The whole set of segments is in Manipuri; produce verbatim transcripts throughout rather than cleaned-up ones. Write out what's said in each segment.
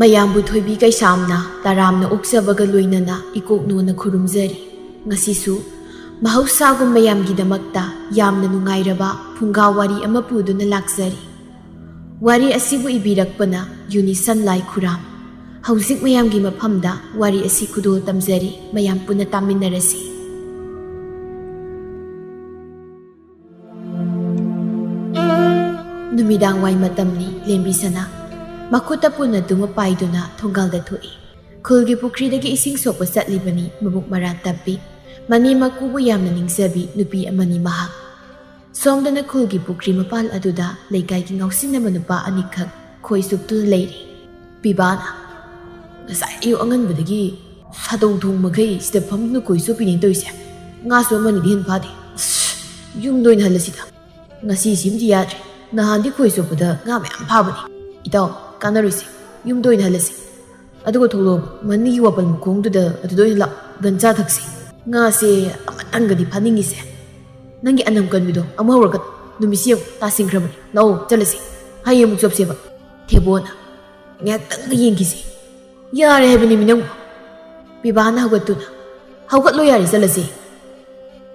ꯃꯌꯥꯝꯕꯨ ꯊꯣꯏꯕꯤ ꯀꯩꯁꯥꯝꯅ ꯇꯔꯥꯝꯅ ꯑꯣꯛꯆꯕꯒ ꯂꯣꯏꯅꯅ ꯏꯀꯣꯛꯅꯣꯅ ꯈꯨꯔꯨꯝꯖꯔꯤ꯫ ꯉꯁꯤꯁꯨ ꯃꯍꯧꯁꯥꯒꯨꯝ ꯃꯌꯥꯝꯒꯤꯗꯃꯛꯇ ꯌꯥꯝꯅ ꯅꯨꯡꯉꯥꯏꯔꯕ ꯐꯨꯡꯒꯥ ꯋꯥꯔꯤ ꯑꯃ ꯄꯨꯗꯨꯅ ꯂꯥꯛꯆꯔꯤ꯫ ꯋꯥꯔꯤ ꯑꯁꯤꯕꯨ ꯏꯕꯤꯔꯛꯄꯅ ꯌꯨꯅꯤꯁꯟ ꯂꯥꯏ ꯈꯨꯔꯥꯝ꯫ ꯍꯧꯖꯤꯛ ꯃꯌꯥꯝꯒꯤ ꯃꯐꯝꯗ ꯋꯥꯔꯤ ꯑꯁꯤ ꯈꯨꯗꯣꯜ ꯇꯝꯖꯔꯤ, ꯃꯌꯥꯝ ꯄꯨꯟꯅ ꯇꯥꯃꯤꯟꯅꯔꯁꯤ꯫ ꯅꯨꯃꯤꯗꯥꯡ ꯋꯥꯏ ꯃꯇꯝꯅꯤ꯫ ꯂꯦꯝꯕꯤ ꯁꯅꯥ ꯃꯈꯨꯠꯇ ꯄꯨꯟꯅ ꯇꯨꯝꯃ ꯄꯥꯏꯗꯨꯅ ꯊꯣꯡꯒꯥꯜꯗ ꯊꯣꯛꯏ꯫ ꯈꯨꯜꯒꯤ ꯄꯨꯈ꯭ꯔꯤꯗꯒꯤ ꯏꯁꯤꯡ ꯁꯣꯛꯄ ꯆꯠꯂꯤꯕꯅꯤ꯫ ꯃꯕꯨꯛ ꯃꯔꯥ ꯇꯞꯄꯤ꯫ ꯃꯅꯦꯝ ꯃꯀꯨꯕꯨ ꯌꯥꯝꯅ ꯅꯤꯡꯖꯕꯤ ꯅꯨꯄꯤ ꯑꯃꯅꯤ ꯃꯍꯥꯛ꯫ ꯁꯣꯝꯗꯅ ꯈꯨꯜꯒꯤ ꯄꯨꯈ꯭ꯔꯤ ꯃꯄꯥꯜ ꯑꯗꯨꯗ ꯂꯩꯀꯥꯏꯒꯤ ꯉꯥꯎꯁꯤꯟꯅꯕ ꯅꯨꯄꯥ ꯑꯅꯤꯈꯛ ꯈꯣꯏ ꯆꯨꯞꯇꯨꯅ ꯂꯩꯔꯤ꯫ ꯄꯤꯕꯥꯅ, "ꯉꯁꯥꯏ ꯑꯌꯨꯛ ꯑꯉꯟꯕꯗꯒꯤ ꯁꯥꯗꯧ ꯊꯣꯡ ꯃꯈꯩ ꯁꯤꯗ ꯐꯝꯗꯨꯅ ꯈꯣꯏ ꯆꯣꯞꯄꯤꯅꯦ ꯇꯧꯔꯤꯁꯦ꯫ ꯉꯥꯁꯨ ꯑꯃꯅꯤꯗꯤ ꯍꯦꯟꯅ ꯐꯥꯗꯦ꯫ ꯑꯁ, ꯌꯨꯝꯗ ꯑꯣꯏꯅ ꯍꯜꯂꯁꯤꯗ꯫ ꯉꯁꯤꯁꯤꯃꯗꯤ ꯌꯥꯗ꯭ꯔꯦ꯫ ꯅꯍꯥꯟꯗꯤ ꯈꯣꯏ ꯆꯣꯞꯄꯗ ꯉꯥ ꯃꯌꯥꯝ ꯐꯥꯕꯅꯤ꯫ ꯏꯇꯥꯎ, ꯀꯥꯟꯅꯔꯣꯏꯁꯦ꯫ ꯌꯨꯝꯗ ꯑꯣꯏꯅ ꯍꯜꯂꯁꯤ꯫ ꯑꯗꯨꯒ ꯊꯣꯛꯂꯛꯑꯣ, ꯃꯅꯤꯡꯒꯤ ꯋꯥꯄꯜ ꯃꯈꯣꯡꯗꯨꯗ ꯑꯗꯨꯗ ꯑꯣꯏꯅ ꯂꯥꯛꯑꯣ꯫ ꯒꯟꯖꯥ ꯊꯛꯁꯤ꯫ ꯉꯥꯁꯦ ꯑꯃꯇꯪꯒꯗꯤ ꯐꯥꯅꯤꯡꯉꯤꯁꯦ꯫ ꯅꯪꯒꯤ ꯑꯅꯝ ꯀꯟꯕꯤꯗꯣ ꯑꯃ ꯍꯧꯔꯛꯀꯅꯨ꯫ ꯅꯨꯃꯤꯠꯁꯤ ꯌꯦꯡꯉꯨ, ꯇꯥꯁꯤꯟꯈ꯭ꯔꯕꯅꯤ꯫ ꯂꯥꯛꯑꯣ, ꯆꯠꯂꯁꯤ꯫ ꯍꯌꯦꯡ ꯑꯃꯨꯛ ꯆꯣꯞꯁꯦꯕ꯫" ꯊꯦꯕꯣꯅ, "ꯉꯥꯏꯍꯥꯛꯇꯪꯒ ꯌꯦꯡꯈꯤꯁꯤ꯫" "ꯌꯥꯔꯦ ꯍꯥꯏꯕꯅꯤ ꯃꯤ ꯅꯪꯕꯨ꯫" ꯄꯤꯕꯥꯅ ꯍꯧꯒꯠꯇꯨꯅ, "ꯍꯧꯒꯠꯂꯣ ꯌꯥꯔꯦ, ꯆꯠꯂꯁꯤ꯫"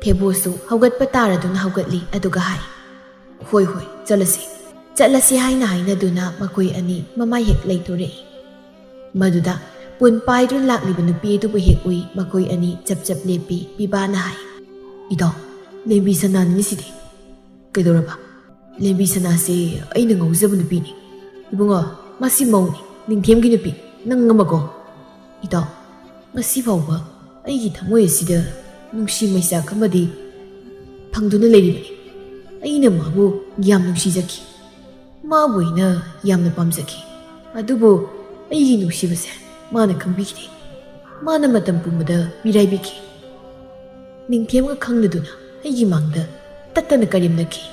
ꯊꯦꯕꯣꯁꯨ ꯍꯧꯒꯠꯄ ꯇꯥꯔꯗꯨꯅ ꯍꯧꯒꯠꯂꯤ, ꯑꯗꯨꯒ ꯍꯥꯏ, "ꯍꯣꯏ, ꯍꯣꯏ, ꯆꯠꯂꯁꯤ꯫" "ꯆꯠꯂꯁꯤ" ꯍꯥꯏꯅ ꯍꯥꯏꯅꯗꯨꯅ ꯃꯈꯣꯏ ꯑꯅꯤ ꯃꯃꯥꯏ ꯍꯦꯛ ꯂꯩꯊꯣꯔꯛꯏ꯫ ꯃꯗꯨꯗ ꯄꯨꯟ ꯄꯥꯏꯗꯨꯅ ꯂꯥꯛꯂꯤꯕ ꯅꯨꯄꯤ ꯑꯗꯨꯕꯨ ꯍꯦꯛ ꯎꯏ꯫ ꯃꯈꯣꯏ ꯑꯅꯤ ꯆꯞ ꯆꯞ ꯂꯦꯞꯄꯤ꯫ ꯄꯤꯕꯥꯅ ꯍꯥꯏ, "ꯏꯇꯥꯎ, ꯂꯦꯝꯕꯤ ꯁꯅꯥꯅꯤꯅꯦ ꯁꯤꯗꯤ꯫" "ꯀꯩꯗꯧꯔꯕ?" "ꯂꯦꯝꯕꯤ ꯁꯅꯥꯁꯦ ꯑꯩꯅ ꯉꯥꯎꯖꯕ ꯅꯨꯄꯤꯅꯤ꯫ ꯏꯕꯨꯡꯉꯣ, ꯃꯁꯤ ꯃꯧꯅꯤ, ꯅꯤꯡꯊꯦꯝꯒꯤ ꯅꯨꯄꯤ, ꯅꯪ ꯑꯃꯀꯣ꯫" "ꯏꯇꯥꯎ, ꯉꯁꯤ ꯐꯥꯎꯕ ꯑꯩꯒꯤ ꯊꯃꯣꯏ ꯑꯁꯤꯗ ꯅꯨꯡꯁꯤ ꯃꯩꯆꯥꯛ ꯑꯃꯗꯤ ꯐꯪꯗꯨꯅ ꯂꯩꯔꯤꯕꯅꯤ꯫ ꯑꯩꯅ ꯃꯥꯕꯨ ꯌꯥꯝ ꯅꯨꯡꯁꯤꯖꯈꯤ꯫ ꯃꯥꯕꯨ ꯑꯩꯅ ꯌꯥꯝꯅ ꯄꯥꯝꯖꯈꯤ꯫ ꯑꯗꯨꯕꯨ ꯑꯩꯒꯤ ꯅꯨꯡꯁꯤꯕꯁꯦ ꯃꯥꯅ ꯈꯪꯕꯤꯈꯤꯗꯦ꯫ ꯃꯥꯅ ꯃꯇꯝ ꯄꯨꯝꯕꯗ ꯃꯤꯔꯥꯏꯕꯤꯈꯤ꯫ ꯅꯤꯡꯊꯦꯝꯒ ꯈꯪꯅꯗꯨꯅ ꯑꯩꯒꯤ ꯃꯥꯡꯗ ꯇꯠꯇꯅ ꯀꯔꯦꯝꯅꯈꯤ꯫"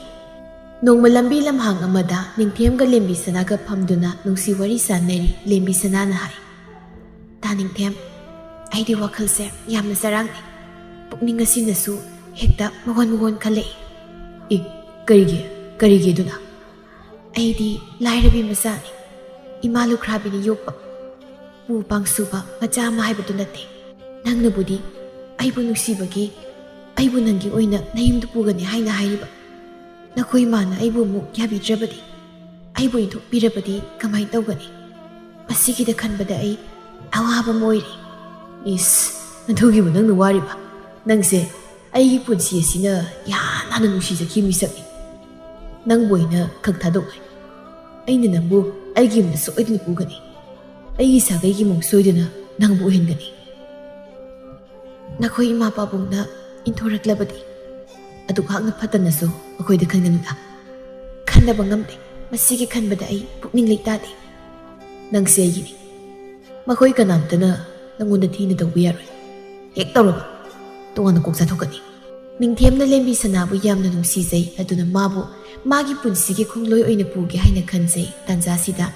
ꯅꯣꯡꯃ ꯂꯝꯕꯤ ꯂꯝꯍꯥꯡ ꯑꯃꯗ ꯅꯤꯡꯊꯦꯝꯒ ꯂꯦꯝꯕꯤ ꯁꯅꯥꯒ ꯐꯝꯗꯨꯅ ꯅꯨꯡꯁꯤ ꯋꯥꯔꯤ ꯁꯥꯟꯅꯔꯤ꯫ ꯂꯦꯝꯕꯤ ꯁꯅꯥꯅ ꯍꯥꯏ, "ꯇꯥ ꯅꯤꯡꯊꯦꯝ, ꯑꯩꯗꯤ ꯋꯥꯈꯜꯁꯦ ꯌꯥꯝꯅ ꯆꯔꯥꯡꯅꯩ꯫ ꯄꯨꯛꯅꯤꯡ ꯑꯁꯤꯅꯁꯨ ꯍꯦꯛꯇ ꯃꯑꯣꯟ ꯃꯑꯣꯟ ꯈꯜꯂꯛꯏ꯫" "ꯑꯦ, ꯀꯔꯤꯒꯤ? ꯀꯔꯤꯒꯤ ꯑꯗꯨꯅ?" "ꯑꯩꯗꯤ ꯂꯥꯏꯔꯕꯤ ꯃꯆꯥꯅꯤ꯫ ꯏꯃꯥ ꯂꯨꯈ꯭ꯔꯥꯕꯤꯅ ꯌꯣꯛꯄ꯫ ꯄꯨ ꯄꯥꯡꯁꯨꯕ ꯃꯆꯥ ꯑꯃ ꯍꯥꯏꯕꯗꯨ ꯅꯠꯇꯦ꯫ ꯅꯪꯅꯕꯨꯗꯤ ꯑꯩꯕꯨ ꯅꯨꯡꯁꯤꯕꯒꯤ ꯑꯩꯕꯨ ꯅꯪꯒꯤ ꯑꯣꯏꯅ ꯅꯌꯨꯝꯗ ꯄꯨꯒꯅꯤ ꯍꯥꯏꯅ ꯍꯥꯏꯔꯤꯕ꯫ ꯅꯈꯣꯏ ꯏꯃꯥꯅ ꯑꯩꯕꯨ ꯑꯃꯨꯛ ꯌꯥꯕꯤꯗ꯭ꯔꯕꯗꯤ, ꯑꯩꯕꯨ ꯏꯟꯊꯣꯛꯄꯤꯔꯕꯗꯤ ꯀꯃꯥꯏꯅ ꯇꯧꯒꯅꯤ? ꯃꯁꯤꯒꯤꯗ ꯈꯟꯕꯗ ꯑꯩ ꯑꯋꯥꯕ ꯑꯃ ꯑꯣꯏꯔꯦ꯫ ꯏꯁ, ꯑꯗꯨꯒꯤꯕꯨ ꯅꯪꯅ ꯋꯥꯔꯤꯕ? ꯅꯪꯁꯦ ꯑꯩꯒꯤ ꯄꯨꯟꯁꯤ ꯑꯁꯤꯅ ꯌꯥꯝꯅ ꯅꯨꯡꯁꯤꯖꯈꯤꯕ ꯃꯤꯁꯛꯅꯤ꯫ ꯅꯪꯕꯨ ꯑꯩꯅ ꯈꯛ ꯊꯥꯗꯣꯛꯂꯣꯏ꯫ ꯑꯩꯅ ꯅꯪꯕꯨ ꯑꯩꯒꯤ ꯌꯨꯝꯗ ꯁꯣꯏꯗꯅ ꯄꯨꯒꯅꯤ꯫ ꯑꯩꯒꯤ ꯁꯥꯒꯩꯒꯤ ꯃꯧ ꯁꯣꯏꯗꯅ ꯅꯪꯕꯨ ꯑꯣꯏꯍꯟꯒꯅꯤ꯫ ꯅꯈꯣꯏ ꯏꯃꯥ ꯄꯥꯕꯨꯡꯅ ꯏꯟꯊꯣꯔꯛꯂꯕꯗꯤ, ꯑꯗꯨꯛ ꯍꯥꯛꯅ ꯐꯠꯇꯅꯁꯨ ꯑꯩꯈꯣꯏꯗ ꯈꯟꯒꯅꯨꯗ꯫ ꯈꯟꯗꯕ ꯉꯝꯗꯦ꯫ ꯃꯁꯤꯒꯤ ꯈꯟꯕꯗ ꯑꯩ ꯄꯨꯛꯅꯤꯡ ꯂꯩꯇꯥꯗꯦ꯫ ꯅꯪꯁꯦ ꯑꯩꯒꯤꯅꯤ꯫ ꯃꯈꯣꯏ ꯀꯅꯥꯝꯇꯅ ꯅꯪꯉꯣꯟꯗ ꯊꯤꯅ ꯇꯧꯕ ꯌꯥꯔꯣꯏ꯫ ꯍꯦꯛ ꯇꯧꯔꯕ, ꯇꯣꯉꯥꯟꯅ ꯀꯣꯛ ꯆꯥꯊꯣꯛꯀꯅꯤ꯫ ꯅꯤꯡꯊꯦꯝꯅ ꯂꯦꯝꯕꯤ ꯁꯅꯥꯕꯨ ꯌꯥꯝꯅ ꯅꯨꯡꯁꯤꯖꯩ, ꯑꯗꯨꯅ ꯃꯥꯕꯨ ꯃꯥꯒꯤ ꯄꯨꯟꯁꯤꯒꯤ ꯈꯣꯡꯂꯣꯏ ꯑꯣꯏꯅ ꯄꯨꯒꯦ ꯍꯥꯏꯅ ꯈꯟꯖꯩ꯫ ꯇꯥꯟꯖꯥꯁꯤꯗ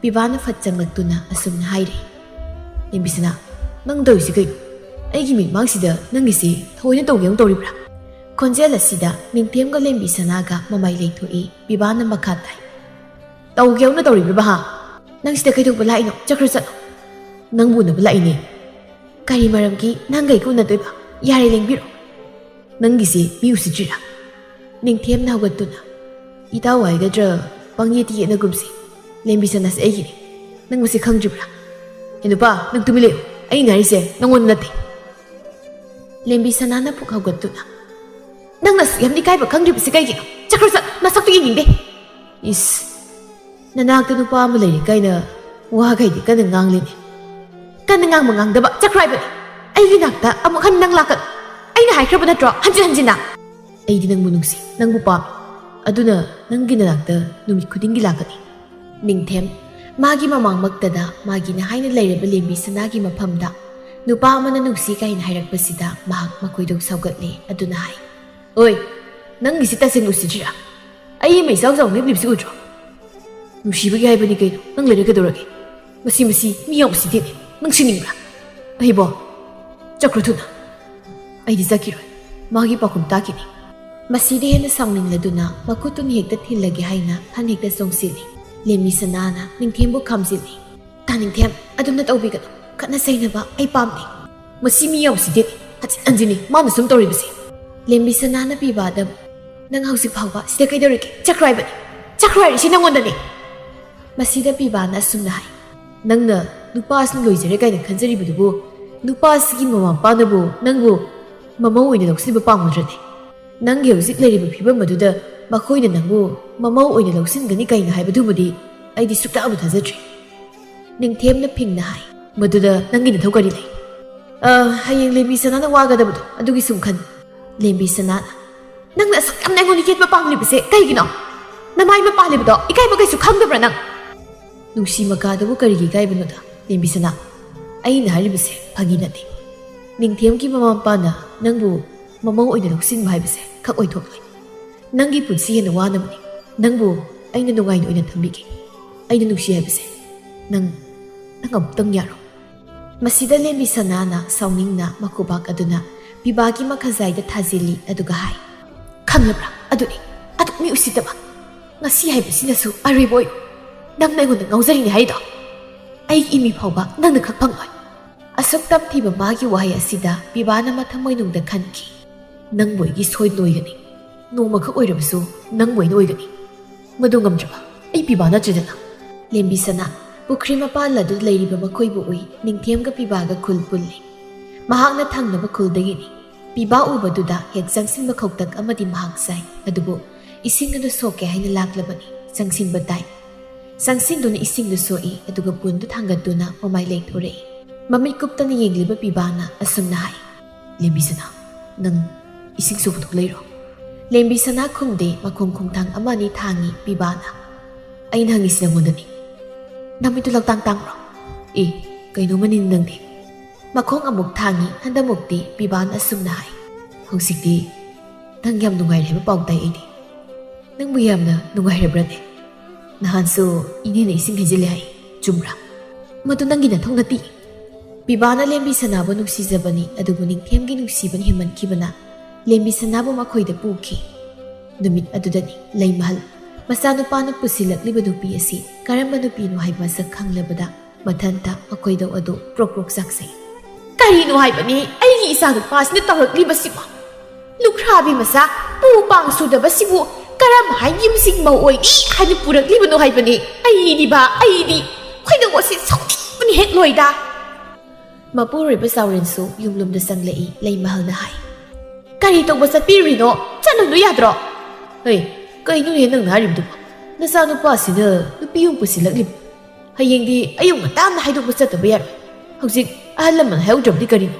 ꯕꯤꯕꯥꯅ ꯐꯠ ꯆꯪꯂꯛꯇꯨꯅ ꯑꯁꯨꯝꯅ ꯍꯥꯏꯔꯦ, "ꯂꯦꯝꯕꯤ ꯁꯅꯥ, ꯅꯪ ꯇꯧꯔꯤꯁꯤ ꯀꯩꯅꯣ? ꯑꯩꯒꯤ ꯃꯤꯠꯃꯥꯡꯁꯤꯗ ꯅꯪꯒꯤꯁꯤ ꯊꯑꯣꯏꯅ ꯇꯧꯒꯦ ꯑꯃꯨꯛ ꯇꯧꯔꯤꯕ꯭ꯔꯥ?" ꯈꯣꯟꯖꯦꯜ ꯑꯁꯤꯗ ꯅꯤꯡꯊꯦꯝꯒ ꯂꯦꯝꯕꯤ ꯁꯅꯥꯒ ꯃꯃꯥꯏ ꯂꯩꯊꯣꯛꯏ꯫ ꯕꯤꯕꯥꯅ ꯃꯈꯥ ꯇꯥꯏ, "ꯇꯧꯒꯦ ꯍꯧꯅ ꯇꯧꯔꯤꯕ꯭ꯔꯕ ꯍꯥ? ꯅꯪ ꯁꯤꯗ ꯀꯩꯗꯧꯕ ꯂꯥꯛꯏꯅꯣ? ꯆꯠꯈ꯭ꯔꯣ ꯆꯠꯂꯣ꯫ ꯅꯪꯕꯨ ꯎꯅꯕ ꯂꯥꯛꯏꯅꯦ꯫ ꯀꯔꯤ ꯃꯔꯝꯒꯤ ꯅꯪꯒ ꯑꯩꯒ ꯎꯅꯗꯣꯏꯕ? ꯌꯥꯔꯦ ꯂꯦꯡꯕꯤꯔꯣ꯫ ꯅꯪꯒꯤꯁꯤ ꯃꯤ ꯎꯁꯤꯠꯇ꯭ꯔꯤꯔꯥ?" ꯅꯤꯡꯊꯦꯝꯅ ꯍꯧꯒꯠꯇꯨꯅ, "ꯏꯇꯥꯎ ꯍꯥꯏꯒꯗ꯭ꯔꯥ, ꯄꯪꯌꯦꯠꯇ ꯌꯦꯠꯅꯒꯨꯝꯁꯤ꯫ ꯂꯦꯝꯕꯤ ꯁꯅꯥꯁꯦ ꯑꯩꯒꯤꯅꯤ꯫ ꯅꯪ ꯃꯁꯤ ꯈꯪꯗ꯭ꯔꯤꯕ꯭ꯔꯥ? ꯑꯦ ꯅꯨꯄꯥ, ꯅꯪ ꯇꯨꯃꯤꯟ ꯂꯩꯌꯨ꯫ ꯑꯩꯅ ꯍꯥꯏꯔꯤꯁꯦ ꯅꯪꯉꯣꯟꯗ ꯅꯠꯇꯦ꯫" ꯂꯦꯝꯕꯤ ꯁꯅꯥꯅ ꯄꯨꯛ ꯍꯧꯒꯠꯇꯨꯅ, "ꯅꯪꯅ ꯑꯁꯨꯛ ꯌꯥꯝꯅ ꯏꯀꯥꯏꯕ ꯈꯪꯗ꯭ꯔꯤꯕꯁꯤ ꯀꯩꯒꯤꯅꯣ? ꯆꯠꯈ꯭ꯔꯣ ꯆꯠ, ꯅꯁꯛꯇꯨ ꯌꯦꯡꯅꯤꯡꯗꯦ꯫ ꯏꯁ, ꯅꯅꯥꯛꯇ ꯅꯨꯄꯥ ꯑꯃ ꯂꯩꯔꯤ ꯀꯥꯏꯅ ꯋꯥꯈꯩꯗꯤ ꯀꯟꯅ ꯉꯥꯡꯂꯤꯅꯦ꯫ ꯀꯟꯅ ꯉꯥꯡꯕ ꯉꯥꯡꯗꯕ ꯆꯠꯈ꯭ꯔꯣ ꯍꯥꯏꯕꯅꯤ꯫ ꯑꯩꯒꯤ ꯅꯥꯛꯇ ꯑꯃꯨꯛ ꯍꯟꯅ ꯅꯪ ꯂꯥꯛꯀꯅꯨ꯫ ꯑꯩꯅ ꯍꯥꯏꯈ꯭ꯔꯕ ꯅꯠꯇ꯭ꯔꯣ ꯍꯟꯖꯤꯟ ꯍꯟꯖꯤꯟꯅ? ꯑꯩꯗꯤ ꯅꯪꯕꯨ ꯅꯨꯡꯁꯤ, ꯅꯪꯕꯨ ꯄꯥꯝꯃꯤ꯫ ꯑꯗꯨꯅ ꯅꯪꯒꯤ ꯅꯅꯥꯛꯇ ꯅꯨꯃꯤꯠ ꯈꯨꯗꯤꯡꯒꯤ ꯂꯥꯛꯀꯅꯤ꯫" ꯅꯤꯡꯊꯦꯝ, ꯃꯥꯒꯤ ꯃꯃꯥꯡꯃꯛꯇꯗ ꯃꯥꯒꯤꯅ ꯍꯥꯏꯅ ꯂꯩꯔꯕ ꯂꯦꯝꯕꯤ ꯁꯅꯥꯒꯤ ꯃꯐꯝꯗ ꯅꯨꯄꯥ ꯑꯃꯅ ꯅꯨꯡꯁꯤ ꯀꯥꯏꯅ ꯍꯥꯏꯔꯛꯄꯁꯤꯗ ꯃꯍꯥꯛ ꯃꯈꯣꯏꯗꯧ ꯁꯥꯎꯒꯠꯂꯦ꯫ ꯑꯗꯨꯅ ꯍꯥꯏ, "ꯑꯣꯏ, ꯅꯪꯒꯤꯁꯤ ꯇꯁꯦꯡꯅ ꯎꯁꯤꯠꯇ꯭ꯔꯤꯔꯥ? ꯑꯩ ꯑꯃ ꯏꯆꯥꯎ ꯆꯥꯎꯅ ꯂꯦꯞꯂꯤꯕꯁꯤ ꯎꯗ꯭ꯔꯣ? ꯅꯨꯡꯁꯤꯕꯒꯤ ꯍꯥꯏꯕꯅꯤ ꯀꯩꯅꯣ, ꯅꯪ ꯂꯩꯔ ꯀꯩꯗꯧꯔꯒꯦ? ꯃꯁꯤ, ꯃꯁꯤ ꯃꯤ ꯌꯥꯝ ꯎꯁꯤꯠꯇꯦꯅꯦ, ꯅꯪ ꯁꯤꯅꯤꯡꯕ꯭ꯔꯥ? ꯑꯍꯩꯕꯣ, ꯆꯠꯈ꯭ꯔꯣ ꯊꯨꯅ꯫ ꯑꯩꯗꯤ ꯆꯠꯈꯤꯔꯣꯏ꯫ ꯃꯥꯒꯤ ꯄꯥꯎꯈꯨꯝ ꯇꯥꯈꯤꯅꯤ꯫" ꯃꯁꯤꯗ ꯍꯦꯟꯅ ꯁꯥꯎꯅꯤꯡꯂꯗꯨꯅ ꯃꯈꯨꯠꯇꯨꯅ ꯍꯦꯛꯇ ꯊꯤꯜꯂꯒꯦ ꯍꯥꯏꯅ ꯐꯟ ꯍꯦꯛꯇ ꯆꯣꯡꯁꯤꯜꯂꯤ꯫ ꯂꯦꯝꯕꯤ ꯁꯅꯥꯅ ꯅꯤꯡꯊꯦꯝꯕꯨ ꯈꯥꯝꯖꯤꯜꯂꯤ꯫ ꯅꯤꯡꯊꯦꯝ, ꯑꯗꯨꯝꯅ ꯇꯧꯕꯤꯒꯅꯨ꯫ ꯈꯠꯅ ꯆꯩꯅꯕ ꯑꯩ ꯄꯥꯝꯗꯦ꯫ ꯃꯁꯤ ꯃꯤ ꯌꯥꯎꯁꯤꯗꯤ ꯍꯟꯖꯤꯟ ꯍꯟꯖꯤꯟꯅꯤ ꯃꯥꯅ ꯁꯨꯝ ꯇꯧꯔꯤꯕꯁꯦ꯫ ꯂꯦꯝꯕꯤ ꯁꯅꯥꯅ ꯄꯤꯕꯥꯗ, "ꯅꯪ ꯍꯧꯖꯤꯛ ꯐꯥꯎꯕ ꯁꯤꯗ ꯀꯩꯗꯧꯔꯤꯒꯦ? ꯆꯠꯈ꯭ꯔꯣ ꯍꯥꯏꯕꯅꯤ꯫ ꯆꯠꯈ꯭ꯔꯣ ꯍꯥꯏꯔꯤꯁꯤ ꯅꯪꯉꯣꯟꯗꯅꯤ!" ꯃꯁꯤꯗ ꯄꯤꯕꯥꯅ ꯑꯁꯨꯝꯅ ꯍꯥꯏ, "ꯅꯪꯅ ꯅꯨꯄꯥꯁꯤꯅ ꯂꯣꯏꯖꯔꯦ ꯀꯥꯏꯅ ꯈꯟꯖꯔꯤꯕꯗꯨꯕꯨ, ꯅꯨꯄꯥꯁꯤꯒꯤ ꯃꯃꯥ ꯃꯄꯥꯅꯕꯨ ꯅꯪꯕꯨ ꯃꯃꯧ ꯑꯣꯏꯅ ꯂꯧꯁꯤꯟꯕ ꯄꯥꯝꯒꯗ꯭ꯔꯅꯦ? ꯅꯪꯒꯤ ꯍꯧꯖꯤꯛ ꯂꯩꯔꯤꯕ ꯐꯤꯕꯝ ꯑꯗꯨꯗ ꯃꯈꯣꯏꯅ ꯅꯪꯕꯨ ꯃꯃꯧ ꯑꯣꯏꯅ ꯂꯧꯁꯤꯟꯒꯅꯤ ꯀꯥꯏꯅ ꯍꯥꯏꯕꯗꯨꯃꯗꯤ ꯑꯩꯗꯤ ꯁꯨꯛꯇꯥꯕꯨ ꯊꯥꯖꯗ꯭ꯔꯤ꯫" ꯅꯤꯡꯊꯦꯝꯅ ꯐꯤꯡꯅ ꯍꯥꯏ, "ꯃꯗꯨꯗ ꯅꯪꯒꯤ ꯅꯊꯧ ꯀꯔꯤ ꯂꯩ? ꯑ, ꯍꯌꯦꯡ ꯂꯦꯝꯕꯤ ꯁꯅꯥꯅ ꯋꯥꯒꯗꯕꯗꯣ ꯑꯗꯨꯒꯤ ꯁꯨꯝ ꯈꯟ꯫" ꯂꯦꯝꯕꯤ ꯁꯅꯥꯅ, "ꯅꯪꯅ ꯑꯁꯨꯛ ꯌꯥꯝꯅ ꯑꯩꯉꯣꯟꯗ ꯌꯦꯠꯄ ꯄꯥꯝꯂꯤꯕꯁꯦ ꯀꯩꯒꯤꯅꯣ? ꯅꯃꯥꯏ ꯃꯄꯥꯜꯂꯤꯕꯗꯣ ꯏꯀꯥꯏꯕ ꯀꯩꯁꯨ ꯈꯪꯗꯕ꯭ꯔꯥ ꯅꯪ?" "ꯅꯨꯡꯁꯤ ꯃꯀꯥꯗꯕꯨ ꯀꯔꯤꯒꯤ ꯏꯀꯥꯏꯕꯅꯣꯗ, ꯂꯦꯝꯕꯤ ꯁꯅꯥ? ꯑꯩꯅ ꯍꯥꯏꯔꯤꯕꯁꯦ ꯐꯥꯒꯤ ꯅꯠꯇꯦ꯫ ꯅꯤꯡꯊꯦꯝꯒꯤ ꯃꯃꯥ ꯃꯄꯥꯅ ꯅꯪꯕꯨ ꯃꯃꯧ ꯑꯣꯏꯅ ꯂꯧꯁꯤꯟꯕ ꯍꯥꯏꯕꯁꯦ ꯈꯛ ꯑꯣꯏꯊꯣꯛꯂꯣꯏ꯫ ꯅꯪꯒꯤ ꯄꯨꯟꯁꯤ ꯍꯦꯟꯅ ꯋꯥꯅꯕꯅꯤ꯫ ꯅꯪꯕꯨ ꯑꯩꯅ ꯅꯨꯡꯉꯥꯏꯅ ꯑꯣꯏꯅ ꯊꯝꯕꯤꯒꯦ꯫ ꯑꯩꯅ ꯅꯨꯡꯁꯤ ꯍꯥꯏꯕꯁꯦ ꯅꯪ, ꯅꯪ ꯑꯃꯨꯛꯇꯪ ꯌꯥꯔꯣ꯫" ꯃꯁꯤꯗ ꯂꯦꯝꯕꯤ ꯁꯅꯥꯅ ꯁꯥꯎꯅꯤꯡꯅ ꯃꯈꯨꯕꯥꯛ ꯑꯗꯨꯅ ꯄꯤꯕꯥꯒꯤ ꯃꯈꯖꯥꯏꯗ ꯊꯥꯖꯤꯜꯂꯤ, ꯑꯗꯨꯒ ꯍꯥꯏ, "ꯈꯪꯂꯕ꯭ꯔꯥ? ꯑꯗꯨꯅꯤ, ꯑꯗꯨ ꯃꯤ ꯎꯁꯤꯠꯇꯕ꯫ ꯉꯁꯤ ꯍꯥꯏꯕꯁꯤꯅꯁꯨ ꯑꯔꯣꯏꯕ ꯑꯣꯏꯌꯨ꯫ ꯅꯪꯅ ꯑꯩꯉꯣꯟꯗ ꯉꯥꯎꯖꯔꯤꯅꯦ ꯍꯥꯏꯗꯣ? ꯑꯩꯒꯤ ꯏꯃꯤ ꯐꯥꯎꯕ ꯅꯪꯅ ꯈꯛ ꯐꯪꯂꯣꯏ꯫" ꯑꯁꯨꯛ ꯇꯝꯊꯤꯕ ꯃꯥꯒꯤ ꯋꯥꯍꯩ ꯑꯁꯤꯗ ꯄꯤꯕꯥꯅ ꯃꯊꯃꯣꯏꯅꯨꯡꯗ ꯈꯟꯈꯤ, "ꯅꯪꯕꯨ ꯑꯩꯒꯤ ꯁꯣꯏꯗꯅ ꯑꯣꯏꯒꯅꯤ꯫ ꯅꯣꯡꯃꯈꯛ ꯑꯣꯏꯔꯕꯁꯨ ꯅꯪꯕꯨ ꯑꯩꯅ ꯑꯣꯏꯒꯅꯤ꯫ ꯃꯗꯨ ꯉꯝꯗ꯭ꯔꯕ ꯑꯩ ꯄꯤꯕꯥ ꯅꯠꯇ꯭ꯔꯦꯗꯅ꯫" ꯂꯦꯝꯕꯤ ꯁꯅꯥ ꯄꯨꯈ꯭ꯔꯤ ꯃꯄꯥꯜ ꯑꯗꯨꯗ ꯂꯩꯔꯤꯕ ꯃꯈꯣꯏꯕꯨ ꯎꯏ꯫ ꯅꯤꯡꯊꯦꯝꯒ ꯄꯤꯕꯥꯒ ꯈꯨꯜ ꯄꯨꯜꯂꯤ꯫ ꯃꯍꯥꯛꯅ ꯊꯪꯅꯕ ꯈꯨꯜꯗꯒꯤꯅꯤ꯫ ꯄꯤꯕꯥ ꯎꯕꯗꯨꯗ ꯍꯦꯛ ꯆꯪꯁꯤꯟꯕ ꯈꯧꯇꯛ ꯑꯃꯗꯤ ꯃꯍꯥꯛ ꯆꯥꯏ, ꯑꯗꯨꯕꯨ ꯏꯁꯤꯡ ꯑꯗꯨ ꯁꯣꯛꯀꯦ ꯍꯥꯏꯅ ꯂꯥꯛꯂꯕꯅꯤ꯫ ꯆꯪꯁꯤꯟꯕ ꯇꯥꯏ꯫ ꯆꯪꯁꯤꯟꯗꯨꯅ ꯏꯁꯤꯡꯗꯨ ꯁꯣꯛꯏ, ꯑꯗꯨꯒ ꯄꯨꯟꯗꯨ ꯊꯥꯡꯒꯠꯇꯨꯅ ꯃꯃꯥꯏ ꯂꯩꯊꯣꯔꯛꯏ꯫ ꯃꯃꯤꯠ ꯀꯨꯞꯇꯅ ꯌꯦꯡꯂꯤꯕ ꯄꯤꯕꯥꯅ ꯑꯁꯨꯝꯅ ꯍꯥꯏ, "ꯂꯦꯝꯕꯤ ꯁꯅꯥ, ꯅꯪ ꯏꯁꯤꯡ ꯁꯣꯛꯄ ꯊꯣꯛꯂꯛꯏꯔꯣ?" ꯂꯦꯝꯕꯤ ꯁꯅꯥ ꯈꯨꯝꯗꯦ, ꯃꯈꯣꯡ ꯈꯣꯡꯊꯥꯡ ꯑꯃ ꯑꯅꯤ ꯊꯥꯡꯉꯤ ꯄꯤꯕꯥꯅ꯫ "ꯑꯩꯅ ꯍꯪꯉꯤꯁꯤ ꯅꯪꯉꯣꯟꯗꯅꯤ꯫ ꯅꯃꯤꯠꯇꯨ ꯂꯪꯇꯥꯡ ꯇꯥꯡꯕ꯭ꯔꯣ? ꯑꯦ, ꯀꯩꯅꯣꯝꯃꯅꯤ ꯅꯪꯗꯤ꯫" ꯃꯈꯣꯡ ꯑꯃꯨꯛ ꯊꯥꯡꯉꯤ, ꯍꯟꯗꯃꯨꯛꯇꯤ ꯄꯤꯕꯥꯅ ꯑꯁꯨꯝꯅ ꯍꯥꯏ, "ꯍꯧꯖꯤꯛꯇꯤ ꯅꯪ ꯌꯥꯝ ꯅꯨꯡꯉꯥꯏꯔꯦ ꯍꯥꯏꯕ ꯄꯥꯎ ꯇꯥꯏ ꯑꯩꯗꯤ꯫ ꯅꯪꯕꯨ ꯌꯥꯝꯅ ꯅꯨꯡꯉꯥꯏꯔꯕ꯭ꯔꯅꯦ? ꯅꯍꯥꯟꯁꯨ ꯏꯅꯦꯅ ꯏꯁꯤꯡ ꯍꯩꯖꯤꯜꯂꯦ ꯍꯥꯏ, ꯆꯨꯝꯕ꯭ꯔꯥ?" "ꯃꯗꯨ ꯅꯪꯒꯤ ꯅꯊꯧ ꯅꯠꯇꯦ꯫" ꯄꯤꯕꯥꯅ ꯂꯦꯝꯕꯤ ꯁꯅꯥꯕꯨ ꯅꯨꯡꯁꯤꯖꯕꯅꯤ, ꯑꯗꯨꯕꯨ ꯅꯤꯡꯊꯦꯝꯒꯤ ꯅꯨꯡꯁꯤꯕꯅ ꯍꯦꯟꯃꯟꯈꯤꯕꯅ ꯂꯦꯝꯕꯤ ꯁꯅꯥꯕꯨ ꯃꯈꯣꯏꯗ ꯄꯨꯈꯤ꯫ ꯅꯨꯃꯤꯠ ꯑꯗꯨꯗꯅꯤ ꯂꯩꯃꯍꯜ ꯃꯆꯥꯅꯨꯄꯥꯅ ꯄꯨꯁꯤꯜꯂꯛꯂꯤꯕ ꯅꯨꯄꯤ ꯑꯁꯤ ꯀꯔꯝꯕ ꯅꯨꯄꯤꯅꯣ ꯍꯥꯏꯕ ꯃꯁꯛ ꯈꯪꯂꯕꯗ ꯃꯊꯟꯇ ꯃꯈꯣꯏꯗꯧ ꯑꯗꯨ ꯄ꯭ꯔꯣꯛ ꯄ꯭ꯔꯣꯛ ꯆꯥꯛꯆꯩ꯫ "ꯀꯔꯤꯅꯣ ꯍꯥꯏꯕꯅꯤ ꯑꯩꯒꯤ ꯏꯆꯥꯅꯨꯄꯥꯁꯤꯅ ꯇꯧꯔꯛꯂꯤꯕꯁꯤꯕꯨ? ꯂꯨꯈ꯭ꯔꯥꯕꯤ ꯃꯆꯥ, ꯄꯨ ꯄꯥꯡ ꯁꯨꯗꯕꯁꯤꯕꯨ ꯀꯔꯝ ꯍꯥꯏꯅ ꯌꯨꯝꯁꯤꯒꯤ ꯃꯧ ꯑꯣꯏꯅꯤ ꯍꯥꯏꯅ ꯄꯨꯔꯛꯂꯤꯕꯅꯣ ꯍꯥꯏꯕꯅꯤ? ꯑꯩꯗꯤꯕ, ꯑꯩꯗꯤ ꯈꯣꯏꯗꯧ ꯑꯁꯤ ꯁꯥꯎꯅꯤꯡꯕꯅ ꯍꯦꯛ ꯂꯣꯏꯗ!" ꯃꯄꯨꯔꯣꯏꯕ ꯆꯥꯎꯔꯦꯟꯁꯨ ꯌꯨꯝꯂꯣꯝꯗ ꯆꯪꯂꯛꯏ ꯂꯩꯃꯍꯜꯅ ꯍꯥꯏ꯫ "ꯀꯔꯤ ꯇꯧꯕ ꯆꯠꯄꯤꯔꯨꯔꯤꯅꯣ? ꯆꯠꯂꯨꯅꯨ ꯌꯥꯗ꯭ꯔꯣ?" "ꯍꯩ, ꯀꯩꯅꯣꯅꯦ ꯅꯪꯅ ꯍꯥꯏꯔꯤꯕꯗꯨꯕꯣ? ꯅꯆꯥꯅꯨꯄꯥꯁꯤꯅ ꯅꯨꯄꯤ ꯑꯃꯨꯛ ꯄꯨꯁꯤꯜꯂꯛꯂꯤꯕ꯫ ꯍꯌꯦꯡꯗꯤ ꯑꯌꯨꯛ ꯉꯟꯇꯥꯅ ꯍꯥꯏꯗꯣꯛꯄ ꯆꯠꯇꯕ ꯌꯥꯔꯣꯏ꯫ ꯍꯧꯖꯤꯛ ꯑꯍꯜ ꯂꯃꯟ ꯍꯥꯏꯍꯧꯗ꯭ꯔꯕꯗꯤ ꯀꯔꯤꯅꯣ?"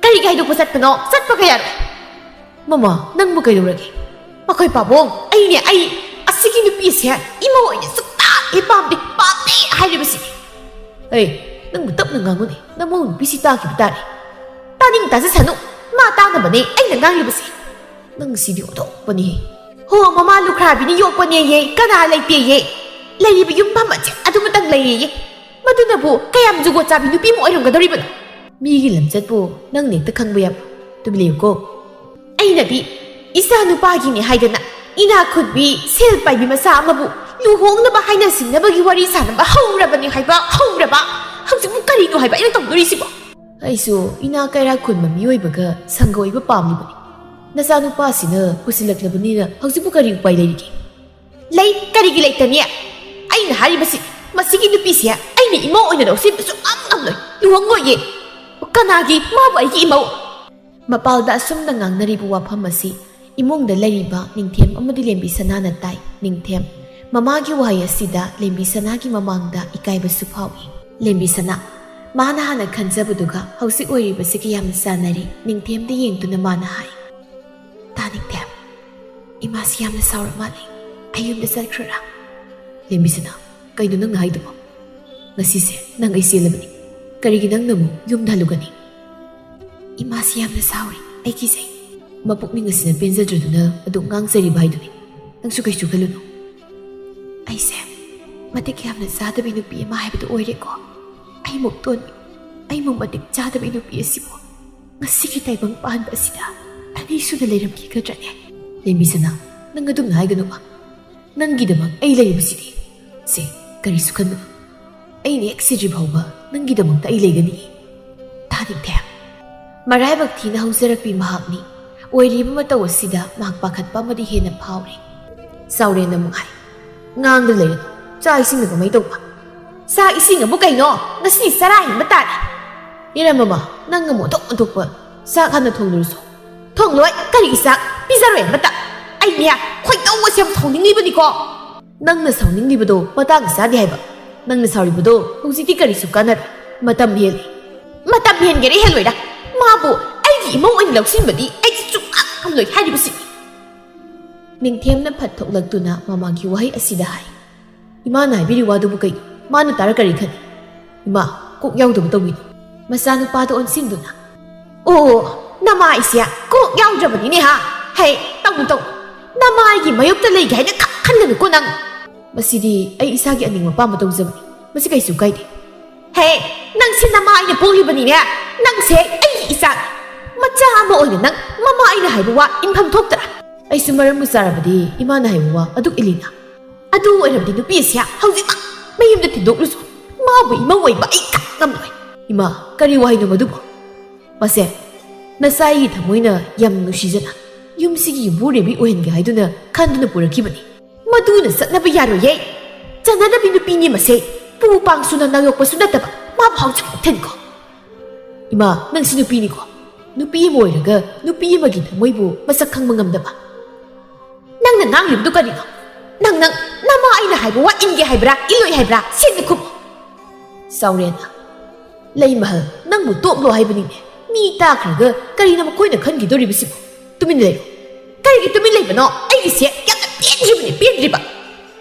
"ꯀꯔꯤꯒꯤ ꯍꯥꯏꯗꯣꯛꯄ ꯆꯠꯄꯅꯣ? ꯆꯠꯄꯒ ꯌꯥꯔꯣꯏ!" "ꯃꯃꯥ, ꯅꯪꯕꯨ ꯀꯩꯗꯧꯔꯒꯦ?" "ꯃꯈꯣꯏ ꯄꯥꯕꯨꯡ, ꯑꯩꯅꯦ, ꯑꯩ ꯑꯁꯤꯒꯤ ꯅꯨꯄꯤꯁꯦ ꯏꯃꯧ ꯑꯣꯏꯅ ꯁꯨꯛꯇꯥꯛ ꯍꯦꯛ ꯄꯥꯝꯗꯦ, ꯄꯥꯝꯗꯦ ꯍꯥꯏꯔꯤꯕꯁꯤꯅꯤ!" "ꯑꯩ, ꯅꯪꯕꯨ ꯇꯞꯅ ꯉꯥꯡꯉꯨꯅꯦ, ꯅꯃꯧ ꯅꯨꯄꯤꯁꯤ ꯇꯥꯈꯤꯕ ꯇꯥꯔꯦ꯫ ꯇꯥꯅꯤꯡ ꯇꯥꯖꯁꯅꯨ, ꯃꯥ ꯇꯥꯅꯕꯅꯦ ꯑꯩꯅ ꯉꯥꯡꯂꯤꯕꯁꯦ꯫ ꯅꯪ ꯁꯤꯗꯤ ꯑꯣꯟꯊꯣꯛꯄꯅꯤꯍꯦ!" "ꯍꯣ, ꯃꯃꯥ ꯂꯨꯈ꯭ꯔꯥꯕꯤꯅ ꯌꯣꯛꯄꯅꯦꯌꯦ, ꯀꯅꯥ ꯂꯩꯇꯦꯌꯦ꯫ ꯂꯩꯔꯤꯕ ꯌꯨꯝꯐꯝ ꯑꯁꯦ ꯑꯗꯨꯃꯇꯪ ꯂꯩꯌꯦꯌꯦ꯫ ꯃꯗꯨꯅꯕꯨ ꯀꯌꯥꯝ ꯖꯨꯒꯣꯠ ꯆꯥꯕꯤ ꯅꯨꯄꯤ ꯑꯃ ꯑꯣꯏꯔꯝꯒꯗꯧꯔꯤꯕꯅꯣ?" "ꯃꯤꯒꯤ ꯂꯝꯆꯠꯄꯨ ꯅꯪꯅ ꯍꯦꯛꯇ ꯈꯪꯕ ꯌꯥꯕ? ꯇꯨꯃꯤꯟ ꯂꯩꯌꯨꯀꯣ!" "ꯑꯩꯅꯗꯤ ꯏꯆꯥ ꯅꯨꯄꯥꯒꯤꯅꯤ ꯍꯥꯏꯗꯅ ꯏꯅꯥꯛ ꯈꯨꯟꯕꯤ, ꯁꯦꯜ ꯄꯥꯏꯕꯤ ꯃꯆꯥ ꯑꯃꯕꯨ ꯂꯨꯍꯣꯡꯅꯕ ꯍꯥꯏꯅ ꯁꯤꯡꯅꯕꯒꯤ ꯋꯥꯔꯤ ꯁꯥꯅꯕ ꯍꯧꯔꯕꯅꯤ ꯍꯥꯏꯕ, ꯍꯧꯔꯕ꯫ ꯍꯧꯖꯤꯛꯄꯨ ꯀꯔꯤꯅꯣ ꯍꯥꯏꯕ ꯑꯩꯅ ꯇꯧꯗꯣꯔꯤꯁꯤꯕꯣ?" "ꯑꯩꯁꯨ ꯏꯅꯥꯛ ꯀꯩꯔꯥꯛ ꯈꯨꯟꯕ ꯃꯤꯑꯣꯏꯕꯒ ꯁꯪꯒ ꯑꯣꯏꯕ ꯄꯥꯝꯂꯤꯕꯅꯤ꯫ ꯅꯆꯥꯅꯨꯄꯥꯁꯤꯅ ꯄꯨꯁꯤꯜꯂꯛꯂꯕꯅꯤꯅ ꯍꯧꯖꯤꯛꯄꯨ ꯀꯔꯤ ꯎꯄꯥꯏ ꯂꯩꯔꯤꯒꯦ?" "ꯂꯩ, ꯀꯔꯤꯒꯤ ꯂꯩꯇꯅꯤ? ꯑꯩꯅ ꯍꯥꯏꯔꯤꯕꯁꯤ, ꯃꯁꯤꯒꯤ ꯅꯨꯄꯤꯁꯦ ꯑꯩꯅ ꯏꯃꯧ ꯑꯣꯏꯅ ꯂꯧꯁꯤꯟꯕ ꯁꯨꯛꯉꯝ ꯉꯝꯂꯣꯏ꯫ ꯂꯨꯍꯣꯡꯂꯣꯏꯌꯦ꯫ ꯀꯅꯥꯒꯤ ꯃꯥꯕꯨ ꯑꯩꯒꯤ ꯏꯃꯧ?" ꯃꯄꯥꯜꯗ ꯑꯁꯨꯝꯅ ꯉꯥꯡꯅꯔꯤꯕ ꯋꯥꯐꯝ ꯑꯁꯤ ꯏꯃꯨꯡꯗ ꯂꯩꯔꯤꯕ ꯅꯤꯡꯊꯦꯝ ꯑꯃꯗꯤ ꯂꯦꯝꯕꯤ ꯁꯅꯥꯅ ꯇꯥꯏ꯫ ꯅꯤꯡꯊꯦꯝ, ꯃꯃꯥꯒꯤ ꯋꯥꯍꯩ ꯑꯁꯤꯗ ꯂꯦꯝꯕꯤ ꯁꯅꯥꯒꯤ ꯃꯃꯥꯡꯗ ꯏꯀꯥꯏꯕꯁꯨ ꯐꯥꯎꯏ꯫ ꯂꯦꯝꯕꯤ ꯁꯅꯥ, ꯃꯥꯅ ꯍꯥꯟꯅ ꯈꯟꯖꯕꯗꯨꯒ ꯍꯧꯖꯤꯛ ꯑꯣꯏꯔꯤꯕꯁꯤꯒ ꯌꯥꯝꯅ ꯆꯥꯟꯅꯔꯦ꯫ ꯅꯤꯡꯊꯦꯝꯗ ꯌꯦꯡꯗꯨꯅ ꯃꯥꯅ ꯍꯥꯏ, "ꯇꯥ ꯅꯤꯡꯊꯦꯝ, ꯏꯃꯥꯁꯤ ꯌꯥꯝꯅ ꯁꯥꯎꯔ ꯃꯥꯜꯂꯦ꯫ ꯑꯩ ꯌꯨꯝꯗ ꯆꯠꯈ꯭ꯔꯔꯥ?" "ꯂꯦꯝꯕꯤ ꯁꯅꯥ, ꯀꯩꯅꯣ ꯅꯪꯅ ꯍꯥꯏꯗꯨꯕꯣ? ꯉꯁꯤꯁꯦ ꯅꯪ ꯑꯩ ꯆꯦꯜꯂꯕꯅꯤ꯫ ꯀꯔꯤꯒꯤ ꯅꯪꯅ ꯑꯃꯨꯛ ꯌꯨꯝꯗ ꯍꯜꯂꯨꯒꯅꯤ?" "ꯏꯃꯥꯁꯤ ꯌꯥꯝꯅ ꯁꯥꯎꯔꯤ, ꯑꯩ ꯀꯤꯖꯩ꯫ ꯃꯄꯨꯛꯅꯤꯡ ꯑꯁꯤꯅ ꯄꯦꯟꯖꯗ꯭ꯔꯗꯨꯅ ꯑꯗꯨꯝ ꯉꯥꯡꯖꯔꯤꯕ ꯍꯥꯏꯗꯨꯅꯤ꯫ ꯅꯪꯁꯨ ꯀꯩꯁꯨ ꯈꯜꯂꯨꯅꯨ꯫ ꯑꯩꯁꯦ ꯃꯇꯤꯛ ꯌꯥꯝꯅ ꯆꯥꯗꯕꯤ ꯅꯨꯄꯤ ꯑꯃ ꯍꯥꯏꯕꯗꯨ ꯑꯣꯏꯔꯦꯀꯣ꯫ ꯑꯩꯃꯨꯛ ꯇꯣꯟꯕꯤ, ꯑꯩꯃꯨꯛ ꯃꯇꯤꯛ ꯆꯥꯗꯕꯤ ꯅꯨꯄꯤ ꯑꯁꯤꯕꯨ ꯉꯁꯤꯒꯤ ꯇꯥꯏꯕꯪ ꯄꯥꯟꯕ ꯑꯁꯤꯗ ꯑꯅꯤꯁꯨꯅ ꯂꯩꯔꯝꯈꯤꯒꯗ꯭ꯔꯅꯦ?" "ꯂꯦꯝꯕꯤ ꯁꯅꯥ, ꯅꯪ ꯑꯗꯨꯝꯅ ꯍꯥꯏꯒꯅꯨꯕ꯫ ꯅꯪꯒꯤꯗꯃꯛ ꯑꯩ ꯂꯩꯔꯤꯕꯁꯤꯗꯤ꯫ ꯁꯦ, ꯀꯔꯤꯁꯨ ꯈꯟꯒꯅꯨ꯫ ꯑꯩꯅ ꯍꯦꯛ ꯁꯤꯗ꯭ꯔꯤ ꯐꯥꯎꯕ ꯅꯪꯒꯤꯗꯃꯛꯇ ꯑꯩ ꯂꯩꯒꯅꯤ꯫ ꯇꯥꯅꯤꯡꯗꯦ꯫ ꯃꯔꯥꯏꯕꯛ ꯊꯤꯅ ꯍꯧꯖꯔꯛꯄꯤ ꯃꯍꯥꯛꯅꯤ꯫ ꯑꯣꯏꯔꯤꯕ ꯃꯇꯧ ꯑꯁꯤꯗ ꯃꯍꯥꯛ ꯄꯥꯈꯠꯄ ꯑꯃꯗꯤ ꯍꯦꯟꯅ ꯐꯥꯎꯔꯦ꯫ ꯆꯥꯎꯔꯦꯟꯅ ꯑꯃꯨꯛ ꯍꯥꯏ, "ꯉꯥꯡꯗ ꯂꯩꯔꯅꯨ꯫ ꯆꯥꯛ ꯏꯁꯤꯡꯅ ꯀꯃꯥꯏ ꯇꯧꯕ?" "ꯆꯥꯛ ꯏꯁꯤꯡ ꯑꯃꯨꯛ ꯀꯩꯅꯣ? ꯉꯁꯤꯗꯤ ꯆꯔꯥ ꯍꯦꯟꯕ ꯇꯥꯔꯦ꯫ ꯏꯔꯝ ꯃꯃꯥ, ꯅꯪ ꯑꯃꯨꯛ ꯑꯣꯟꯊꯣꯛ ꯑꯣꯟꯊꯣꯛꯄ ꯆꯥꯛ ꯍꯥꯟꯅ ꯊꯣꯡꯂꯨꯔꯁꯨ?" "ꯊꯣꯡꯂꯣꯏ꯫ ꯀꯔꯤꯒꯤ ꯆꯥꯛ? ꯄꯤꯖꯔꯣꯏ ꯑꯃꯇ꯫ ꯑꯩꯅꯦ ꯈꯣꯏꯗꯧ ꯑꯁꯦ ꯌꯥꯝ ꯁꯥꯎꯅꯤꯡꯉꯤꯕꯅꯤꯀꯣ꯫ ꯅꯪꯅ ꯁꯥꯎꯅꯤꯡꯂꯤꯕꯗꯣ ꯃꯇꯥꯡ ꯆꯥꯗꯦ ꯍꯥꯏꯕ꯫ ꯅꯪꯅ ꯁꯥꯎꯔꯤꯕꯗꯣ ꯍꯧꯖꯤꯛꯇꯤ ꯀꯔꯤꯁꯨ ꯀꯥꯟꯅꯔꯣꯏ꯫ ꯃꯇꯝ ꯍꯦꯜꯂꯦ꯫" "ꯃꯇꯝ ꯍꯦꯟꯒꯦꯔꯥ ꯍꯦꯜꯂꯣꯏꯔꯥ, ꯃꯥꯕꯨ ꯑꯩꯒꯤ ꯏꯃꯧ ꯑꯣꯏꯅ ꯂꯧꯁꯤꯟꯕꯗꯤ ꯑꯩꯗꯤ ꯁꯨꯡꯉꯝ ꯉꯝꯂꯣꯏ ꯍꯥꯏꯔꯤꯕꯁꯤꯅꯤ꯫" ꯅꯤꯡꯊꯦꯝꯅ ꯐꯠ ꯊꯣꯛꯂꯛꯇꯨꯅ ꯃꯃꯥꯒꯤ ꯋꯥꯍꯩ ꯑꯁꯤꯗ ꯍꯥꯏ, "ꯏꯃꯥꯅ ꯍꯥꯏꯕꯤꯔꯤ ꯋꯥꯗꯨꯕꯨ ꯀꯩꯅꯣ? ꯃꯥꯅ ꯇꯥꯔ ꯀꯔꯤ ꯈꯟꯅꯤ? ꯏꯃꯥ, ꯀꯣꯛ ꯌꯥꯎꯗꯕ ꯇꯧꯕꯤꯅꯨ꯫" ꯃꯆꯥꯅꯨꯄꯥꯗ ꯑꯣꯟꯁꯤꯟꯗꯨꯅ, "ꯑꯣ, ꯅꯃꯥꯏꯁꯦ ꯀꯣꯛ ꯌꯥꯎꯗ꯭ꯔꯕꯅꯤꯅꯦ ꯍꯥ? ꯍꯦ, ꯇꯧꯅꯨ, ꯇꯧꯅꯨ꯫ ꯅꯃꯥꯏꯒꯤ ꯃꯥꯌꯣꯛꯇ ꯂꯩꯒꯦ ꯍꯥꯏꯅ ꯈꯟꯒꯅꯨꯀꯣ ꯅꯪ꯫ ꯃꯁꯤꯗꯤ ꯑꯩ ꯏꯁꯥꯒꯤ ꯑꯅꯤꯡꯕ ꯑꯄꯥꯝꯕ ꯇꯧꯖꯕꯅꯤ꯫ ꯃꯁꯤ ꯀꯩꯁꯨ ꯀꯥꯏꯗꯦ꯫" "ꯍꯦ, ꯅꯪꯁꯦ ꯅꯃꯥ ꯑꯩꯅ ꯄꯣꯛꯂꯤꯕꯅꯤꯅꯦ꯫ ꯅꯪꯁꯦ ꯑꯩꯒꯤ ꯏꯆꯥ꯫ ꯃꯆꯥ ꯑꯃ ꯑꯣꯏꯅ ꯅꯪ ꯃꯃꯥ ꯑꯩꯅ ꯍꯥꯏꯕ ꯋꯥ ꯏꯟꯐꯝ ꯊꯣꯛꯇ꯭ꯔꯥ?" "ꯑꯩꯁꯨ ꯃꯔꯝꯕꯨ ꯆꯥꯔꯕꯗꯤ ꯏꯃꯥꯅ ꯍꯥꯏꯕ ꯋꯥ ꯑꯗꯨ ꯏꯜꯂꯤꯅ꯫ ꯑꯗꯨ ꯑꯣꯏꯔꯕꯗꯤ ꯅꯨꯄꯤ ꯑꯁꯤ ꯍꯧꯖꯤꯛꯃꯛ ꯃꯌꯨꯝꯗ ꯊꯤꯟꯗꯣꯛꯂꯨꯁꯨ꯫ ꯃꯥꯕꯨ ꯏꯃꯧ ꯑꯣꯏꯕ ꯑꯩ ꯈꯪ ꯉꯝꯂꯣꯏ꯫" "ꯏꯃꯥ, ꯀꯔꯤ ꯋꯥꯍꯩꯅꯣ ꯃꯗꯨꯕꯨ? ꯃꯁꯦ, ꯅꯆꯥꯒꯤ ꯊꯃꯣꯏꯅ ꯌꯥꯝ ꯅꯨꯡꯁꯤꯖꯅ ꯌꯨꯝꯁꯤꯒꯤ ꯌꯨꯝꯕꯨꯔꯦꯝꯕꯤ ꯑꯣꯏꯍꯟꯒꯦ ꯍꯥꯏꯗꯨꯅ ꯈꯟꯗꯨꯅ ꯄꯨꯔꯛꯈꯤꯕꯅꯤ꯫ ꯃꯗꯨꯅ ꯆꯠꯅꯕ ꯌꯥꯔꯣꯏꯌꯦ꯫ ꯆꯟꯅꯗꯕꯤ ꯅꯨꯄꯤꯅꯤ ꯃꯁꯦ꯫ ꯄꯨ ꯄꯥꯡꯁꯨ ꯅꯅꯥꯎ ꯌꯣꯛꯄꯁꯨ ꯅꯠꯇꯕ ꯃꯥꯕꯨ ꯍꯧꯖꯤꯛ ꯊꯤꯟꯈꯣ꯫" "ꯏꯃꯥ, ꯅꯪꯁꯤ ꯅꯨꯄꯤꯅꯤꯀꯣ꯫ ꯅꯨꯄꯤ ꯑꯃ ꯑꯣꯏꯔꯒ ꯅꯨꯄꯤ ꯑꯃꯒꯤ ꯊꯃꯣꯏꯕꯨ ꯃꯁꯛ ꯈꯪꯕ ꯉꯝꯗꯕ꯫ ꯅꯪꯅ ꯉꯥꯡꯂꯤꯕꯗꯨ ꯀꯔꯤꯅꯣ? ꯅꯪ, ꯅꯪ, ꯅꯃꯥ ꯑꯩꯅ ꯍꯥꯏꯕ ꯋꯥ ꯏꯟꯒꯦ ꯍꯥꯏꯕ꯭ꯔꯥ, ꯏꯜꯂꯣꯏ ꯍꯥꯏꯕ꯭ꯔꯥ? ꯁꯦꯡꯅ ꯈꯨꯝꯃꯨ꯫" ꯆꯥꯎꯔꯦꯟꯅ, "ꯂꯩꯃꯍꯜ, ꯅꯪꯕꯨ ꯇꯣꯛꯂꯣ ꯍꯥꯏꯕꯅꯤꯅꯦ꯫ ꯃꯤ ꯇꯥꯈ꯭ꯔꯒ ꯀꯔꯤꯅꯣ ꯃꯈꯣꯏꯅ ꯈꯟꯈꯤꯗꯣꯔꯤꯕꯁꯤꯕꯨ? ꯇꯨꯃꯤꯟ ꯂꯩꯌꯨ꯫" "ꯀꯔꯤꯒꯤ ꯇꯨꯃꯤꯟ ꯂꯩꯕꯅꯣ? ꯑꯩꯒꯤꯁꯦ ꯌꯥꯝꯅ ꯄꯦꯟꯗ꯭ꯔꯤꯕꯅꯤ, ꯄꯦꯟꯗ꯭ꯔꯤꯕ꯫"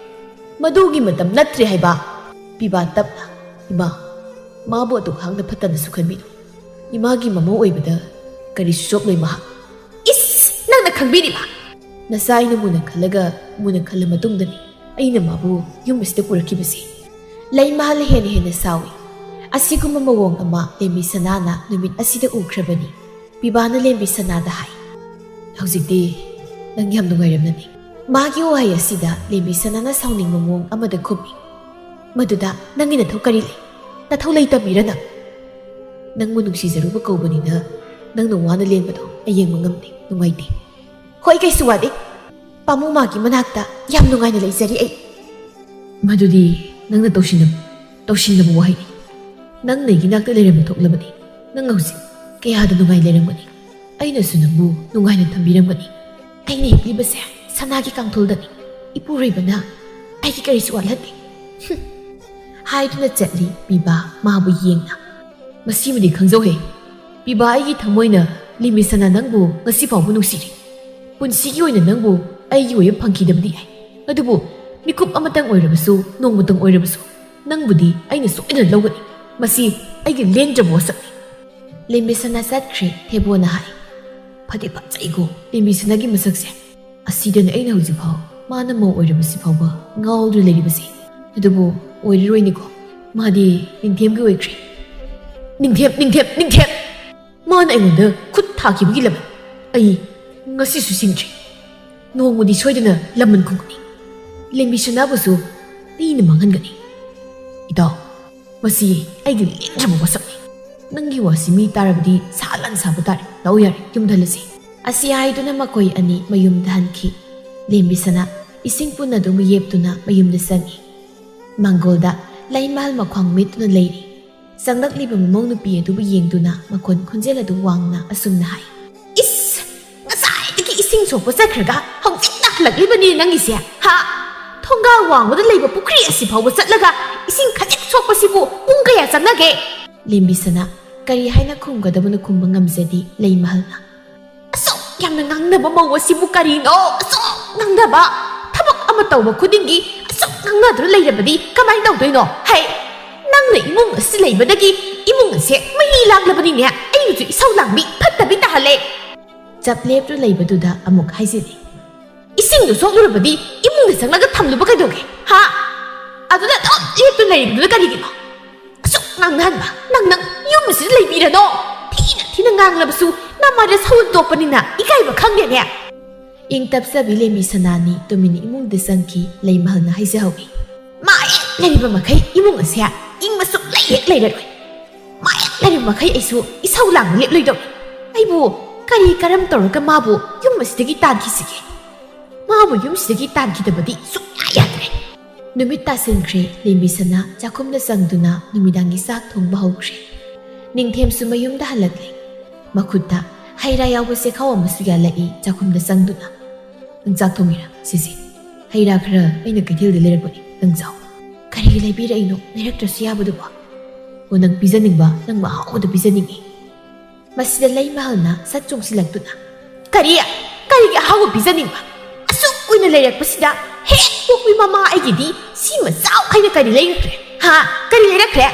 "ꯃꯗꯨꯒꯤ ꯃꯇꯝ ꯅꯠꯇ꯭ꯔꯦ ꯍꯥꯏꯕ꯫" ꯄꯤꯕꯥ ꯇꯞꯅ, "ꯏꯃꯥ, ꯃꯥꯕꯨ ꯑꯗꯨꯛ ꯍꯥꯡꯅ ꯐꯠꯇꯅꯁꯨ ꯈꯟꯕꯤꯅꯨ꯫ ꯏꯃꯥꯒꯤ ꯃꯃꯧ ꯑꯣꯏꯕꯗ ꯀꯔꯤꯁꯨ ꯆꯣꯞꯂꯣꯏ ꯃꯍꯥꯛ꯫" "ꯏꯁ, ꯅꯪꯅ ꯈꯪꯕꯤꯔꯤꯕ?" "ꯅꯆꯥ ꯑꯩꯅ ꯃꯨꯟꯅ ꯈꯜꯂꯒ, ꯃꯨꯟꯅ ꯈꯜꯂ ꯃꯇꯨꯡꯗꯅꯤ ꯑꯩꯅ ꯃꯥꯕꯨ ꯌꯨꯝ ꯑꯁꯤꯗ ꯄꯨꯔꯛꯈꯤꯕꯁꯤ꯫" ꯂꯩꯃꯍꯜ ꯍꯦꯟꯅ ꯍꯦꯟꯅ ꯁꯥꯎꯏ꯫ ꯑꯁꯤꯒꯨꯝꯕ ꯃꯑꯣꯡ ꯑꯃ ꯂꯦꯝꯕꯤ ꯁꯅꯥꯅ ꯅꯨꯃꯤꯠ ꯑꯁꯤꯗ ꯎꯈ꯭ꯔꯕꯅꯤ꯫ ꯄꯤꯕꯥꯅ ꯂꯦꯝꯕꯤ ꯁꯅꯥꯗ ꯍꯥꯏ, "ꯍꯧꯖꯤꯛꯇꯤ ꯅꯪ ꯌꯥꯝ ꯅꯨꯡꯉꯥꯏꯔꯝꯂꯅꯤ꯫" ꯃꯥꯒꯤ ꯋꯥꯍꯩ ꯑꯁꯤꯗ ꯂꯦꯝꯕꯤ ꯁꯅꯥꯅ ꯁꯥꯎꯅꯤꯡꯕ ꯃꯑꯣꯡ ꯑꯃꯗ ꯈꯨꯝꯃꯤ꯫ ꯃꯗꯨꯗ ꯅꯪꯒꯤ ꯅꯊꯧ ꯀꯔꯤ ꯂꯩ? ꯅꯊꯧ ꯂꯩꯇꯕꯤꯔ ꯅꯪ? ꯅꯪꯕꯨ ꯅꯨꯡꯁꯤꯖꯔꯨꯕ ꯀꯧꯕꯅꯤꯅ ꯅꯪꯅ ꯋꯥꯅ ꯂꯦꯟꯕꯗꯣ ꯑꯩ ꯌꯦꯡꯕ ꯉꯝꯗꯦ, ꯅꯨꯡꯉꯥꯏꯇꯦ꯫ ꯍꯣꯏ, ꯀꯩꯁꯨ ꯋꯥꯗꯦ꯫ ꯄꯥꯃꯨ ꯃꯥꯒꯤ ꯃꯅꯥꯛꯇ ꯌꯥꯝ ꯅꯨꯡꯉꯥꯏꯅ ꯂꯩꯖꯔꯤ ꯑꯩ꯫ ꯃꯗꯨꯗꯤ ꯅꯪꯅ ꯇꯧꯁꯤꯟꯅꯕ, ꯇꯧꯁꯤꯟꯅꯕ ꯋꯥꯍꯩꯅꯤ꯫ ꯅꯪꯅ ꯑꯩꯒꯤ ꯅꯥꯛꯇ ꯂꯩꯔꯝꯕ ꯊꯣꯛꯂꯕꯅꯤ꯫ ꯅꯪ ꯍꯧꯖꯤꯛ ꯀꯌꯥꯗ ꯅꯨꯡꯉꯥꯏ ꯂꯩꯔꯝꯒꯅꯤ꯫ ꯑꯩꯅꯁꯨ ꯅꯪꯕꯨ ꯅꯨꯡꯉꯥꯏꯅ ꯊꯝꯕꯤꯔꯝꯒꯅꯤ꯫ ꯑꯩꯅ ꯍꯤꯞꯂꯤꯕꯁꯦ ꯁꯅꯥꯒꯤ ꯀꯥꯡꯊꯣꯜꯗꯅꯤ꯫ ꯏꯄꯨꯔꯣꯏꯕꯅ ꯑꯩꯒꯤ ꯀꯔꯤꯁꯨ ꯋꯥꯠꯍꯟꯗꯦ꯫ ꯍꯨꯝ꯫ ꯍꯥꯏꯗꯨꯅ ꯆꯠꯂꯤ ꯄꯤꯕꯥ ꯃꯥꯕꯨ ꯌꯦꯡꯅ꯫ ꯃꯁꯤꯃꯗꯤ ꯈꯪꯖꯧꯍꯦ꯫ ꯄꯤꯕꯥ ꯑꯩꯒꯤ ꯊꯃꯣꯏꯅ ꯂꯤꯃꯤꯁꯅꯥ ꯅꯪꯕꯨ ꯉꯁꯤ ꯐꯥꯎꯕ ꯅꯨꯡꯁꯤꯔꯤ꯫ ꯄꯨꯟꯁꯤꯒꯤ ꯑꯣꯏꯅ ꯅꯪꯕꯨ ꯑꯩꯒꯤ ꯑꯣꯏꯕ ꯐꯪꯈꯤꯗꯕꯗꯤ ꯌꯥꯏ꯫ ꯑꯗꯨꯕꯨ ꯃꯤꯀꯨꯞ ꯑꯃꯇꯪ ꯑꯣꯏꯔꯕꯁꯨ, ꯅꯣꯡꯃꯇꯪ ꯑꯣꯏꯔꯕꯁꯨ ꯅꯪꯕꯨꯗꯤ ꯑꯩꯅ ꯁꯣꯏꯗꯅ ꯂꯧꯒꯅꯤ꯫ ꯃꯁꯤ ꯑꯩꯒꯤ ꯂꯦꯡꯗ꯭ꯔꯕ ꯋꯥꯁꯛꯅꯤ꯫ ꯂꯦꯝꯕꯤꯁꯅꯥ ꯆꯠꯈ꯭ꯔꯦ꯫ ꯊꯦꯕꯣꯅ ꯍꯥꯏ, "ꯐꯗꯤ ꯐꯖꯩꯀꯣ ꯂꯦꯝꯕꯤꯁꯅꯥꯒꯤ ꯃꯁꯛꯁꯦ꯫ ꯑꯁꯤꯗꯅ ꯑꯩꯅ ꯍꯧꯖꯤꯛꯐꯥꯎ ꯃꯥꯅ ꯃꯧ ꯑꯣꯏꯔꯕꯁꯤ ꯐꯥꯎꯕ ꯉꯥꯎꯗꯨꯅ ꯂꯩꯔꯤꯕꯁꯦ꯫ ꯑꯗꯨꯕꯨ ꯑꯣꯏꯔꯔꯣꯏꯅꯦꯀꯣ꯫ ꯃꯥꯗꯤ ꯅꯤꯡꯊꯦꯝꯒꯤ ꯑꯣꯏꯈ꯭ꯔꯦ꯫" "ꯅꯤꯡꯊꯦꯝ, ꯅꯤꯡꯊꯦꯝ, ꯅꯤꯡꯊꯦꯝ! ꯃꯥꯅ ꯑꯩꯉꯣꯟꯗ ꯈꯨꯠ ꯊꯥꯈꯤꯕꯒꯤ ꯂꯃꯟ ꯑꯩ ꯉꯁꯤꯁꯨ ꯁꯤꯡꯗ꯭ꯔꯤ꯫ ꯅꯣꯡꯃꯗꯤ ꯁꯣꯏꯗꯅ ꯂꯃꯟ ꯈꯨꯝꯒꯅꯤ꯫ ꯂꯦꯝꯕꯤꯁꯅꯥꯕꯨꯁꯨ ꯑꯩꯅ ꯃꯥꯡꯍꯟꯒꯅꯤ꯫ ꯏꯇꯥꯎ, ꯃꯁꯤ ꯑꯩꯒꯤ ꯂꯦꯡꯗ꯭ꯔꯕ ꯋꯥꯁꯛꯅꯤ꯫ ꯅꯪꯒꯤ ꯋꯥꯁꯤ ꯃꯤ ꯇꯥꯔꯕꯗꯤ ꯁꯥ ꯂꯥꯟ ꯁꯥꯕ ꯇꯥꯔꯦ꯫ ꯂꯥꯛꯎ ꯌꯥꯔꯦ, ꯌꯨꯝꯗ ꯍꯜꯂꯁꯤ꯫" ꯑꯁꯤ ꯍꯥꯏꯗꯨꯅ ꯃꯈꯣꯏ ꯑꯅꯤ ꯃꯌꯨꯝꯗ ꯍꯟꯈꯤ꯫ ꯂꯦꯝꯕꯤꯁꯅꯥ ꯏꯁꯤꯡ ꯄꯨꯟꯅ ꯑꯗꯨꯝ ꯌꯦꯞꯇꯨꯅ ꯃꯌꯨꯝꯗ ꯆꯪꯉꯤ꯫ ꯃꯥꯡꯒꯣꯜꯗ ꯂꯩꯃꯥꯜ ꯃꯈ꯭ꯋꯥꯡ ꯃꯤꯠꯇꯨꯅ ꯂꯩꯔꯤ꯫ ꯆꯪꯂꯛꯂꯤꯕ ꯃꯃꯧ ꯅꯨꯄꯤ ꯑꯗꯨꯕꯨ ꯌꯦꯡꯗꯨꯅ ꯃꯈꯣꯟ ꯈꯣꯟꯖꯦꯜ ꯑꯗꯨ ꯋꯥꯡꯅ ꯑꯁꯨꯝꯅ ꯍꯥꯏ, "ꯏꯁ! ꯉꯁꯥꯏꯗꯒꯤ ꯏꯁꯤꯡ ꯁꯣꯛꯄ ꯆꯠꯈ꯭ꯔꯒ ꯍꯧꯖꯤꯛꯇ ꯍꯜꯂꯛꯂꯤꯕꯅꯤ ꯅꯪꯒꯤꯁꯦ, ꯍꯥ? ꯊꯣꯡꯒꯥ ꯋꯥꯡꯃꯗ ꯂꯩꯕ ꯄꯨꯈ꯭ꯔꯤ ꯑꯁꯤ ꯐꯥꯎꯕ ꯆꯠꯂꯒ ꯏꯁꯤꯡ ꯈꯖꯤꯛ ꯁꯣꯛꯄꯁꯤꯕꯨ ꯄꯨꯡ ꯀꯌꯥ ꯆꯪꯅꯒꯦ?" ꯂꯦꯝꯕꯤꯁꯅꯥ ꯀꯔꯤ ꯍꯥꯏꯅ ꯈꯨꯝꯒꯗꯕꯅꯣ ꯈꯨꯝꯕ ꯉꯝꯖꯗꯦ ꯂꯩꯃꯍꯜꯅ꯫ "ꯑꯁꯨꯛ ꯌꯥꯝꯅ ꯉꯥꯡꯅꯕ ꯃꯧ ꯑꯁꯤꯕꯨ ꯀꯔꯤꯅꯣ? ꯑꯁꯨꯛ ꯉꯥꯡꯅꯕ! ꯊꯕꯛ ꯑꯃ ꯇꯧꯕ ꯈꯨꯗꯤꯡꯒꯤ ꯑꯁꯨꯛ ꯉꯥꯡꯅꯗꯨꯅ ꯂꯩꯔꯕꯗꯤ ꯀꯃꯥꯏꯅ ꯇꯧꯗꯣꯏꯅꯣ? ꯍꯩ! ꯅꯪꯅ ꯏꯃꯨꯡ ꯑꯁꯤ ꯂꯩꯕꯗꯒꯤ ꯏꯃꯨꯡ ꯑꯁꯦ ꯃꯍꯤ ꯂꯥꯡꯂꯕꯅꯤꯅꯦ꯫ ꯑꯩꯕꯨꯁꯨ ꯏꯁꯧ ꯂꯥꯡꯕꯤ ꯐꯠꯇꯕꯤ ꯇꯥꯍꯜꯂꯦ꯫" ꯆꯞ ꯂꯦꯞꯇꯨꯅ ꯂꯩꯕꯗꯨꯗ ꯑꯃꯨꯛ ꯍꯥꯏꯖꯤꯜꯂꯤ, "ꯏꯁꯤꯡꯗꯨ ꯁꯣꯛꯂꯨꯔꯕꯗꯤ ꯏꯃꯨꯡꯗ ꯆꯪꯂꯒ ꯊꯝꯂꯨꯕ ꯀꯩꯗꯧꯒꯦ? ꯍꯥ? ꯑꯗꯨꯗ ꯑꯗꯨꯝ ꯂꯦꯞꯇꯨꯅ ꯂꯩꯔꯤꯕꯗꯨꯅ ꯀꯔꯤꯒꯤꯅꯣ? ꯑꯁꯨꯛ ꯉꯥꯡꯅꯍꯟꯕ ꯅꯪ, ꯅꯪ ꯌꯨꯝꯁꯤꯗ ꯂꯩꯕꯤꯔꯅꯣ꯫ ꯊꯤꯅ ꯊꯤꯅ ꯉꯥꯡꯂꯕꯁꯨ ꯅꯃꯥꯏꯗ ꯁꯧ ꯇꯣꯛꯄꯅꯤꯅ ꯏꯀꯥꯏꯕ ꯈꯪꯗꯦꯅꯦ꯫" ꯏꯪ ꯇꯞꯆꯕꯤ ꯂꯦꯝꯕꯤꯁꯅꯥꯅꯤ ꯇꯨꯃꯤꯟꯅ ꯏꯃꯨꯡꯗ ꯆꯪꯈꯤ꯫ ꯂꯩꯃꯍꯜꯅ ꯍꯥꯏꯖꯍꯧꯏ, "ꯃꯥ ꯏꯪ ꯂꯩꯔꯤꯕ ꯃꯈꯩ ꯏꯃꯨꯡ ꯑꯁꯦ ꯏꯪꯕ ꯁꯨꯛꯂꯩ ꯍꯦꯛ ꯂꯩꯔꯔꯣꯏ꯫ ꯃꯥ ꯍꯦꯛ ꯂꯩꯔꯤꯕ ꯃꯈꯩ ꯑꯩꯁꯨ ꯏꯁꯧ ꯂꯥꯡꯕ ꯂꯦꯞꯂꯣꯏꯗꯧꯔꯤ꯫ ꯑꯩꯕꯨ ꯀꯔꯤ ꯀꯔꯝ ꯇꯧꯔꯒ ꯃꯥꯕꯨ ꯌꯨꯝ ꯑꯁꯤꯗꯒꯤ ꯇꯥꯟꯈꯤꯁꯤꯒꯦ? ꯃꯥꯕꯨ ꯌꯨꯝꯁꯤꯗꯒꯤ ꯇꯥꯟꯈꯤꯗꯕꯗꯤ ꯁꯨꯛꯌꯥ ꯌꯥꯗ꯭ꯔꯦ꯫ ꯅꯨꯃꯤꯠ ꯇꯥꯁꯤꯟꯈ꯭ꯔꯦ꯫ ꯂꯦꯝꯕꯤꯁꯅꯥ ꯆꯥꯛꯈꯨꯝꯗ ꯆꯪꯗꯨꯅ ꯅꯨꯃꯤꯗꯥꯡꯒꯤ ꯆꯥꯛ ꯊꯣꯡꯕ ꯍꯧꯈ꯭ꯔꯦ꯫ ꯅꯤꯡꯊꯦꯝꯁꯨ ꯃꯌꯨꯝꯗ ꯍꯜꯂꯛꯂꯦ꯫ ꯃꯈꯨꯠꯇ ꯍꯩ ꯔꯥ ꯌꯥꯎꯕ ꯆꯦꯈꯥꯎ ꯑꯃꯁꯨ ꯌꯥꯜꯂꯛꯏ ꯆꯥꯛꯈꯨꯝꯗ ꯆꯪꯗꯨꯅ꯫ "ꯅꯪ ꯆꯥꯛ ꯊꯣꯡꯉꯤꯔꯥ, ꯁꯤꯁꯦ? ꯍꯩ ꯔꯥ ꯈꯔ ꯑꯩꯅ ꯀꯩꯊꯦꯜꯗ ꯂꯩꯔꯛꯄꯅꯦ, ꯅꯪ ꯆꯥꯎ꯫" "ꯀꯔꯤꯒꯤ ꯂꯩꯕꯤꯔꯛꯏꯅꯣ? ꯂꯩꯔꯛꯇ꯭ꯔꯁꯨ ꯌꯥꯕꯗꯨꯕꯣ?" "ꯑꯣ, ꯅꯪ ꯄꯤꯖꯅꯤꯡꯕ, ꯅꯪꯕꯨ ꯑꯍꯥꯎꯕꯗ ꯄꯤꯖꯅꯤꯡꯉꯤ꯫" ꯃꯁꯤꯗ ꯂꯩꯃꯍꯜꯅ ꯁꯠ ꯆꯣꯡꯁꯤꯜꯂꯛꯇꯨꯅ, "ꯀꯔꯤ? ꯀꯔꯤꯒꯤ ꯑꯍꯥꯎꯕ ꯄꯤꯖꯅꯤꯡꯕ? ꯑꯁꯨꯛ ꯀꯨꯏꯅ ꯂꯩꯔꯛꯄꯁꯤꯗ ꯍꯦꯛ ꯄꯣꯛꯄꯤ ꯃꯃꯥ ꯑꯩꯒꯤꯗꯤ ꯁꯤꯃ ꯆꯥꯎ ꯍꯥꯏꯅ ꯀꯔꯤ ꯂꯩꯔꯛꯈ꯭ꯔꯦ? ꯍꯥ? ꯀꯔꯤ ꯂꯩꯔꯛꯈ꯭ꯔꯦ?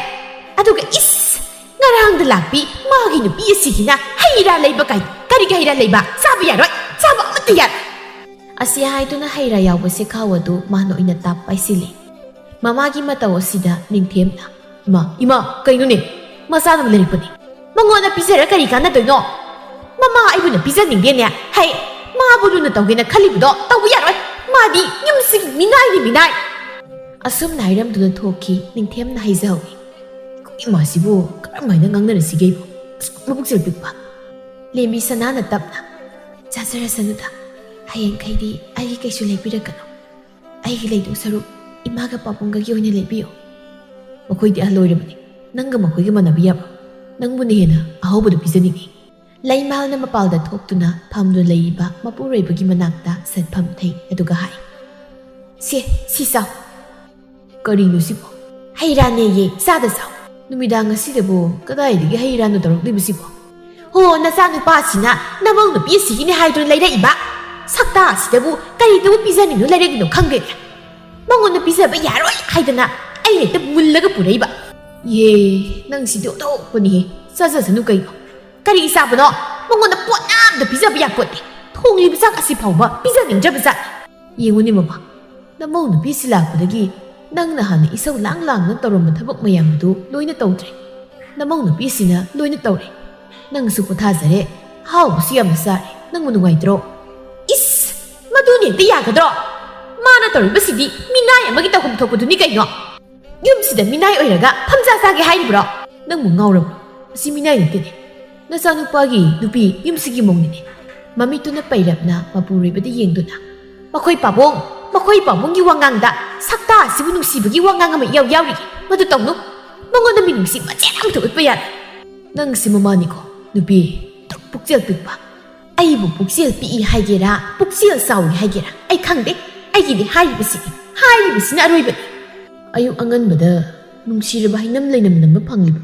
ꯑꯗꯨꯒ ꯏꯁ! ꯉꯔꯥꯡꯗ ꯂꯥꯛꯄꯤ ꯃꯥꯒꯤ ꯅꯨꯄꯤ ꯑꯁꯤꯒꯤꯅ ꯍꯩ ꯔꯥ ꯂꯩꯕ ꯀꯥꯏ꯫ ꯀꯔꯤꯒꯤ ꯍꯩ ꯔꯥ ꯂꯩꯕ? ꯆꯥꯕ ꯌꯥꯔꯣꯏ! ꯆꯥꯕ ꯑꯃꯠꯇ ꯌꯥꯔꯣꯏ!" ꯑꯁꯤ ꯍꯥꯏꯗꯨꯅ ꯍꯩ ꯔꯥ ꯌꯥꯎꯕ ꯆꯦꯈꯥꯎ ꯑꯗꯨ ꯃꯥꯅ ꯑꯣꯏꯅ ꯇꯥꯞ ꯄꯥꯏꯁꯤꯜꯂꯤ꯫ ꯃꯃꯥꯒꯤ ꯃꯇꯧ ꯑꯁꯤꯗ ꯅꯤꯡꯊꯦꯝꯅ, "ꯏꯃꯥ, ꯏꯃꯥ, ꯀꯩꯅꯣꯅꯦ? ꯃꯆꯥꯅ ꯂꯩꯔꯛꯄꯅꯦ꯫ ꯃꯉꯣꯟꯗ ꯄꯤꯖꯔ ꯀꯔꯤ ꯀꯥꯟꯅꯗꯣꯏꯅꯣ? ꯃꯃꯥ ꯑꯩꯕꯨꯅ ꯄꯤꯖꯅꯤꯡꯗꯦꯅꯦ꯫ ꯍꯩ, ꯃꯥꯕꯨ ꯂꯨꯅ ꯇꯧꯒꯦꯅ ꯈꯜꯂꯤꯕꯗꯣ ꯇꯧꯕ ꯌꯥꯔꯣꯏ꯫ ꯃꯥꯗꯤ ꯌꯨꯝꯁꯤꯒꯤ ꯃꯤꯅꯥꯏꯅꯤ, ꯃꯤꯅꯥꯏ!" ꯑꯁꯨꯝꯅ ꯍꯥꯏꯔꯝꯗꯨꯅ ꯊꯣꯛꯈꯤ꯫ ꯅꯤꯡꯊꯦꯝꯅ ꯍꯥꯏꯖꯍꯧꯏ, "ꯏꯃꯥꯁꯤꯕꯨ ꯀꯔꯝꯍꯥꯏꯅ ꯉꯥꯡꯅꯔꯁꯤꯒꯦꯕꯨ? ꯑꯁ, ꯃꯕꯨꯛꯁꯦ ꯄꯤꯛꯄ!" ꯂꯦꯝꯕꯤ ꯁꯅꯥꯅ ꯇꯞꯅ, "ꯆꯥꯖꯔꯁꯅꯨꯗ, ꯍꯌꯦꯡꯈꯩꯗꯤ ꯑꯩꯒꯤ ꯀꯩꯁꯨ ꯂꯩꯕꯤꯔꯛꯀꯅꯨ꯫ ꯑꯩꯒꯤ ꯂꯩꯗꯧ ꯁꯔꯨꯛ ꯏꯃꯥꯒ ꯄꯥꯕꯨꯡꯒꯒꯤ ꯑꯣꯏꯅ ꯂꯩꯕꯤꯌꯨ꯫ ꯃꯈꯣꯏꯗꯤ ꯑꯍꯜ ꯑꯣꯏꯔꯕꯅꯤ, ꯅꯪꯒ ꯃꯈꯣꯏꯒ ꯃꯥꯟꯅꯕ ꯌꯥꯕ꯭ꯔꯣ? ꯅꯪꯕꯨꯅ ꯍꯦꯟꯅ ꯑꯍꯥꯎꯕꯗꯨ ꯄꯤꯖꯅꯤꯡꯏ꯫" ꯂꯩꯃꯥꯜꯅ ꯃꯄꯥꯜꯗ ꯊꯣꯛꯇꯨꯅ ꯐꯝꯗꯨꯅ ꯂꯩꯔꯤꯕ ꯃꯄꯨꯔꯣꯏꯕꯒꯤ ꯃꯅꯥꯛꯇ ꯁꯠ ꯐꯝꯊꯩ, ꯑꯗꯨꯒ ꯍꯥꯏ, "ꯁꯦ, ꯁꯤ ꯆꯥꯎ꯫" "ꯀꯔꯤꯅꯣ ꯁꯤꯕꯣ?" "ꯍꯩ ꯔꯥꯅꯦꯌꯦ, ꯆꯥꯗ ꯆꯥꯎ꯫" "ꯅꯨꯃꯤꯗꯥꯡ ꯑꯁꯤꯗꯕꯨ ꯀꯗꯥꯏꯗꯒꯤ ꯍꯩ ꯔꯥꯅꯣ ꯇꯧꯔꯛꯂꯤꯕꯁꯤꯕꯣ?" "ꯍꯣ, ꯅꯆꯥꯅꯨꯄꯥꯁꯤꯅ ꯅꯃꯧ ꯅꯨꯄꯤ ꯑꯁꯤꯒꯤꯅꯦ ꯍꯥꯏꯗꯨꯅ ꯂꯩꯔꯛꯏꯕ꯫ ꯁꯛꯇꯥ ꯑꯁꯤꯗꯕꯨ ꯀꯔꯤꯗꯕꯨ ꯄꯤꯖꯅꯤꯡꯅꯣ ꯂꯩꯔꯛꯏꯅꯣ ꯈꯪꯗꯦꯅꯦ꯫ ꯃꯉꯣꯟꯗ ꯄꯤꯖꯕ ꯌꯥꯔꯣꯏ ꯍꯥꯏꯗꯅ ꯑꯩꯅ ꯍꯦꯛꯇ ꯃꯨꯜꯂꯒ ꯄꯨꯔꯛꯏꯕ꯫" "ꯌꯦ, ꯅꯪ ꯁꯤꯗꯤ ꯑꯣꯟꯊꯣꯛꯄꯅꯤꯍꯦ꯫ ꯆꯥꯖꯁꯅꯨ ꯀꯩꯅꯣ꯫" "ꯀꯔꯤ ꯆꯥꯕꯅꯣ? ꯃꯉꯣꯟꯗ ꯄꯣꯠ ꯑꯝꯇ ꯄꯤꯖꯕ ꯌꯥꯄꯣꯠꯇꯦ꯫ ꯊꯣꯡꯂꯤꯕ ꯆꯥꯛ ꯑꯁꯤ ꯐꯥꯎꯕ ꯄꯤꯖꯅꯤꯡꯗ꯭ꯔꯕ ꯖꯥꯠꯅꯤ꯫" "ꯌꯦꯡꯉꯨꯅꯦ ꯃꯃꯥ, ꯅꯃꯧ ꯅꯨꯄꯤꯁꯤ ꯂꯥꯛꯄꯗꯒꯤ ꯅꯪꯅ ꯍꯥꯟꯅ ꯏꯁꯧ ꯂꯥꯡ ꯂꯥꯡꯅ ꯇꯧꯔꯝꯕ ꯊꯕꯛ ꯃꯌꯥꯝ ꯑꯗꯨ ꯂꯣꯏꯅ ꯇꯧꯗ꯭ꯔꯦ꯫ ꯅꯃꯧ ꯅꯨꯄꯤꯁꯤꯅ ꯂꯣꯏꯅ ꯇꯧꯔꯦ꯫ ꯅꯪꯁꯨ ꯄꯣꯊꯥꯖꯔꯦ, ꯑꯍꯥꯎꯕꯁꯨ ꯌꯥꯝꯅ ꯆꯥꯔꯦ꯫ ꯅꯪꯕꯨ ꯅꯨꯡꯉꯥꯏꯇ꯭ꯔꯣ?" "ꯏꯁ! ꯃꯗꯨꯅ ꯍꯦꯛꯇ ꯌꯥꯒꯗ꯭ꯔꯣ? ꯃꯥꯅ ꯇꯧꯔꯤꯕꯁꯤꯗꯤ ꯃꯤꯅꯥꯏ ꯑꯃꯒꯤ ꯇꯧꯐꯝ ꯊꯣꯛꯄꯗꯨꯅꯤ ꯀꯩꯅꯣ꯫ ꯌꯨꯝꯁꯤꯗ ꯃꯤꯅꯥꯏ ꯑꯣꯏꯔꯒ ꯐꯝꯖꯥ ꯆꯥꯒꯦ ꯍꯥꯏꯔꯤꯕ꯭ꯔꯣ? ꯅꯪꯕꯨ ꯉꯥꯎꯔꯕ꯭ꯔꯣ? ꯑꯁꯤ ꯃꯤꯅꯥꯏ ꯅꯠꯇꯦꯅꯦ꯫ ꯅꯆꯥꯅꯨꯄꯥꯒꯤ ꯅꯨꯄꯤ ꯌꯨꯝꯁꯤꯒꯤ ꯃꯧꯅꯤꯅꯦ꯫ ꯃꯃꯤꯠꯇꯨꯅ ꯄꯩꯔꯞꯅ ꯃꯄꯨꯔꯣꯏꯕꯗ ꯌꯦꯡꯗꯨꯅ, "ꯃꯈꯣꯏ ꯄꯥꯕꯨꯡ, ꯃꯈꯣꯏ ꯄꯥꯕꯨꯡꯒꯤ ꯋꯥꯉꯥꯡꯗ ꯁꯛꯇꯥ ꯑꯁꯤꯕꯨ ꯅꯨꯡꯁꯤꯕꯒꯤ ꯋꯥꯉꯥꯡ ꯑꯃ ꯏꯌꯥꯎ ꯌꯥꯎꯔꯤ꯫ ꯃꯗꯨ ꯇꯧꯅꯨ꯫ ꯃꯉꯣꯟꯗ ꯃꯤꯅꯨꯡꯁꯤ ꯃꯆꯦꯠ ꯑꯃꯠꯇ ꯎꯠꯄ ꯌꯥꯗꯦ꯫ ꯅꯪꯁꯤ ꯃꯃꯥꯅꯤꯀꯣ, ꯅꯨꯄꯤ, ꯄꯨꯛꯆꯦꯜ ꯄꯤꯛꯄ꯫ ꯑꯩꯕꯨ ꯄꯨꯛꯆꯦꯜ ꯄꯤꯛꯏ ꯍꯥꯏꯒꯦꯔꯥ, ꯄꯨꯛꯆꯦꯜ ꯆꯥꯎꯏ ꯍꯥꯏꯒꯦꯔꯥ, ꯑꯩ ꯈꯪꯗꯦ꯫ ꯑꯩꯒꯤꯗꯤ ꯍꯥꯏꯔꯤꯕꯁꯤꯅꯤ, ꯍꯥꯏꯔꯤꯕꯁꯤꯅ ꯑꯔꯣꯏꯕꯅꯤ꯫ ꯑꯌꯨꯛ ꯑꯉꯟꯕꯗ ꯅꯨꯡꯁꯤꯔꯕ ꯍꯩꯅꯝ ꯂꯩꯅꯝ ꯅꯝꯕ ꯐꯪꯂꯤꯕ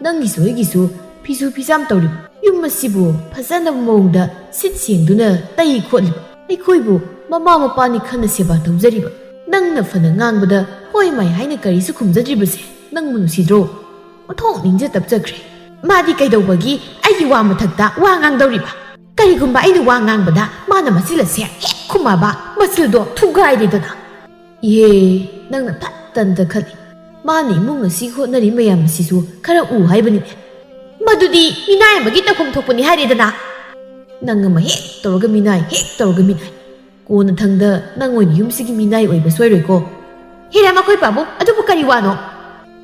ꯅꯪꯒꯤꯁꯨ ꯑꯩꯒꯤꯁꯨ ꯐꯤꯁꯨ ꯐꯤꯖꯥꯝ ꯇꯧꯔꯤꯕ ꯌꯨꯝ ꯑꯁꯤꯕꯨ ꯐꯖꯅꯕ ꯃꯑꯣꯡꯗ ꯁꯤꯠ ꯁꯦꯡꯗꯨꯅ ꯇꯩ ꯈꯣꯠꯂꯤꯕ ꯑꯩꯈꯣꯏꯕꯨ ꯃꯃꯥ ꯃꯄꯥꯅꯤ ꯈꯟꯅ ꯁꯦꯕꯥ ꯇꯧꯖꯔꯤꯕ ꯅꯪꯅ ꯐꯅ ꯉꯥꯡꯕꯗ ꯍꯣꯏ ꯃꯥꯏ ꯍꯥꯏꯅ ꯀꯔꯤꯁꯨ ꯈꯨꯝꯖꯗ꯭ꯔꯤꯕꯁꯦ ꯅꯪꯕꯨ ꯅꯨꯡꯁꯤꯗ꯭ꯔꯣ?" ꯑꯣꯟꯊꯣꯛ ꯅꯤꯡꯖ ꯇꯞꯆꯈ꯭ꯔꯦ꯫ ꯃꯥꯗꯤ ꯀꯩꯗꯧꯕꯒꯤ ꯑꯩꯒꯤ ꯋꯥ ꯃꯊꯛꯇ ꯋꯥ ꯉꯥꯡꯗꯧꯔꯤꯕ? ꯀꯔꯤꯒꯨꯝꯕ ꯑꯩꯅ ꯋꯥ ꯉꯥꯡꯕꯗ ꯃꯥꯅ ꯃꯆꯤꯜ ꯑꯁꯦ ꯍꯦꯛ ꯈꯨꯝꯃꯕ, ꯃꯆꯤꯜꯗꯣ ꯊꯨꯒꯥꯏꯔꯦꯗꯅ꯫ ꯏꯍꯦ, ꯅꯪꯅ ꯐꯠꯇꯅꯗ ꯈꯜꯂꯤ꯫ ꯃꯥꯅ ꯏꯃꯨꯡ ꯑꯁꯤ ꯍꯣꯠꯅꯔꯤ ꯃꯌꯥꯝ ꯑꯁꯤꯁꯨ ꯈꯔ ꯎ ꯍꯥꯏꯕꯅꯤꯅꯦ꯫ ꯃꯗꯨꯗꯤ ꯃꯤꯅꯥꯏ ꯑꯃꯒꯤ ꯇꯧꯐꯝ ꯊꯣꯛꯄꯅꯤ ꯍꯥꯏꯔꯦꯗꯅ꯫ ꯅꯪ ꯑꯃ ꯍꯦꯛ ꯇꯧꯔꯒ ꯃꯤꯅꯥꯏ, ꯍꯦꯛ ꯇꯧꯔꯒ ꯃꯤꯅꯥꯏ꯫ ꯀꯣꯟꯅꯊꯪꯗ ꯅꯪ ꯑꯣꯏꯅ ꯌꯨꯝꯁꯤꯒꯤ ꯃꯤꯅꯥꯏ ꯑꯣꯏꯕ ꯁꯣꯏꯔꯣꯏꯀꯣ꯫ ꯍꯤꯔꯝ, ꯑꯩꯈꯣꯏ ꯄꯥꯕꯨꯡ, ꯑꯗꯨꯕꯨ ꯀꯔꯤ ꯋꯥꯅꯣ?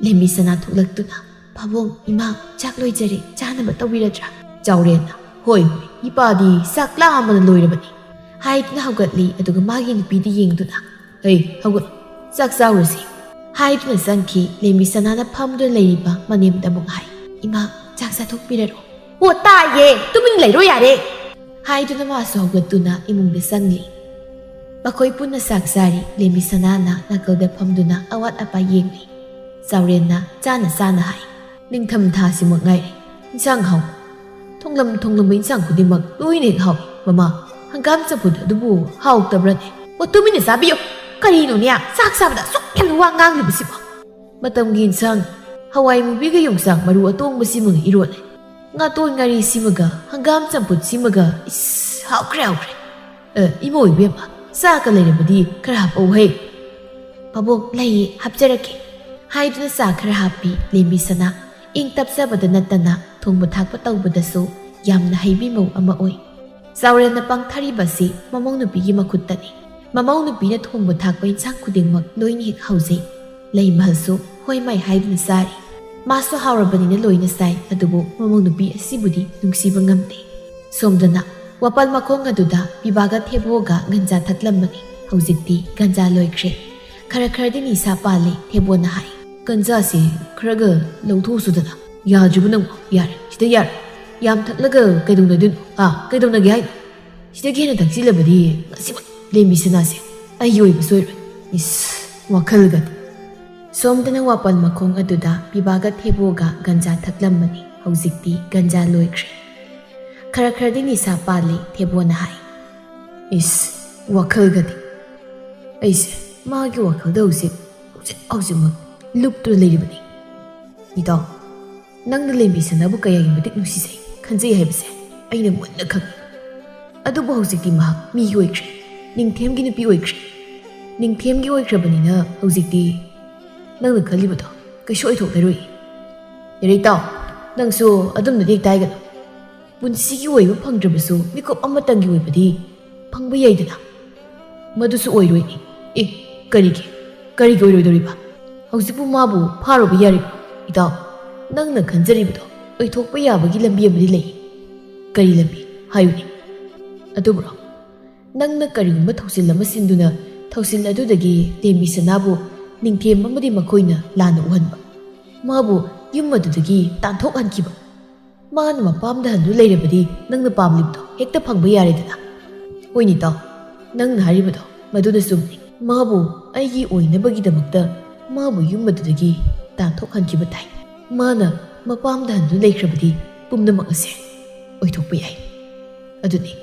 ꯂꯦꯝꯕꯤ ꯁꯅꯥ ꯊꯣꯛꯂꯛꯇꯨꯅ, "ꯄꯥꯕꯨꯡ, ꯏꯃꯥ, ꯆꯥꯛ ꯂꯣꯏꯖꯔꯦ, ꯆꯥꯅꯕ ꯇꯧꯕꯤꯔꯗ꯭ꯔꯥ?" ꯆꯥꯎꯔꯦꯟꯅ, "ꯍꯣꯏ, ꯍꯣꯏ, ꯏꯄꯥꯗꯤ ꯆꯥꯛ ꯂꯥꯝꯕꯅ ꯂꯣꯏꯔꯕꯅꯤ," ꯍꯥꯏꯗꯨꯅ ꯍꯧꯒꯠꯂꯤ, ꯑꯗꯨꯒ ꯃꯥꯒꯤ ꯅꯨꯄꯤꯗ ꯌꯦꯡꯗꯨꯅ, "ꯍꯩ, ꯍꯧꯒꯠ, ꯆꯥꯛ ꯆꯥꯎꯔꯁꯤ," ꯍꯥꯏꯗꯨꯅ ꯆꯪꯈꯤ꯫ ꯂꯦꯝꯕꯤ ꯁꯅꯥꯅ ꯐꯝꯗꯨꯅ ꯂꯩꯔꯤꯕ ꯃꯅꯦꯝꯗ ꯑꯃꯨꯛ ꯍꯥꯏ, "ꯏꯃꯥ, ꯆꯥꯛ ꯆꯥꯊꯣꯛꯄꯤꯔꯔꯣ?" "ꯑꯣ, ꯇꯥꯏꯌꯦ, ꯇꯨꯃꯤꯟ ꯂꯩꯔꯣ ꯌꯥꯔꯦ," ꯍꯥꯏꯗꯨꯅ ꯃꯥꯁꯨ ꯍꯧꯒꯠꯇꯨꯅ ꯏꯃꯨꯡꯗ ꯆꯪꯂꯤ꯫ ꯃꯈꯣꯏ ꯄꯨꯟꯅ ꯆꯥꯛ ꯆꯥꯔꯤ꯫ ꯂꯦꯝꯕꯤ ꯁꯅꯥꯅ ꯅꯥꯀꯜꯗ ꯐꯝꯗꯨꯅ ꯑꯋꯥꯠ ꯑꯄꯥ ꯌꯦꯡꯂꯤ꯫ ꯆꯥꯎꯔꯦꯟꯅ ꯆꯥꯅ ꯆꯥꯅ ꯍꯥꯏ, "ꯅꯤꯡꯊꯝ ꯊꯥꯁꯤꯃꯛ ꯉꯥꯏꯔꯦ, ꯏꯟꯁꯥꯡ ꯍꯥꯎ꯫ ꯊꯣꯡꯂꯝ ꯊꯣꯡꯂꯝꯕ ꯏꯟꯁꯥꯡ ꯈꯨꯗꯤꯡꯃꯛ ꯂꯣꯏꯅ ꯍꯦꯛ ꯍꯥꯎꯏ꯫ ꯃꯃꯥ, ꯍꯪꯒꯥꯝ ꯆꯝꯐꯨꯠ ꯑꯗꯨꯕꯨ ꯍꯥꯎꯇꯕ꯭ꯔꯅꯦ?" "ꯑꯣ, ꯇꯨꯃꯤꯟꯅ ꯆꯥꯕꯤꯌꯨ꯫ ꯀꯔꯤꯅꯣꯅꯦ, ꯆꯥꯛ ꯆꯥꯕꯗ ꯑꯁꯨꯛ ꯌꯥꯝꯅ ꯋꯥ ꯉꯥꯡꯂꯤꯕꯁꯤꯕꯣ?" "ꯃꯇꯝꯒꯤ ꯏꯟꯁꯥꯡ, ꯍꯋꯥꯏ ꯃꯨꯕꯤꯒ ꯌꯣꯡꯆꯥꯛ ꯃꯔꯨ ꯑꯇꯣꯡꯕꯁꯤꯃꯒ ꯏꯔꯣꯜꯂꯦ꯫ ꯉꯥꯇꯣꯟ ꯉꯥꯔꯤꯁꯤꯃꯒ ꯍꯪꯒꯥꯝ ꯆꯝꯐꯨꯠꯁꯤꯃꯒ, ꯏꯁ, ꯍꯥꯎꯈ꯭ꯔꯦ, ꯍꯥꯎꯈ꯭ꯔꯦ꯫ ꯑꯦ, ꯏꯃꯧ ꯏꯕꯦꯝꯃ, ꯆꯥꯒ ꯂꯩꯔꯕꯗꯤ ꯈꯔ ꯍꯥꯞꯄꯛꯎ ꯍꯦ꯫" "ꯄꯥꯕꯨꯡ, ꯂꯩꯌꯦ, ꯍꯥꯞꯆꯔꯛꯀꯦ," ꯍꯥꯏꯗꯨꯅ ꯆꯥ ꯈꯔ ꯍꯥꯞꯄꯤ꯫ ꯂꯦꯝꯕꯤ ꯁꯅꯥ ꯏꯪ ꯇꯞꯆꯕꯗ ꯅꯠꯇꯅ ꯊꯣꯡꯕ ꯊꯥꯛꯄ ꯇꯧꯕꯗꯁꯨ ꯌꯥꯝꯅ ꯍꯩꯕꯤ ꯃꯧ ꯑꯃ ꯑꯣꯏ꯫ ꯆꯥꯎꯔꯦꯟꯅ ꯄꯪꯊꯔꯤꯕꯁꯤ ꯃꯃꯧ ꯅꯨꯄꯤꯒꯤ ꯃꯈꯨꯠꯇꯅꯤ꯫ ꯃꯃꯧ ꯅꯨꯄꯤꯅ ꯊꯣꯡꯕ ꯊꯥꯛꯄ ꯏꯟꯁꯥꯡ ꯈꯨꯗꯤꯡꯃꯛ ꯂꯣꯏꯅ ꯍꯦꯛ ꯍꯧꯖꯩ꯫ ꯂꯩꯃꯍꯜꯁꯨ ꯍꯣꯏ ꯃꯥꯏ ꯍꯥꯏꯗꯨꯅ ꯆꯥꯔꯤ꯫ ꯃꯥꯁꯨ ꯍꯥꯎꯔꯕꯅꯤꯅ ꯂꯣꯏꯅ ꯆꯥꯏ, ꯑꯗꯨꯕꯨ ꯃꯃꯧ ꯅꯨꯄꯤ ꯑꯁꯤꯕꯨꯗꯤ ꯅꯨꯡꯁꯤꯕ ꯉꯝꯗꯦ꯫ ꯁꯣꯝꯗꯅ ꯋꯥꯄꯜ ꯃꯈꯣꯡ ꯑꯗꯨꯗ ꯄꯤꯕꯥꯒ ꯊꯦꯕꯣꯒ ꯒꯟꯖꯥ ꯊꯛꯂꯝꯕꯅꯤ꯫ ꯍꯧꯖꯤꯛꯇꯤ ꯒꯟꯖꯥ ꯂꯣꯏꯈ꯭ꯔꯦ꯫ ꯈꯔ ꯈꯔꯗꯤ ꯅꯤꯁꯥ ꯄꯥꯜꯂꯤ꯫ ꯊꯦꯕꯣꯅ ꯍꯥꯏ, "ꯒꯟꯖꯥꯁꯦ ꯈꯔꯒ ꯂꯧꯊꯣꯛꯎꯁꯨꯗꯅ꯫ ꯌꯥꯗ꯭ꯔꯤꯕ ꯅꯪꯕꯣ? ꯌꯥꯔꯦ, ꯁꯤꯗ ꯌꯥꯔꯦ꯫ ꯌꯥꯝ ꯊꯛꯂꯒ ꯀꯩꯗꯧꯅꯗꯣꯏꯅꯣ? ꯍꯥ? ꯀꯩꯗꯧꯅꯒꯦ ꯍꯥꯏꯅꯣ? ꯁꯤꯗꯒꯤ ꯍꯦꯟꯅ ꯊꯛꯆꯤꯜꯂꯕꯗꯤ ꯉꯁꯤꯃꯛ ꯂꯦꯝꯕꯤ ꯁꯅꯥꯁꯦ ꯑꯩꯒꯤ ꯑꯣꯏꯕ ꯁꯣꯏꯔꯣꯏ꯫ ꯏꯁ, ꯋꯥꯈꯜꯒꯗꯤ"꯫ ꯁꯣꯝꯗꯅ ꯋꯥꯄꯜ ꯃꯈꯣꯡ ꯑꯗꯨꯗ ꯄꯤꯕꯥꯒ ꯊꯦꯕꯣꯒ ꯒꯟꯖꯥ ꯊꯛꯂꯝꯕꯅꯤ꯫ ꯍꯧꯖꯤꯛꯇꯤ ꯒꯟꯖꯥ ꯂꯣꯏꯈ꯭ꯔꯦ꯫ ꯈꯔ ꯈꯔꯗꯤ ꯅꯤꯁꯥ ꯄꯥꯜꯂꯤ꯫ ꯊꯦꯕꯣꯅ ꯍꯥꯏ, "ꯏꯁ, ꯋꯥꯈꯜꯒꯗꯤ꯫ ꯑꯩꯁꯦ ꯃꯥꯒꯤ ꯋꯥꯈꯜꯗ ꯍꯧꯖꯤꯛ, ꯍꯧꯖꯤꯛ, ꯍꯧꯖꯤꯛꯃꯛ ꯂꯨꯞꯇꯨꯅ ꯂꯩꯔꯤꯕꯅꯤ꯫ ꯏꯇꯥꯎ, ꯅꯪꯅ ꯂꯦꯝꯕꯤ ꯁꯅꯥꯕꯨ ꯀꯌꯥꯒꯤ ꯃꯇꯤꯛ ꯅꯨꯡꯁꯤꯖꯩ, ꯈꯟꯖꯩ ꯍꯥꯏꯕꯁꯦ ꯑꯩꯅ ꯃꯨꯟꯅ ꯈꯪꯏ꯫ ꯑꯗꯨꯕꯨ ꯍꯧꯖꯤꯛꯇꯤ ꯃꯍꯥꯛ ꯃꯤꯒꯤ ꯑꯣꯏꯈ꯭ꯔꯦ, ꯅꯤꯡꯊꯦꯝꯒꯤ ꯅꯨꯄꯤ ꯑꯣꯏꯈ꯭ꯔꯦ꯫ ꯅꯤꯡꯊꯦꯝꯒꯤ ꯑꯣꯏꯈ꯭ꯔꯕꯅꯤꯅ ꯍꯧꯖꯤꯛꯇꯤ ꯅꯪꯅ ꯈꯜꯂꯤꯕꯗꯣ ꯀꯩꯁꯨ ꯑꯣꯏꯊꯣꯛꯂꯔꯣꯏ꯫ ꯌꯥꯔꯦ ꯏꯇꯥꯎ, ꯅꯪꯁꯨ ꯑꯗꯨꯝꯅꯗꯤ ꯍꯦꯛꯇ ꯍꯥꯏꯒꯅꯨ꯫ ꯄꯨꯟꯁꯤꯒꯤ ꯑꯣꯏꯕ ꯐꯪꯗ꯭ꯔꯕꯁꯨ ꯃꯤꯀꯨꯞ ꯑꯃꯇꯪꯒꯤ ꯑꯣꯏꯕꯗꯤ ꯐꯪꯕ ꯌꯥꯏꯗꯅ꯫ ꯃꯗꯨꯁꯨ ꯑꯣꯏꯔꯣꯏꯅꯦ꯫ ꯑꯦ, ꯀꯔꯤꯒꯤ? ꯀꯔꯤꯒꯤ ꯑꯣꯏꯔꯣꯏꯗꯧꯔꯤꯕ? ꯍꯧꯖꯤꯛꯄꯨ ꯃꯥꯕꯨ ꯐꯥꯔꯨꯕ ꯌꯥꯔꯤꯕ꯭ꯔꯣ? ꯏꯇꯥꯎ, ꯅꯪꯅ ꯈꯟꯖꯔꯤꯕꯗꯣ ꯑꯣꯏꯊꯣꯛꯄ ꯌꯥꯕꯒꯤ ꯂꯝꯕꯤ ꯑꯃꯗꯤ ꯂꯩ꯫ ꯀꯔꯤ ꯂꯝꯕꯤ? ꯍꯥꯏꯌꯨꯅꯦ꯫ ꯑꯗꯨꯕꯨꯔꯣ? ꯅꯪꯅ ꯀꯔꯤꯒꯨꯝꯕ ꯊꯧꯁꯤꯜ ꯑꯃ ꯁꯤꯟꯗꯨꯅ ꯊꯧꯁꯤꯜ ꯑꯗꯨꯗꯒꯤ ꯂꯦꯝꯕꯤ ꯁꯅꯥꯕꯨ ꯅꯤꯡꯊꯦꯝ ꯑꯃꯗꯤ ꯃꯈꯣꯏꯅ ꯂꯥꯟꯅ ꯎꯍꯟꯕ꯫ ꯃꯥꯕꯨ ꯌꯨꯝ ꯑꯗꯨꯗꯒꯤ ꯇꯥꯟꯊꯣꯛꯍꯟꯈꯤꯕ꯫ ꯃꯥꯅ ꯃꯄꯥꯝꯗ ꯍꯟꯗꯨꯅ ꯂꯩꯔꯕꯗꯤ ꯅꯪꯅ ꯄꯥꯝꯂꯤꯕꯗꯣ ꯍꯦꯛꯇ ꯐꯪꯕ ꯌꯥꯔꯦꯗꯅ꯫ ꯍꯣꯏꯅꯦ ꯏꯇꯥꯎ, ꯅꯪꯅ ꯍꯥꯏꯔꯤꯕꯗꯣ ꯃꯗꯨꯅ ꯆꯨꯝꯃꯤ꯫ ꯃꯥꯕꯨ ꯑꯩꯒꯤ ꯑꯣꯏꯅꯕꯒꯤꯗꯃꯛꯇ ꯃꯥꯕꯨ ꯌꯨꯝ ꯑꯗꯨꯗꯒꯤ ꯇꯥꯟꯊꯣꯛꯍꯟꯈꯤꯕ ꯇꯥꯏ꯫ ꯃꯥꯅ ꯃꯄꯥꯝꯗ ꯍꯟꯗꯨꯅ ꯂꯩꯈ꯭ꯔꯕꯗꯤ ꯄꯨꯝꯅꯃꯛ ꯑꯁꯦ ꯑꯣꯏꯊꯣꯛꯄ ꯌꯥꯏ꯫ ꯑꯗꯨꯅꯤ,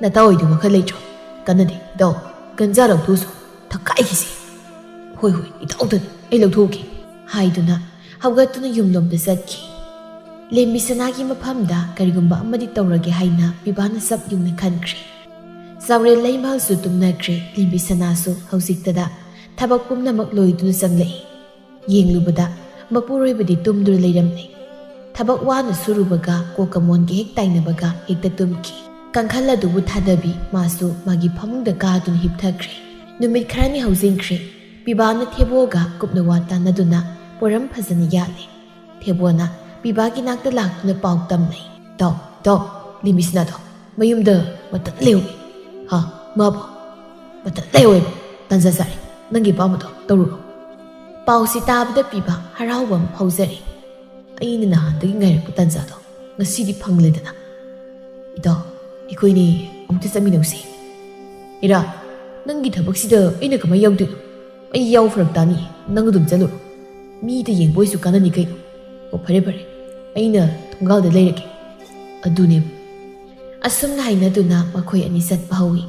ꯅꯇꯥꯎ ꯑꯣꯏꯗꯤ ꯋꯥꯈꯜ ꯂꯩꯇ꯭ꯔꯣ? ꯀꯥꯟꯅꯗꯦ, ꯏꯇꯥꯎ, ꯒꯟꯖꯥ ꯂꯧꯊꯣꯛꯎꯁꯨ, ꯊꯛꯀꯥꯏꯈꯤꯁꯤ꯫ ꯍꯣꯏ, ꯍꯣꯏ, ꯏꯇꯥꯎꯗꯅꯤ, ꯑꯩ ꯂꯧꯊꯣꯛꯎꯒꯦ꯫ ꯍꯥꯏꯗꯨꯅ ꯍꯧꯒꯠꯇꯨꯅ ꯌꯨꯝꯂꯣꯝꯗ ꯆꯠꯈꯤ꯫ ꯂꯦꯝꯕꯤ ꯁꯅꯥꯒꯤ ꯃꯐꯝꯗ ꯀꯔꯤꯒꯨꯝꯕ ꯑꯃꯗꯤ ꯇꯧꯔꯒꯦ ꯍꯥꯏꯅ ꯄꯤꯕꯥꯅ ꯆꯞ ꯌꯨꯡꯅ ꯈꯟꯈ꯭ꯔꯦ꯫ ꯆꯥꯎꯔꯦꯜ ꯂꯩꯃꯍꯜꯁꯨ ꯇꯨꯝꯅꯈ꯭ꯔꯦ꯫ ꯂꯦꯝꯕꯤ ꯁꯅꯥꯁꯨ ꯍꯧꯖꯤꯛꯇꯗ ꯊꯕꯛ ꯄꯨꯝꯅꯃꯛ ꯂꯣꯏꯗꯨꯅ ꯆꯪꯂꯛꯏ꯫ ꯌꯦꯡꯂꯨꯕꯗ ꯃꯄꯨꯔꯣꯏꯕꯗꯤ ꯇꯨꯝꯗꯨꯅ ꯂꯩꯔꯝꯂꯦ꯫ ꯊꯕꯛ ꯋꯥꯅ ꯁꯨꯔꯨꯕꯒ ꯀꯣꯛꯀ ꯃꯣꯟꯒ ꯍꯦꯛ ꯇꯥꯏꯅꯕꯒ ꯍꯦꯛꯇ ꯇꯨꯝꯈꯤ꯫ ꯀꯥꯡꯈꯜ ꯑꯗꯨꯕꯨ ꯊꯥꯗꯕꯤ ꯃꯥꯁꯨ ꯃꯥꯒꯤ ꯐꯃꯨꯡꯗ ꯀꯥꯗꯨꯅ ꯍꯤꯞꯊꯈ꯭ꯔꯦ꯫ ꯅꯨꯃꯤꯠ ꯈꯔꯅꯤ ꯍꯧꯖꯤꯟꯈ꯭ꯔꯦ꯫ ꯄꯤꯕꯥꯅ ꯊꯦꯕꯣꯒ ꯀꯨꯞꯅ ꯋꯥ ꯇꯥꯟꯅꯗꯨꯅ ꯄꯣꯔꯝ ꯐꯖꯅ ꯌꯥꯠꯂꯦ꯫ ꯊꯦꯕꯣꯅ ꯄꯤꯕꯥꯒꯤ ꯅꯥꯛꯇ ꯂꯥꯛꯇꯨꯅ ꯄꯥꯎ ꯇꯝꯂꯦ꯫ "ꯇꯥꯎ, ꯇꯥꯎ, ꯂꯤꯃꯤꯁꯅꯥꯗꯣ ꯃꯌꯨꯝꯗ ꯃꯇꯠ ꯂꯩꯍꯧꯏ꯫" "ꯍꯥ? ꯃꯥꯕꯨ ꯃꯇꯠ ꯂꯩꯍꯧꯋꯦꯕ? ꯇꯥꯟꯖꯥ ꯆꯥꯔꯦ꯫ ꯅꯪꯒꯤ ꯑꯄꯥꯝꯕꯗꯣ ꯇꯧꯔꯨꯔꯣ꯫" ꯄꯥꯎꯁꯤ ꯇꯥꯕꯗ ꯄꯤꯕꯥ ꯍꯔꯥꯎꯕ ꯑꯃ ꯐꯥꯎꯖꯔꯦ꯫ ꯑꯩꯅ ꯅꯍꯥꯟꯗꯒꯤ ꯉꯥꯏꯔꯛꯄ ꯇꯥꯟꯖꯥꯗꯣ ꯉꯁꯤꯗꯤ ꯐꯪꯂꯦꯗꯅ꯫ "ꯏꯇꯥꯎ, ꯑꯩꯈꯣꯏꯅꯤ ꯑꯃꯨꯛꯇ ꯆꯠꯃꯤꯟꯅꯧꯁꯦ꯫" "ꯏꯔꯥ, ꯅꯪꯒꯤ ꯊꯕꯛꯁꯤꯗ ꯑꯩꯅ ꯀꯃꯥꯏ ꯌꯥꯎꯗꯣꯏꯅꯣ? ꯑꯩ ꯌꯥꯎ ꯐꯔꯛ ꯇꯥꯅꯤ, ꯅꯪ ꯑꯗꯨꯝ ꯆꯠꯂꯨꯔꯣ꯫ ꯃꯤꯗ ꯌꯦꯡꯕ ꯑꯣꯏꯁꯨ ꯀꯥꯟꯅꯅꯤ ꯀꯩꯅꯣ꯫ ꯑꯣ, ꯐꯔꯦ ꯐꯔꯦ, ꯑꯩꯅ ꯊꯣꯡꯒꯥꯜꯗ ꯂꯩꯔꯒꯦ꯫" ꯑꯗꯨꯅꯦꯕ꯫ ꯑꯁꯨꯝꯅ ꯍꯥꯏꯅꯗꯨꯅ ꯃꯈꯣꯏ ꯑꯅꯤ ꯆꯠꯄ ꯍꯧꯏ꯫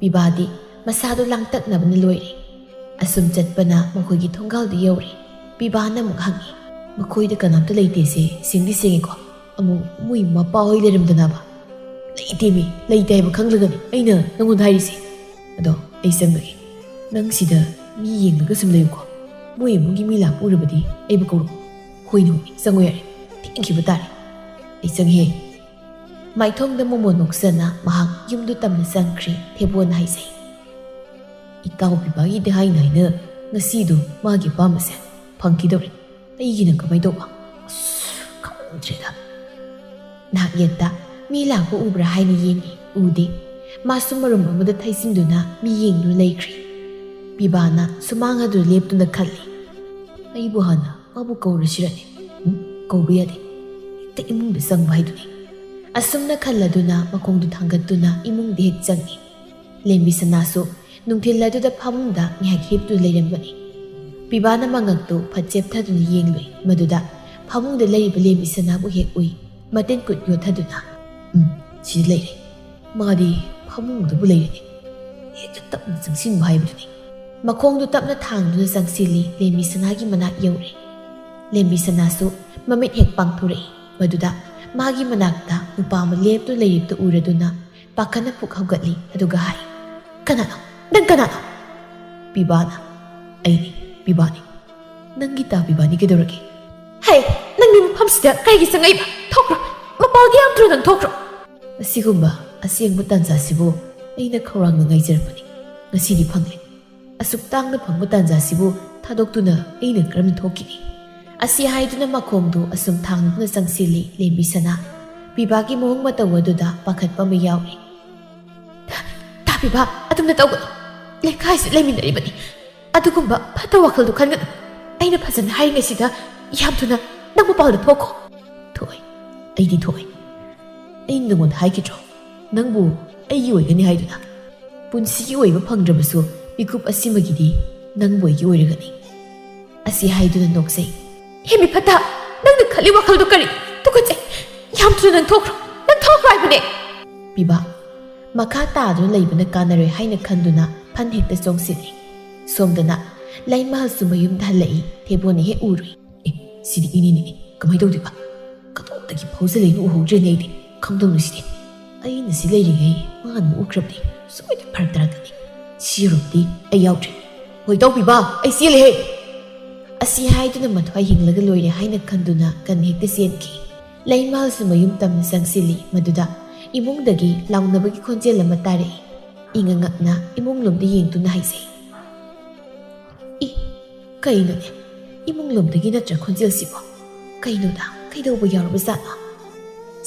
ꯄꯤꯕꯥꯗꯤ ꯃꯁꯥꯗꯨ ꯂꯥꯡꯇꯛꯅꯕꯅ ꯂꯣꯏꯔꯦ꯫ ꯑꯁꯨꯝ ꯆꯠꯄꯅ ꯃꯈꯣꯏꯒꯤ ꯊꯣꯡꯒꯥꯜꯗꯨ ꯌꯧꯔꯦ꯫ ꯄꯤꯕꯥꯅ ꯑꯃꯨꯛ ꯍꯪꯉꯤ, "ꯃꯈꯣꯏꯗ ꯀꯅꯥꯝꯇ ꯂꯩꯇꯦꯁꯦ ꯁꯦꯡꯗꯤ ꯁꯦꯡꯉꯤꯀꯣ? ꯑꯃꯨꯛ ꯃꯣꯏ ꯃꯄꯥ ꯍꯣꯏ ꯂꯩꯔꯝꯗꯅꯕ?" "ꯂꯩꯇꯦꯃꯤ, ꯂꯩꯇꯦ ꯍꯥꯏꯕ ꯈꯪꯂꯒꯅꯤ ꯑꯩꯅ ꯅꯪꯉꯣꯟꯗ ꯍꯥꯏꯔꯤꯁꯦ꯫ ꯑꯗꯣ ꯑꯩ ꯆꯪꯉꯒꯦ꯫ ꯅꯪ ꯁꯤꯗ ꯃꯤ ꯌꯦꯡꯂꯒ ꯁꯨꯝ ꯂꯩꯌꯨꯀꯣ꯫ ꯃꯣꯏ ꯏꯃꯨꯡꯒꯤ ꯃꯤ ꯂꯥꯛꯄ ꯎꯔꯕꯗꯤ ꯑꯩꯕꯨ ꯀꯧꯔꯛꯑꯣ꯫" "ꯍꯣꯏꯅꯦ, ꯍꯣꯏꯅꯦ, ꯆꯪꯉꯣ ꯌꯥꯔꯦ꯫ ꯊꯦꯡꯈꯤꯕ ꯇꯥꯔꯦ꯫ ꯑꯩ ꯆꯪꯉꯦ꯫" ꯃꯥꯏꯊꯣꯡꯗ ꯃꯣꯃꯣꯟ ꯅꯣꯛꯆꯅ ꯃꯍꯥꯛ ꯌꯨꯝꯗꯨ ꯇꯝꯅ ꯆꯪꯈ꯭ꯔꯦ꯫ ꯊꯦꯕꯣꯅ ꯍꯥꯏꯖꯩ, "ꯏꯇꯥꯎ ꯄꯤꯕꯥꯒꯤꯗꯤ ꯍꯥꯏꯅ ꯍꯥꯏꯅ ꯉꯁꯤꯗꯨ ꯃꯥꯒꯤ ꯑꯄꯥꯝꯕꯁꯦ ꯐꯪꯈꯤꯗꯧꯔꯦ꯫ ꯑꯩꯒꯤꯅ ꯀꯃꯥꯏ ꯇꯧꯕ? ꯑꯁ, ꯈꯪꯗ꯭ꯔꯦꯗ꯫" ꯅꯥꯛ ꯌꯦꯠꯇ ꯃꯤ ꯂꯥꯛꯄ ꯎꯕ꯭ꯔꯥ ꯍꯥꯏꯅ ꯌꯦꯡꯉꯤ꯫ ꯎꯗꯦ꯫ ꯃꯥꯁꯨ ꯃꯔꯨꯝ ꯑꯃꯗ ꯊꯩꯖꯤꯟꯗꯨꯅ ꯃꯤ ꯌꯦꯡꯗꯨꯅ ꯂꯩꯈ꯭ꯔꯦ꯫ ꯄꯤꯕꯥꯅ ꯁꯨꯃꯥꯡ ꯑꯗꯨ ꯂꯦꯞꯇꯨꯅ ꯈꯜꯂꯤ, "ꯑꯩꯕꯨ ꯍꯥꯟꯅ ꯃꯥꯕꯨ ꯀꯧꯔꯁꯤꯔꯅꯦ? ꯎꯝ, ꯀꯧꯕ ꯌꯥꯗꯦ꯫ ꯍꯦꯛꯇ ꯏꯃꯨꯡꯗ ꯆꯪꯕ ꯍꯥꯏꯗꯨꯅꯤ꯫" ꯑꯁꯨꯝꯅ ꯈꯜꯂꯗꯨꯅ ꯃꯈꯣꯡꯗꯨ ꯊꯥꯡꯒꯠꯇꯨꯅ ꯏꯃꯨꯡꯗ ꯍꯦꯛ ꯆꯪꯉꯤ꯫ ꯂꯦꯝꯕꯤ ꯁꯅꯥꯁꯨ ꯅꯨꯡꯊꯤꯜ ꯑꯗꯨꯗ ꯐꯃꯨꯡꯗ ꯉꯥꯏꯍꯥꯛ ꯍꯤꯞꯇꯨꯅ ꯂꯩꯔꯝꯕꯅꯤ꯫ ꯄꯤꯕꯥꯅ ꯃꯉꯛꯇꯨ ꯐꯠ ꯆꯦꯞꯊꯗꯨꯅ ꯌꯦꯡꯂꯨꯏ꯫ ꯃꯗꯨꯗ ꯐꯃꯨꯡꯗ ꯂꯩꯔꯤꯕ ꯂꯦꯝꯕꯤ ꯁꯅꯥꯕꯨ ꯍꯦꯛ ꯎꯏ꯫ ꯃꯇꯤꯟ ꯀꯨꯠ ꯌꯣꯠꯊꯗꯨꯅ, "ꯎꯝ, ꯁꯤꯗ ꯂꯩꯔꯦ꯫ ꯃꯥꯗꯤ ꯐꯃꯨꯡꯗꯕꯨ ꯂꯩꯔꯦꯅꯦ꯫ ꯍꯦꯛꯇ ꯇꯞꯅ ꯆꯪꯁꯤꯟꯕ ꯍꯥꯏꯕꯗꯨꯅꯤ꯫" ꯃꯈꯣꯡꯗꯨ ꯇꯞꯅ ꯊꯥꯡꯗꯨꯅ ꯆꯪꯁꯤꯜꯂꯤ꯫ ꯂꯦꯝꯕꯤ ꯁꯅꯥꯒꯤ ꯃꯅꯥꯛ ꯌꯧꯔꯦ꯫ ꯂꯦꯝꯕꯤ ꯁꯅꯥꯁꯨ ꯃꯃꯤꯠ ꯍꯦꯛ ꯄꯥꯡꯊꯣꯔꯛꯏ꯫ ꯃꯗꯨꯗ ꯃꯥꯒꯤ ꯃꯅꯥꯛꯇ ꯅꯨꯄꯥ ꯑꯃ ꯂꯦꯞꯇꯨꯅ ꯂꯩꯔꯤꯕꯗꯨ ꯎꯔꯗꯨꯅ ꯄꯥꯈꯠꯅ ꯄꯨꯛ ꯍꯧꯒꯠꯂꯤ꯫ ꯑꯗꯨꯒ ꯍꯥꯏ, "ꯀꯅꯥꯅꯣ? ꯅꯪ ꯀꯅꯥꯅꯣ?" "ꯄꯤꯕꯥꯅ꯫" "ꯑꯩꯅꯤ, ꯄꯤꯕꯥꯅꯤ꯫ ꯅꯪꯒꯤ ꯇꯥ ꯄꯤꯕꯥꯅꯤ ꯀꯩꯗꯧꯔꯒꯦ?" "ꯍꯩ, ꯅꯪꯒꯤ ꯃꯐꯝꯁꯤꯗ ꯀꯔꯤꯒꯤ ꯆꯪꯉꯛꯏꯕ? ꯊꯣꯛꯈ꯭ꯔꯣ꯫ ꯃꯄꯥꯜꯒꯤ ꯌꯥꯝꯗ꯭ꯔꯣ ꯅꯪ? ꯊꯣꯛꯈ꯭ꯔꯣ꯫" ꯑꯁꯤꯒꯨꯝꯕ ꯑꯁꯦꯡꯕ ꯇꯥꯟꯖꯥꯁꯤꯕꯨ ꯑꯩꯅ ꯈꯧꯔꯥꯡꯅ ꯉꯥꯏꯖꯔꯛꯄꯅꯤ꯫ ꯉꯁꯤꯗꯤ ꯐꯪꯂꯦ꯫ ꯑꯁꯨꯛ ꯇꯥꯡꯅ ꯐꯪꯕ ꯇꯥꯟꯖꯥꯁꯤꯕꯨ ꯊꯥꯗꯣꯛꯇꯨꯅ ꯑꯩꯅ ꯀꯔꯝꯅ ꯊꯣꯛꯈꯤꯅꯤ?" ꯑꯁꯤ ꯍꯥꯏꯗꯨꯅ ꯃꯈꯣꯡꯗꯨ ꯑꯁꯨꯝ ꯊꯥꯡꯗꯨꯅ ꯆꯪꯁꯤꯜꯂꯤ ꯂꯦꯝꯕꯤ ꯁꯅꯥ꯫ ꯄꯤꯕꯥꯒꯤ ꯃꯑꯣꯡ ꯃꯇꯧ ꯑꯗꯨꯗ ꯄꯥꯈꯠꯄ ꯑꯃ ꯌꯥꯎꯔꯤ꯫ "ꯇꯥ ꯄꯤꯕꯥ, ꯑꯗꯨꯝꯅ ꯇꯧꯒꯅꯨ꯫ ꯂꯩꯀꯥꯏꯁꯤ ꯂꯩꯃꯤꯟꯅꯔꯤꯕꯅꯤ꯫ ꯑꯗꯨꯒꯨꯝꯕ ꯐꯠꯇ ꯋꯥꯈꯜꯗꯨ ꯈꯟꯒꯅꯨ꯫ ꯑꯩꯅ ꯐꯖꯅ ꯍꯥꯏꯔꯤꯉꯩꯁꯤꯗ ꯌꯥꯝ ꯊꯨꯅ ꯅꯪ ꯃꯄꯥꯟꯗ ꯊꯣꯛꯈꯣ꯫" "ꯊꯣꯛꯑꯣꯏ, ꯑꯩꯗꯤ ꯊꯣꯛꯑꯣꯏ꯫ ꯑꯩ ꯅꯉꯣꯟꯗ ꯍꯥꯏꯈꯤꯗ꯭ꯔꯣ, ꯅꯪꯕꯨ ꯑꯩꯒꯤ ꯑꯣꯏꯒꯅꯤ ꯍꯥꯏꯗꯨꯅ? ꯄꯨꯟꯁꯤꯒꯤ ꯑꯣꯏꯕ ꯐꯪꯗ꯭ꯔꯕꯁꯨ ꯃꯤꯀꯨꯞ ꯑꯁꯤꯃꯒꯤꯗꯤ ꯅꯪꯕꯨ ꯑꯩꯒꯤ ꯑꯣꯏꯔꯒꯅꯤ꯫" ꯑꯁꯤ ꯍꯥꯏꯗꯨꯅ ꯅꯣꯛꯆꯩ꯫ "ꯍꯦ ꯃꯤꯐꯠꯇ, ꯅꯪꯅ ꯈꯜꯂꯤ ꯋꯥꯈꯜꯗꯣ ꯀꯔꯤ? ꯇꯨꯀꯠꯆꯩ꯫ ꯌꯥꯝ ꯊꯨꯅ ꯅꯪ ꯊꯣꯛꯈ꯭ꯔꯣ, ꯅꯪ ꯊꯣꯛꯈ꯭ꯔꯣ ꯍꯥꯏꯕꯅꯦ!" ꯄꯤꯕꯥ, ꯃꯈꯥ ꯇꯥꯗꯨꯅ ꯂꯩꯕꯅ ꯀꯥꯟꯅꯔꯣꯏ ꯍꯥꯏꯅ ꯈꯟꯗꯨꯅ ꯐꯟ ꯍꯦꯛꯇ ꯆꯣꯡꯁꯤꯜꯂꯤ꯫ ꯁꯣꯝꯗꯅ ꯂꯩꯃꯍꯜꯁꯨ ꯃꯌꯨꯝꯗ ꯍꯜꯂꯛꯏ꯫ ꯊꯦꯕꯣꯅ ꯍꯦꯛ ꯎꯔꯨꯏ꯫ "ꯑꯦ, ꯁꯤꯗꯤ ꯏꯅꯤꯅꯦ꯫ ꯀꯃꯥꯏꯅ ꯇꯧꯗꯣꯏꯕ? ꯀꯗꯣꯝꯗꯒꯤ ꯐꯥꯎꯖꯜꯂꯛꯏꯅꯣ ꯎꯍꯧꯗ꯭ꯔꯦꯅꯦ ꯑꯩꯗꯤ꯫ ꯀꯝꯗꯧꯅꯤ ꯁꯤꯗꯤ? ꯑꯩꯅ ꯁꯤ ꯂꯩꯔꯤꯉꯩ ꯃꯥꯅ ꯑꯃꯨꯛ ꯎꯈ꯭ꯔꯕꯗꯤ ꯁꯣꯏꯗꯅ ꯐꯔꯛ ꯇꯥꯔꯛꯀꯅꯤ꯫ ꯁꯤꯔꯣꯝꯗꯤ ꯑꯩ ꯌꯥꯎꯗ꯭ꯔꯦ꯫ ꯍꯣꯏ ꯇꯧꯕꯤꯕ, ꯑꯩ ꯆꯦꯜꯂꯦꯍꯦ!" ꯑꯁꯤ ꯍꯥꯏꯗꯨꯅ ꯃꯊ꯭ꯋꯥꯏ ꯍꯤꯡꯂꯒ ꯂꯣꯏꯔꯦ ꯍꯥꯏꯅ ꯈꯟꯗꯨꯅ ꯀꯟ ꯍꯦꯛꯇ ꯆꯦꯟꯈꯤ꯫ ꯂꯩꯃꯍꯜꯁꯨ ꯃꯌꯨꯝ ꯇꯝꯅ ꯆꯪꯁꯤꯜꯂꯤ꯫ ꯃꯗꯨꯗ ꯏꯃꯨꯡꯗꯒꯤ ꯂꯥꯎꯅꯕꯒꯤ ꯈꯣꯟꯖꯦꯜ ꯑꯃ ꯇꯥꯔꯛꯏ꯫ ꯏꯉꯛ ꯉꯛꯅ ꯏꯃꯨꯡꯂꯣꯝꯗ ꯌꯦꯡꯗꯨꯅ ꯍꯥꯏꯖꯩ꯫ "ꯏ, ꯀꯩꯅꯣꯅꯦ? ꯏꯃꯨꯡꯂꯣꯝꯗꯒꯤ ꯅꯠꯇ꯭ꯔ ꯈꯣꯟꯖꯦꯜꯁꯤꯕꯣ? ꯀꯩꯅꯣꯗ, ꯀꯩꯗꯧꯕ ꯌꯥꯎꯔꯕꯖꯥꯠꯅꯣ?"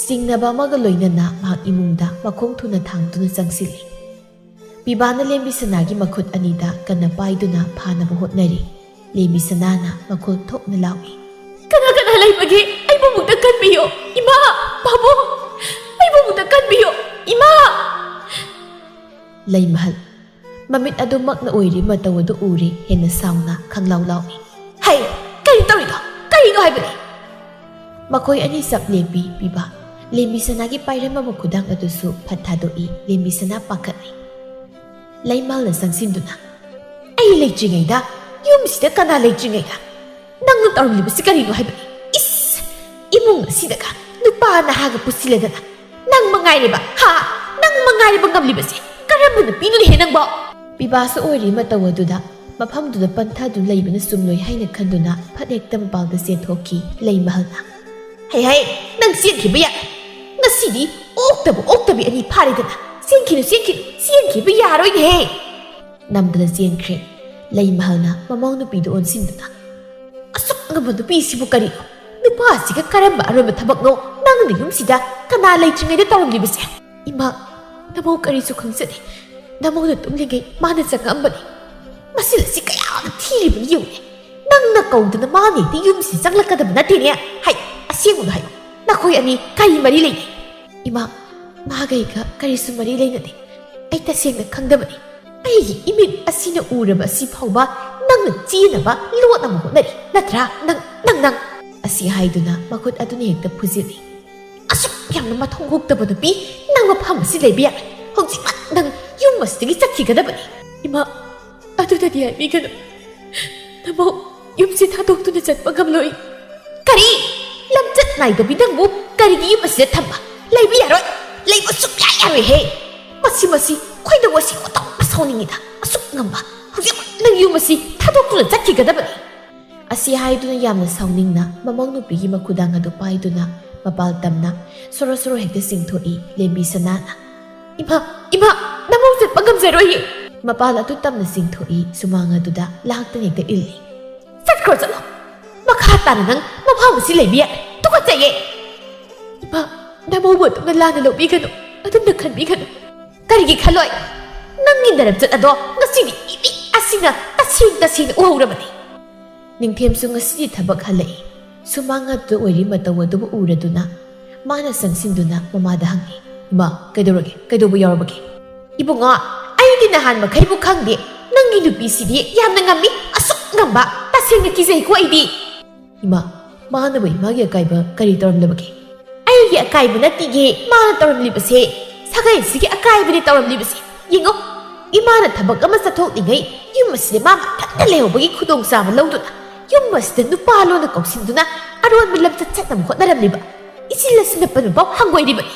ꯆꯤꯡꯅꯕ ꯑꯃꯒ ꯂꯣꯏꯅꯅ ꯃꯍꯥꯛ ꯏꯃꯨꯡꯗ ꯃꯈꯣꯡ ꯊꯨꯅ ꯊꯥꯡꯗꯨꯅ ꯆꯪꯁꯤꯜꯂꯤ꯫ ꯄꯤꯕꯥꯅ ꯂꯦꯝꯕꯤ ꯁꯅꯥꯒꯤ ꯃꯈꯨꯠ ꯑꯅꯤꯗ ꯀꯟꯅ ꯄꯥꯏꯗꯨꯅ ꯐꯥꯅꯕ ꯍꯣꯠꯅꯔꯤ꯫ ꯂꯦꯝꯕꯤ ꯁꯅꯥꯅ ꯃꯈꯣꯜ ꯊꯣꯛꯅ ꯂꯥꯎꯏ꯫ "ꯀꯅꯥ ꯀꯅꯥ ꯂꯩꯕꯒꯦ? ꯑꯩꯕꯨ ꯑꯃꯨꯛꯇ ꯀꯟꯕꯤꯌꯨ! ꯏꯃꯥ! ꯄꯥꯕꯨꯡ! ꯑꯩꯕꯨ ꯑꯃꯨꯛꯇ ꯀꯟꯕꯤꯌꯨ! ꯏꯃꯥ!" ꯂꯩꯃꯍꯜ ꯃꯃꯤꯠ ꯑꯗꯨꯃꯛꯅ ꯑꯣꯏꯔꯤ ꯃꯇꯧ ꯑꯗꯨ ꯎꯔꯦ꯫ ꯍꯦꯟꯅ ꯁꯥꯎꯅ ꯈꯪꯂꯥꯎ ꯂꯥꯎꯏ꯫ "ꯍꯩ! ꯀꯔꯤ ꯇꯧꯔꯤꯅꯣ? ꯀꯔꯤꯅꯣ ꯍꯥꯏꯕꯅꯤ?" ꯃꯈꯣꯏ ꯑꯅꯤ ꯆꯞ ꯂꯦꯞꯄꯤ꯫ ꯄꯤꯕꯥ ꯂꯦꯝꯕꯤ ꯁꯅꯥꯒꯤ ꯄꯥꯏꯔꯝꯃꯕ ꯈꯨꯗꯥꯡ ꯑꯗꯨꯁꯨ ꯐꯠ ꯊꯥꯗꯣꯛꯏ꯫ ꯂꯦꯝꯕꯤ ꯁꯅꯥ ꯄꯥꯈꯠꯂꯤ꯫ ꯂꯩꯃꯍꯜꯅ ꯆꯪꯁꯤꯟꯗꯨꯅ, "ꯑꯩ ꯂꯩꯇ꯭ꯔꯤꯉꯩꯗ, ꯌꯨꯝꯁꯤꯗ ꯀꯅꯥ ꯂꯩꯇ꯭ꯔꯤꯉꯩꯗ ꯅꯪꯅ ꯇꯧꯔꯝꯂꯤꯕꯁꯤ ꯀꯔꯤꯅꯣ ꯍꯥꯏꯕꯅꯤ? ꯏꯁ! ꯏꯃꯨꯡ ꯑꯁꯤꯗꯒ ꯅꯨꯄꯥ ꯅꯍꯥꯒ ꯄꯨꯁꯤꯜꯂꯗꯅ ꯅꯪ ꯃꯉꯥꯏꯔꯦꯕ, ꯍꯥ? ꯅꯪ ꯃꯉꯥꯏꯔꯦꯕ ꯉꯝꯂꯤꯕꯁꯦ꯫ ꯀꯔꯝꯕ ꯅꯨꯄꯤꯅꯣꯅꯦꯍꯦ ꯅꯪꯕꯣ?" ꯄꯤꯕꯥꯁꯨ ꯑꯣꯏꯔꯤ ꯃꯇꯧ ꯑꯗꯨꯗ ꯃꯐꯝꯗꯨꯗ ꯄꯟꯊꯗꯨꯅ ꯂꯩꯕꯅ ꯆꯨꯝꯂꯣꯏ ꯍꯥꯏꯅ ꯈꯟꯗꯨꯅ ꯐꯠ ꯍꯦꯛꯇ ꯃꯄꯥꯜꯗ ꯆꯦꯟꯊꯣꯛꯈꯤ ꯂꯩꯃꯍꯜꯅ꯫ "ꯍꯩ ꯍꯩ, ꯅꯪ ꯆꯦꯟꯈꯤꯕ ꯌꯥꯏ꯫ ꯉꯁꯤꯗꯤ ꯑꯣꯛꯇꯕ ꯑꯣꯛꯇꯕꯤ ꯑꯅꯤ ꯐꯥꯔꯦꯗꯅ꯫ ꯆꯦꯟꯈꯤꯅꯨ, ꯆꯦꯟꯈꯤꯅꯨ, ꯆꯦꯟꯈꯤꯕ ꯌꯥꯔꯣꯏꯅꯦꯍꯦ!" ꯅꯝꯗꯅ ꯆꯦꯟꯈ꯭ꯔꯦ꯫ ꯂꯩꯃꯍꯜꯅ ꯃꯃꯧ ꯅꯨꯄꯤꯗꯨ ꯑꯣꯟꯁꯤꯟꯗꯨꯅ, "ꯑꯁꯨꯛ ꯉꯝꯕ ꯅꯨꯄꯤꯁꯤꯕꯨ ꯀꯔꯤꯅꯣ? ꯅꯨꯄꯥꯁꯤꯒ ꯀꯔꯝꯕ ꯑꯔꯣꯟꯕ ꯊꯕꯛꯅꯣ ꯅꯪꯅ ꯌꯨꯝꯁꯤꯗ ꯀꯅꯥ ꯂꯩꯇ꯭ꯔꯤꯉꯩꯗ ꯇꯧꯔꯝꯂꯤꯕꯁꯦ?" "ꯏꯃꯥ, ꯅꯃꯧ ꯀꯔꯤꯁꯨ ꯈꯪꯖꯗꯦ꯫ ꯅꯃꯧꯅ ꯇꯨꯝꯂꯤꯉꯩ ꯃꯥꯅ ꯆꯪꯉꯛꯑꯝꯕꯅꯤ꯫ ꯃꯁꯤ ꯑꯁꯤ ꯀꯌꯥꯗ ꯊꯤꯔꯤꯕꯅꯤ ꯌꯦꯡꯉꯨꯅꯦ꯫ ꯅꯪꯅ ꯀꯧꯗꯅ ꯃꯥꯅ ꯍꯦꯛꯇ ꯌꯨꯝꯁꯤꯗ ꯆꯪꯂꯛꯀꯗꯕ ꯅꯠꯇꯦꯅꯦ꯫ ꯍꯥꯏ, ꯑꯁꯦꯡꯕꯗꯣ ꯍꯥꯏꯌꯨ꯫ ꯅꯈꯣꯏ ꯑꯅꯤ ꯀꯔꯤ ꯃꯔꯤ ꯂꯩꯅꯩ?" "ꯏꯃꯥ, ꯃꯥꯒ ꯑꯩꯒ ꯀꯔꯤꯁꯨ ꯃꯔꯤ ꯂꯩꯅꯗꯦ꯫ ꯑꯩ ꯇꯁꯦꯡꯅ ꯈꯪꯗꯕꯅꯤ꯫ ꯑꯩꯒꯤ ꯏꯃꯤꯠ ꯑꯁꯤꯅ ꯎꯔꯕ ꯑꯁꯤ ꯐꯥꯎꯕ ꯅꯪꯅ ꯆꯦꯟꯅꯕ ꯂꯣꯠꯅꯕ ꯍꯣꯠꯅꯔꯤ ꯅꯠꯇ꯭ꯔꯥ? ꯅꯪ, ꯅꯪ, ꯅꯪ!" ꯑꯁꯤ ꯍꯥꯏꯗꯨꯅ ꯃꯈꯨꯠ ꯑꯗꯨꯅ ꯍꯦꯛꯇ ꯐꯨꯖꯤꯜꯂꯤ꯫ "ꯑꯁꯨꯛ ꯌꯥꯝꯅ ꯃꯊꯣꯡ ꯍꯨꯛꯇꯕ ꯅꯨꯄꯤ, ꯅꯪ ꯃꯐꯝ ꯑꯁꯤ ꯂꯩꯕ ꯌꯥꯔꯣꯏ꯫ ꯍꯧꯖꯤꯛꯃꯛ ꯅꯪ ꯌꯨꯝ ꯑꯁꯤꯗꯒꯤ ꯆꯠꯈꯤꯒꯗꯕꯅꯤ꯫" "ꯏꯃꯥ, ꯑꯗꯨꯗꯗꯤ ꯍꯥꯏꯕꯤꯒꯅꯨ꯫ ꯅꯃꯧ ꯌꯨꯝꯁꯤ ꯊꯥꯗꯣꯛꯇꯨꯅ ꯆꯠꯄ ꯉꯝꯂꯣꯏ꯫" "ꯀꯔꯤ? ꯂꯝꯆꯠ ꯅꯥꯏꯗꯕꯤ ꯅꯪꯕꯨ ꯀꯔꯤꯒꯤ ꯌꯨꯝ ꯑꯁꯤꯗ ꯊꯝꯕ? ꯂꯩꯕ ꯌꯥꯔꯣꯏ꯫ ꯂꯩꯕ ꯁꯨꯛꯌꯥ ꯌꯥꯔꯣꯏꯍꯦ꯫ ꯃꯁꯤ, ꯃꯁꯤ ꯈꯣꯏꯗꯧ ꯑꯁꯤ ꯑꯣꯟꯊꯣꯛꯅ ꯁꯥꯎꯅꯤꯡꯉꯤꯗ꯫ ꯑꯁꯨꯛ ꯉꯝꯕ꯫ ꯍꯧꯖꯤꯛꯃꯛ ꯅꯪ ꯌꯨꯝ ꯑꯁꯤ ꯊꯥꯗꯣꯛꯇꯨꯅ ꯆꯠꯈꯤꯒꯗꯕꯅꯤ꯫" ꯑꯁꯤ ꯍꯥꯏꯗꯨꯅ ꯌꯥꯝꯅ ꯁꯥꯎꯅꯤꯡꯅ ꯃꯃꯧ ꯅꯨꯄꯤꯒꯤ ꯃꯈꯨꯗꯥꯡ ꯑꯗꯨ ꯄꯥꯏꯗꯨꯅ ꯃꯄꯥꯜ ꯇꯝꯅ ꯁꯣꯔꯣ ꯁꯣꯔꯣ ꯍꯦꯛꯇ ꯆꯤꯡꯊꯣꯛꯏ ꯂꯦꯝꯕꯤ ꯁꯅꯥꯅ꯫ "ꯏꯃꯥ, ꯏꯃꯥ, ꯅꯃꯧ ꯆꯠꯄ ꯉꯝꯖꯔꯣꯏꯌꯦ!" ꯃꯄꯥꯜ ꯑꯗꯨ ꯇꯝꯅ ꯆꯤꯡꯊꯣꯛꯏ ꯁꯨꯃꯥꯡ ꯑꯗꯨꯗ ꯂꯥꯛꯇꯅ ꯍꯦꯛꯇ ꯏꯜꯂꯤ꯫ "ꯆꯠꯈ꯭ꯔꯣ, ꯆꯠꯂꯣ꯫ ꯃꯈꯥ ꯇꯥꯅ ꯅꯪ ꯃꯐꯝ ꯑꯁꯤ ꯂꯩꯕ ꯌꯥꯔꯦ꯫ ꯇꯨꯀꯠꯆꯩꯌꯦ!" "ꯏꯃꯥ, ꯅꯃꯧꯕꯨ ꯑꯗꯨꯝꯅ ꯂꯥꯟꯅ ꯂꯧꯕꯤꯒꯅꯨ, ꯑꯗꯨꯝꯅ ꯈꯟꯕꯤꯒꯅꯨ꯫" "ꯀꯔꯤꯒꯤ ꯈꯜꯂꯣꯏ? ꯅꯪꯒꯤ ꯅꯔꯝꯆꯠ ꯑꯗꯣ ꯉꯁꯤꯗꯤ ꯏꯃꯤꯠ ꯑꯁꯤꯅ ꯇꯁꯦꯡ ꯇꯁꯦꯡꯅ ꯎꯍꯧꯔꯕꯅꯤ꯫" ꯅꯤꯡꯊꯦꯝꯁꯨ ꯉꯁꯤꯗꯤ ꯊꯕꯛ ꯍꯜꯂꯛꯏ꯫ ꯁꯨꯃꯥꯡ ꯉꯥꯛꯇ ꯑꯣꯏꯔꯤ ꯃꯇꯧ ꯑꯗꯨꯕꯨ ꯎꯔꯗꯨꯅ ꯃꯥꯅ ꯆꯪꯁꯤꯟꯗꯨꯅ ꯃꯃꯥꯗ ꯍꯪꯉꯤ, "ꯏꯃꯥ, ꯀꯩꯗꯧꯔꯒꯦ? ꯀꯩꯗꯧꯕ ꯌꯥꯎꯔꯕꯒꯦ?" "ꯏꯕꯨꯡꯉꯣ, ꯑꯩꯗꯤ ꯅꯍꯥꯟ ꯃꯈꯩꯕꯨ ꯈꯪꯗꯦ꯫ ꯅꯪꯒꯤ ꯅꯨꯄꯤꯁꯤꯗꯤ ꯌꯥꯝꯅ ꯉꯝꯃꯤ, ꯑꯁꯨꯛ ꯉꯝꯕ꯫ ꯇꯁꯦꯡꯅ ꯀꯤꯖꯩꯀꯣ ꯑꯩꯗꯤ꯫" "ꯏꯃꯥ, ꯃꯥꯅꯕꯨ ꯏꯃꯥꯒꯤ ꯑꯀꯥꯏꯕ ꯀꯔꯤ ꯇꯧꯔꯝꯂꯕꯒꯦ?" "ꯑꯩꯒꯤ ꯑꯀꯥꯏꯕ ꯅꯠꯇꯤꯒꯦ ꯃꯥꯅ ꯇꯧꯔꯝꯂꯤꯕꯁꯦ꯫ ꯁꯥꯒꯩꯁꯤꯒꯤ ꯑꯀꯥꯏꯕꯅꯤ ꯇꯧꯔꯝꯂꯤꯕꯁꯦ꯫ ꯌꯦꯡꯉꯣ, ꯏꯃꯥꯅ ꯊꯕꯛ ꯑꯃ ꯆꯠꯊꯣꯛꯂꯤꯉꯩ ꯌꯨꯝ ꯑꯁꯤꯗ ꯃꯥ ꯃꯊꯟꯇ ꯂꯩꯍꯧꯕꯒꯤ ꯈꯨꯗꯣꯡꯆꯥꯕ ꯂꯧꯗꯨꯅ ꯌꯨꯝ ꯑꯁꯤꯗ ꯅꯨꯄꯥ ꯂꯣꯟꯅ ꯀꯧꯁꯤꯟꯗꯨꯅ ꯑꯔꯣꯟꯕ ꯂꯝꯆꯠ ꯆꯠꯅꯕ ꯍꯣꯠꯅꯔꯝꯂꯤꯕ ꯏꯆꯤꯜ ꯑꯁꯤꯅ ꯄꯟꯕ ꯐꯥꯎ ꯍꯪꯒꯣꯏꯔꯤꯕꯅꯤ꯫"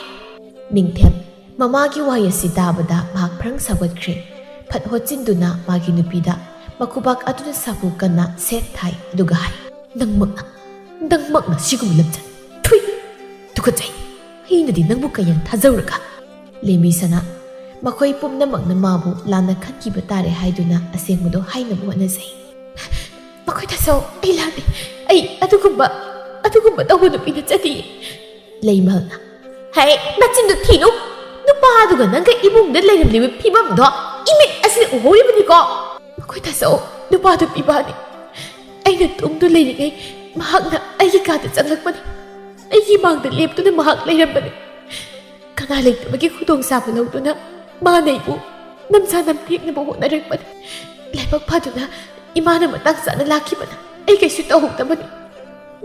ꯅꯤꯡꯊꯦꯝ ꯃꯃꯥꯒꯤ ꯋꯥꯍꯩ ꯑꯁꯤ ꯇꯥꯕꯗ ꯃꯍꯥꯛ ꯐ꯭ꯔꯪ ꯁꯥꯎꯒꯠꯈ꯭ꯔꯦ꯫ ꯐꯠ ꯍꯣꯠꯆꯤꯟꯗꯨꯅ ꯃꯥꯒꯤ ꯅꯨꯄꯤꯗ ꯃꯈꯨꯕꯥꯛ ꯑꯗꯨꯅ ꯁꯥꯐꯨ ꯀꯟꯅ ꯁꯦꯠ ꯊꯥꯏ, ꯑꯗꯨꯒ ꯍꯥꯏ, "ꯅꯪꯃꯛꯅ, ꯅꯪꯃꯛꯅ ꯁꯤꯒꯨꯝꯕ ꯂꯝꯆꯠ꯫ ꯊꯨꯏ! ꯇꯨꯀꯠꯆꯩ! ꯑꯩꯅꯗꯤ ꯅꯪꯕꯨ ꯀꯌꯥ ꯊꯥꯖꯔꯨꯔꯒ?" ꯂꯦꯝꯕꯤ ꯁꯅꯥ ꯃꯈꯣꯏ ꯄꯨꯝꯅꯃꯛꯅ ꯃꯥꯕꯨ ꯂꯥꯟꯅ ꯈꯟꯈꯤꯕ ꯇꯥꯔꯦ ꯍꯥꯏꯗꯨꯅ ꯑꯁꯦꯡꯕꯗꯣ ꯍꯥꯏꯅꯕ ꯍꯣꯠꯅꯖꯩ꯫ ꯃꯈꯣꯏ ꯇꯥꯆꯧ, ꯑꯩ ꯂꯥꯜꯂꯤ꯫ ꯑꯩ ꯑꯗꯨꯒꯨꯝꯕ, ꯑꯗꯨꯒꯨꯝꯕ ꯇꯧꯕ ꯅꯨꯄꯤ ꯅꯠꯆꯗꯤꯌꯦ꯫ ꯂꯩꯃꯍꯜꯅ, "ꯍꯦ, ꯅꯆꯤꯟꯗꯨ ꯊꯤꯅꯨ꯫ ꯅꯨꯄꯥꯗꯨꯒ ꯅꯪꯒ ꯏꯃꯨꯡꯗ ꯂꯩꯔꯝꯂꯤꯕ ꯐꯤꯕꯝꯗꯣ ꯏꯃꯤꯠ ꯑꯁꯤꯅ ꯎꯍꯧꯔꯤꯕꯅꯤꯀꯣ꯫ ꯃꯈꯣꯏ ꯇꯥꯆꯧ, ꯅꯨꯄꯥꯗꯨ ꯄꯤꯕꯥꯅꯤ꯫ ꯑꯩꯅ ꯇꯨꯝꯗꯨ ꯂꯩꯔꯤꯉꯩ ꯃꯍꯥꯛꯅ ꯑꯩꯒꯤ ꯀꯥꯗ ꯆꯪꯂꯛꯄꯅꯤ꯫ ꯑꯩꯒꯤ ꯃꯥꯡꯗ ꯂꯦꯞꯇꯨꯅ ꯃꯍꯥꯛ ꯂꯩꯔꯝꯕꯅꯤ꯫ ꯀꯅꯥ ꯂꯩꯇꯕꯒꯤ ꯈꯨꯗꯣꯡꯆꯥꯕ ꯂꯧꯗꯨꯅ ꯃꯥꯅ ꯑꯩꯕꯨ ꯅꯝꯖꯥ ꯅꯝꯊꯦꯛꯅꯕ ꯍꯣꯠꯅꯔꯛꯄꯅꯤ꯫ ꯂꯥꯏꯕꯛ ꯐꯗꯨꯅ ꯏꯃꯥꯅ ꯃꯇꯥꯡ ꯆꯥꯅ ꯂꯥꯛꯈꯤꯕꯅ ꯑꯩ ꯀꯩꯁꯨ ꯇꯧꯍꯧꯗꯕꯅꯤ꯫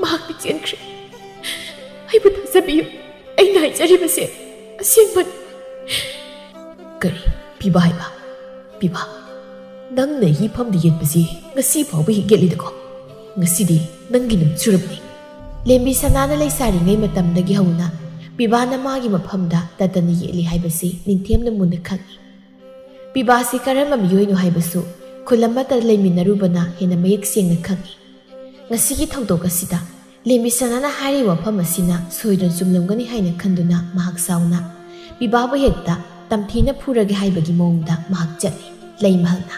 ꯃꯍꯥꯛꯇꯤ ꯆꯦꯟꯈ꯭ꯔꯦ꯫ ꯑꯩꯕꯨ ꯊꯥꯖꯕꯤꯌꯨ, ꯑꯩꯅ ꯍꯥꯏꯖꯔꯤꯕꯁꯦ ꯑꯁꯦꯡꯕꯅꯤ꯫" "ꯀꯔꯤ? ꯄꯤꯕꯥ ꯍꯥꯏꯕ? ꯄꯤꯕꯥ, ꯅꯪꯅ ꯍꯤ ꯐꯝꯗ ꯌꯦꯠꯄꯁꯤ ꯉꯁꯤ ꯐꯥꯎꯕ ꯍꯦꯛ ꯌꯦꯠꯂꯤꯗꯀꯣ? ꯉꯁꯤꯗꯤ ꯅꯪꯒꯤ ꯅꯨꯃꯤꯠ ꯁꯨꯔꯕꯅꯤ꯫" ꯂꯦꯝꯕꯤ ꯁꯅꯥꯅ ꯂꯩꯁꯥꯔꯤꯉꯩ ꯃꯇꯝꯗꯒꯤ ꯍꯧꯅ ꯄꯤꯕꯥꯅ ꯃꯥꯒꯤ ꯃꯐꯝꯗ ꯇꯠꯇꯅ ꯌꯦꯠꯂꯤ ꯍꯥꯏꯕꯁꯤ ꯅꯤꯡꯊꯦꯝꯅ ꯃꯨꯟꯅ ꯈꯪꯏ꯫ ꯄꯤꯕꯥꯁꯤ ꯀꯔꯝꯕ ꯃꯤꯑꯣꯏꯅꯣ ꯍꯥꯏꯕꯁꯨ ꯈꯨꯜ ꯑꯃꯠꯇ ꯂꯩꯃꯤꯟꯅꯔꯨꯕꯅ ꯍꯦꯟꯅ ꯃꯌꯦꯛ ꯁꯦꯡꯅ ꯈꯪꯏ꯫ ꯉꯁꯤꯒꯤ ꯊꯧꯗꯣꯛ ꯑꯁꯤꯗ ꯂꯦꯝꯕꯤ ꯁꯅꯥꯅ ꯍꯥꯏꯔꯤꯕ ꯋꯥꯐꯝ ꯑꯁꯤꯅ ꯁꯣꯏꯗꯅ ꯆꯨꯝꯂꯝꯒꯅꯤ ꯍꯥꯏꯅ ꯈꯟꯗꯨꯅ ꯃꯍꯥꯛ ꯁꯥꯎꯅ ꯄꯤꯕꯥꯕꯨ ꯍꯦꯛꯇ ꯇꯝꯊꯤꯅ ꯐꯨꯔꯒꯦ ꯍꯥꯏꯕꯒꯤ ꯃꯑꯣꯡꯗ ꯃꯍꯥꯛ ꯆꯠꯂꯤ꯫ ꯂꯩꯃꯍꯜꯅ,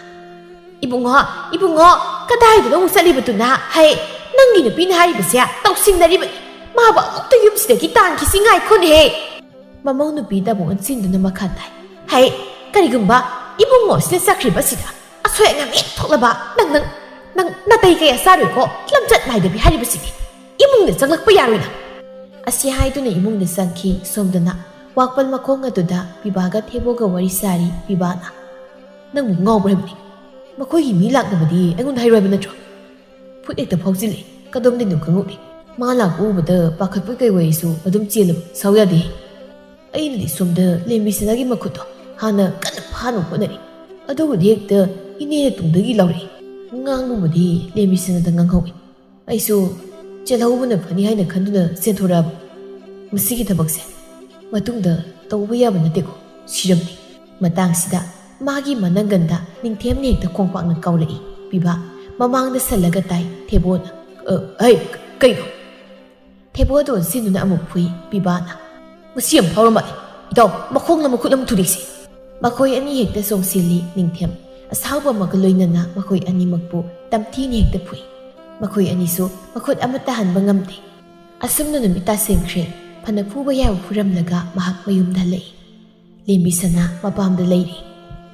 "ꯏꯕꯨꯡꯉꯣ, ꯏꯕꯨꯡꯉꯣ, ꯀꯗꯥꯏꯗꯅꯣ ꯑꯃꯨꯛ ꯆꯠꯂꯤꯕꯗꯨꯅ? ꯍꯩ, ꯅꯪꯒꯤ ꯅꯨꯄꯤꯅ ꯍꯥꯏꯔꯤꯕꯁꯦ ꯇꯧꯁꯤꯟꯅꯔꯤꯕꯅꯤ꯫ ꯃꯥꯕꯨ ꯑꯃꯨꯛꯇ ꯌꯨꯝꯁꯤꯗꯒꯤ ꯇꯥꯟꯈꯤꯁꯤ ꯉꯥꯏꯈꯣꯅꯦꯍꯦ꯫" ꯃꯃꯧ ꯅꯨꯄꯤ ꯗꯥꯕꯨꯡ ꯑꯣꯟꯁꯤꯟꯗꯨꯅ ꯃꯈꯥ ꯇꯥꯏ꯫ "ꯍꯩ, ꯀꯔꯤꯒꯨꯝꯕ ꯏꯕꯨꯡꯉꯣꯁꯤꯅ ꯆꯠꯈ꯭ꯔꯤꯕꯁꯤꯗ ꯑꯁꯣꯏ ꯑꯉꯥꯝ ꯍꯦꯛ ꯊꯣꯛꯂꯕ ꯅꯪ, ꯅꯪ, ꯅꯪ ꯅꯥꯇꯩ ꯀꯌꯥ ꯆꯥꯔꯣꯏꯀꯣ, ꯂꯝꯆꯠ ꯅꯥꯏꯗꯕꯤ ꯍꯥꯏꯔꯤꯕꯁꯤꯗꯤ꯫ ꯏꯃꯨꯡꯗ ꯆꯪꯂꯛꯄ ꯌꯥꯔꯣꯏ ꯅꯪ꯫" ꯑꯁꯤ ꯍꯥꯏꯗꯨꯅ ꯏꯃꯨꯡꯗ ꯆꯪꯈꯤ꯫ ꯁꯣꯝꯗꯅ ꯋꯥꯛꯄꯜ ꯃꯈꯣꯡ ꯑꯗꯨꯗ ꯄꯤꯕꯥꯒ ꯊꯦꯕꯣꯒ ꯋꯥꯔꯤ ꯁꯥꯔꯤ꯫ ꯄꯤꯕꯥꯅ, "ꯅꯪꯕꯨ ꯉꯥꯎꯕ꯭ꯔꯥ ꯍꯥꯏꯕꯅꯤ? ꯃꯈꯣꯏꯒꯤ ꯃꯤ ꯂꯥꯛꯅꯕꯗꯤ ꯑꯩꯉꯣꯟꯗ ꯍꯥꯏꯔꯣꯏ ꯍꯥꯏꯕ ꯅꯠꯇ꯭ꯔꯣ? ꯐꯨꯠ ꯍꯦꯛꯇ ꯐꯥꯎꯖꯤꯜꯂꯤ꯫ ꯀꯗꯣꯝꯗꯩꯅꯣ ꯈꯪꯍꯧꯗꯦ꯫ ꯃꯥ ꯂꯥꯛꯄ ꯎꯕꯗ ꯄꯥꯈꯠꯄꯣꯏ ꯀꯩꯑꯣꯏ ꯑꯩꯁꯨ ꯑꯗꯨꯝ ꯆꯦꯜꯂꯕ꯫ ꯁꯥꯎ ꯌꯥꯗꯦ꯫ ꯑꯩꯅꯗꯤ ꯁꯣꯝꯗ ꯂꯦꯝꯕꯤ ꯁꯅꯥꯒꯤ ꯃꯈꯨꯠꯇꯣ ꯍꯥꯟꯅ ꯀꯟꯅ ꯐꯥꯅꯕ ꯍꯣꯠꯅꯔꯤ꯫ ꯑꯗꯨꯕꯨꯗꯤ ꯍꯦꯛꯇ ꯏꯅꯦꯅ ꯇꯨꯡꯗꯒꯤ ꯂꯥꯎꯔꯛꯏ꯫ ꯉꯥꯡꯕꯕꯨꯗꯤ ꯂꯦꯝꯕꯤ ꯁꯅꯥꯗ ꯉꯥꯡꯍꯧꯏ꯫ ꯑꯩꯁꯨ ꯆꯦꯜꯍꯧꯕꯅ ꯐꯅꯤ ꯍꯥꯏꯅ ꯈꯟꯗꯨꯅ ꯆꯦꯟꯊꯣꯔꯛꯑꯕ꯫ ꯃꯁꯤꯒꯤ ꯊꯕꯛꯁꯦ ꯃꯇꯨꯡꯗ ꯇꯧꯕ ꯌꯥꯕ ꯅꯠꯇꯦꯀꯣ, ꯁꯤꯔꯝꯅꯤ꯫" ꯃꯇꯥꯡꯁꯤꯗ ꯃꯥꯒꯤ ꯃꯅꯪꯒꯟꯗ ꯅꯤꯡꯊꯦꯝꯅ ꯍꯦꯛꯇ ꯈꯣꯡꯄꯥꯛꯅ ꯀꯥꯎꯔꯛꯏ꯫ ꯄꯤꯕꯥ ꯃꯃꯥꯡꯗ ꯁꯜꯂꯒ ꯇꯥꯏ꯫ ꯊꯦꯕꯣꯅ, "ꯑ, ꯍꯩ, ꯀꯩꯅꯣ?" ꯊꯦꯕꯣꯗ ꯑꯣꯟꯁꯤꯟꯗꯨꯅ ꯑꯃꯨꯛ ꯐꯨꯏ꯫ ꯄꯤꯕꯥꯅ, "ꯃꯁꯤ ꯌꯥꯝ ꯐꯥꯎꯔ ꯃꯥꯜꯂꯦ꯫ ꯏꯇꯥꯎ, ꯃꯈꯣꯡꯂ ꯃꯈꯨꯠꯂ ꯑꯃ ꯊꯨꯗꯦꯛꯁꯤ꯫" ꯃꯈꯣꯏ ꯑꯅꯤ ꯍꯦꯛꯇ ꯆꯣꯡꯁꯤꯜꯂꯤ꯫ ꯅꯤꯡꯊꯦꯝ ꯑꯁꯥꯎꯕ ꯑꯃꯒ ꯂꯣꯏꯅꯅ ꯃꯈꯣꯏ ꯑꯅꯤꯃꯛꯄꯨ ꯇꯝꯊꯤꯅ ꯍꯦꯛꯇ ꯐꯨꯏ꯫ ꯃꯈꯣꯏ ꯑꯅꯤꯁꯨ ꯃꯈꯨꯠ ꯑꯃꯠꯇ ꯍꯟꯕ ꯉꯝꯗꯦ꯫ ꯑꯁꯨꯝꯅ ꯅꯨꯃꯤꯠ ꯇꯥꯁꯤꯟꯈ꯭ꯔꯦ꯫ ꯐꯅ ꯐꯨꯕ ꯌꯥꯕ ꯐꯨꯔꯝꯂꯒ ꯃꯍꯥꯛ ꯃꯌꯨꯝꯗ ꯍꯜꯂꯛꯏ꯫ ꯂꯦꯝꯕꯤꯁꯅꯥ ꯃꯄꯥꯝꯗ ꯂꯩꯔꯤ꯫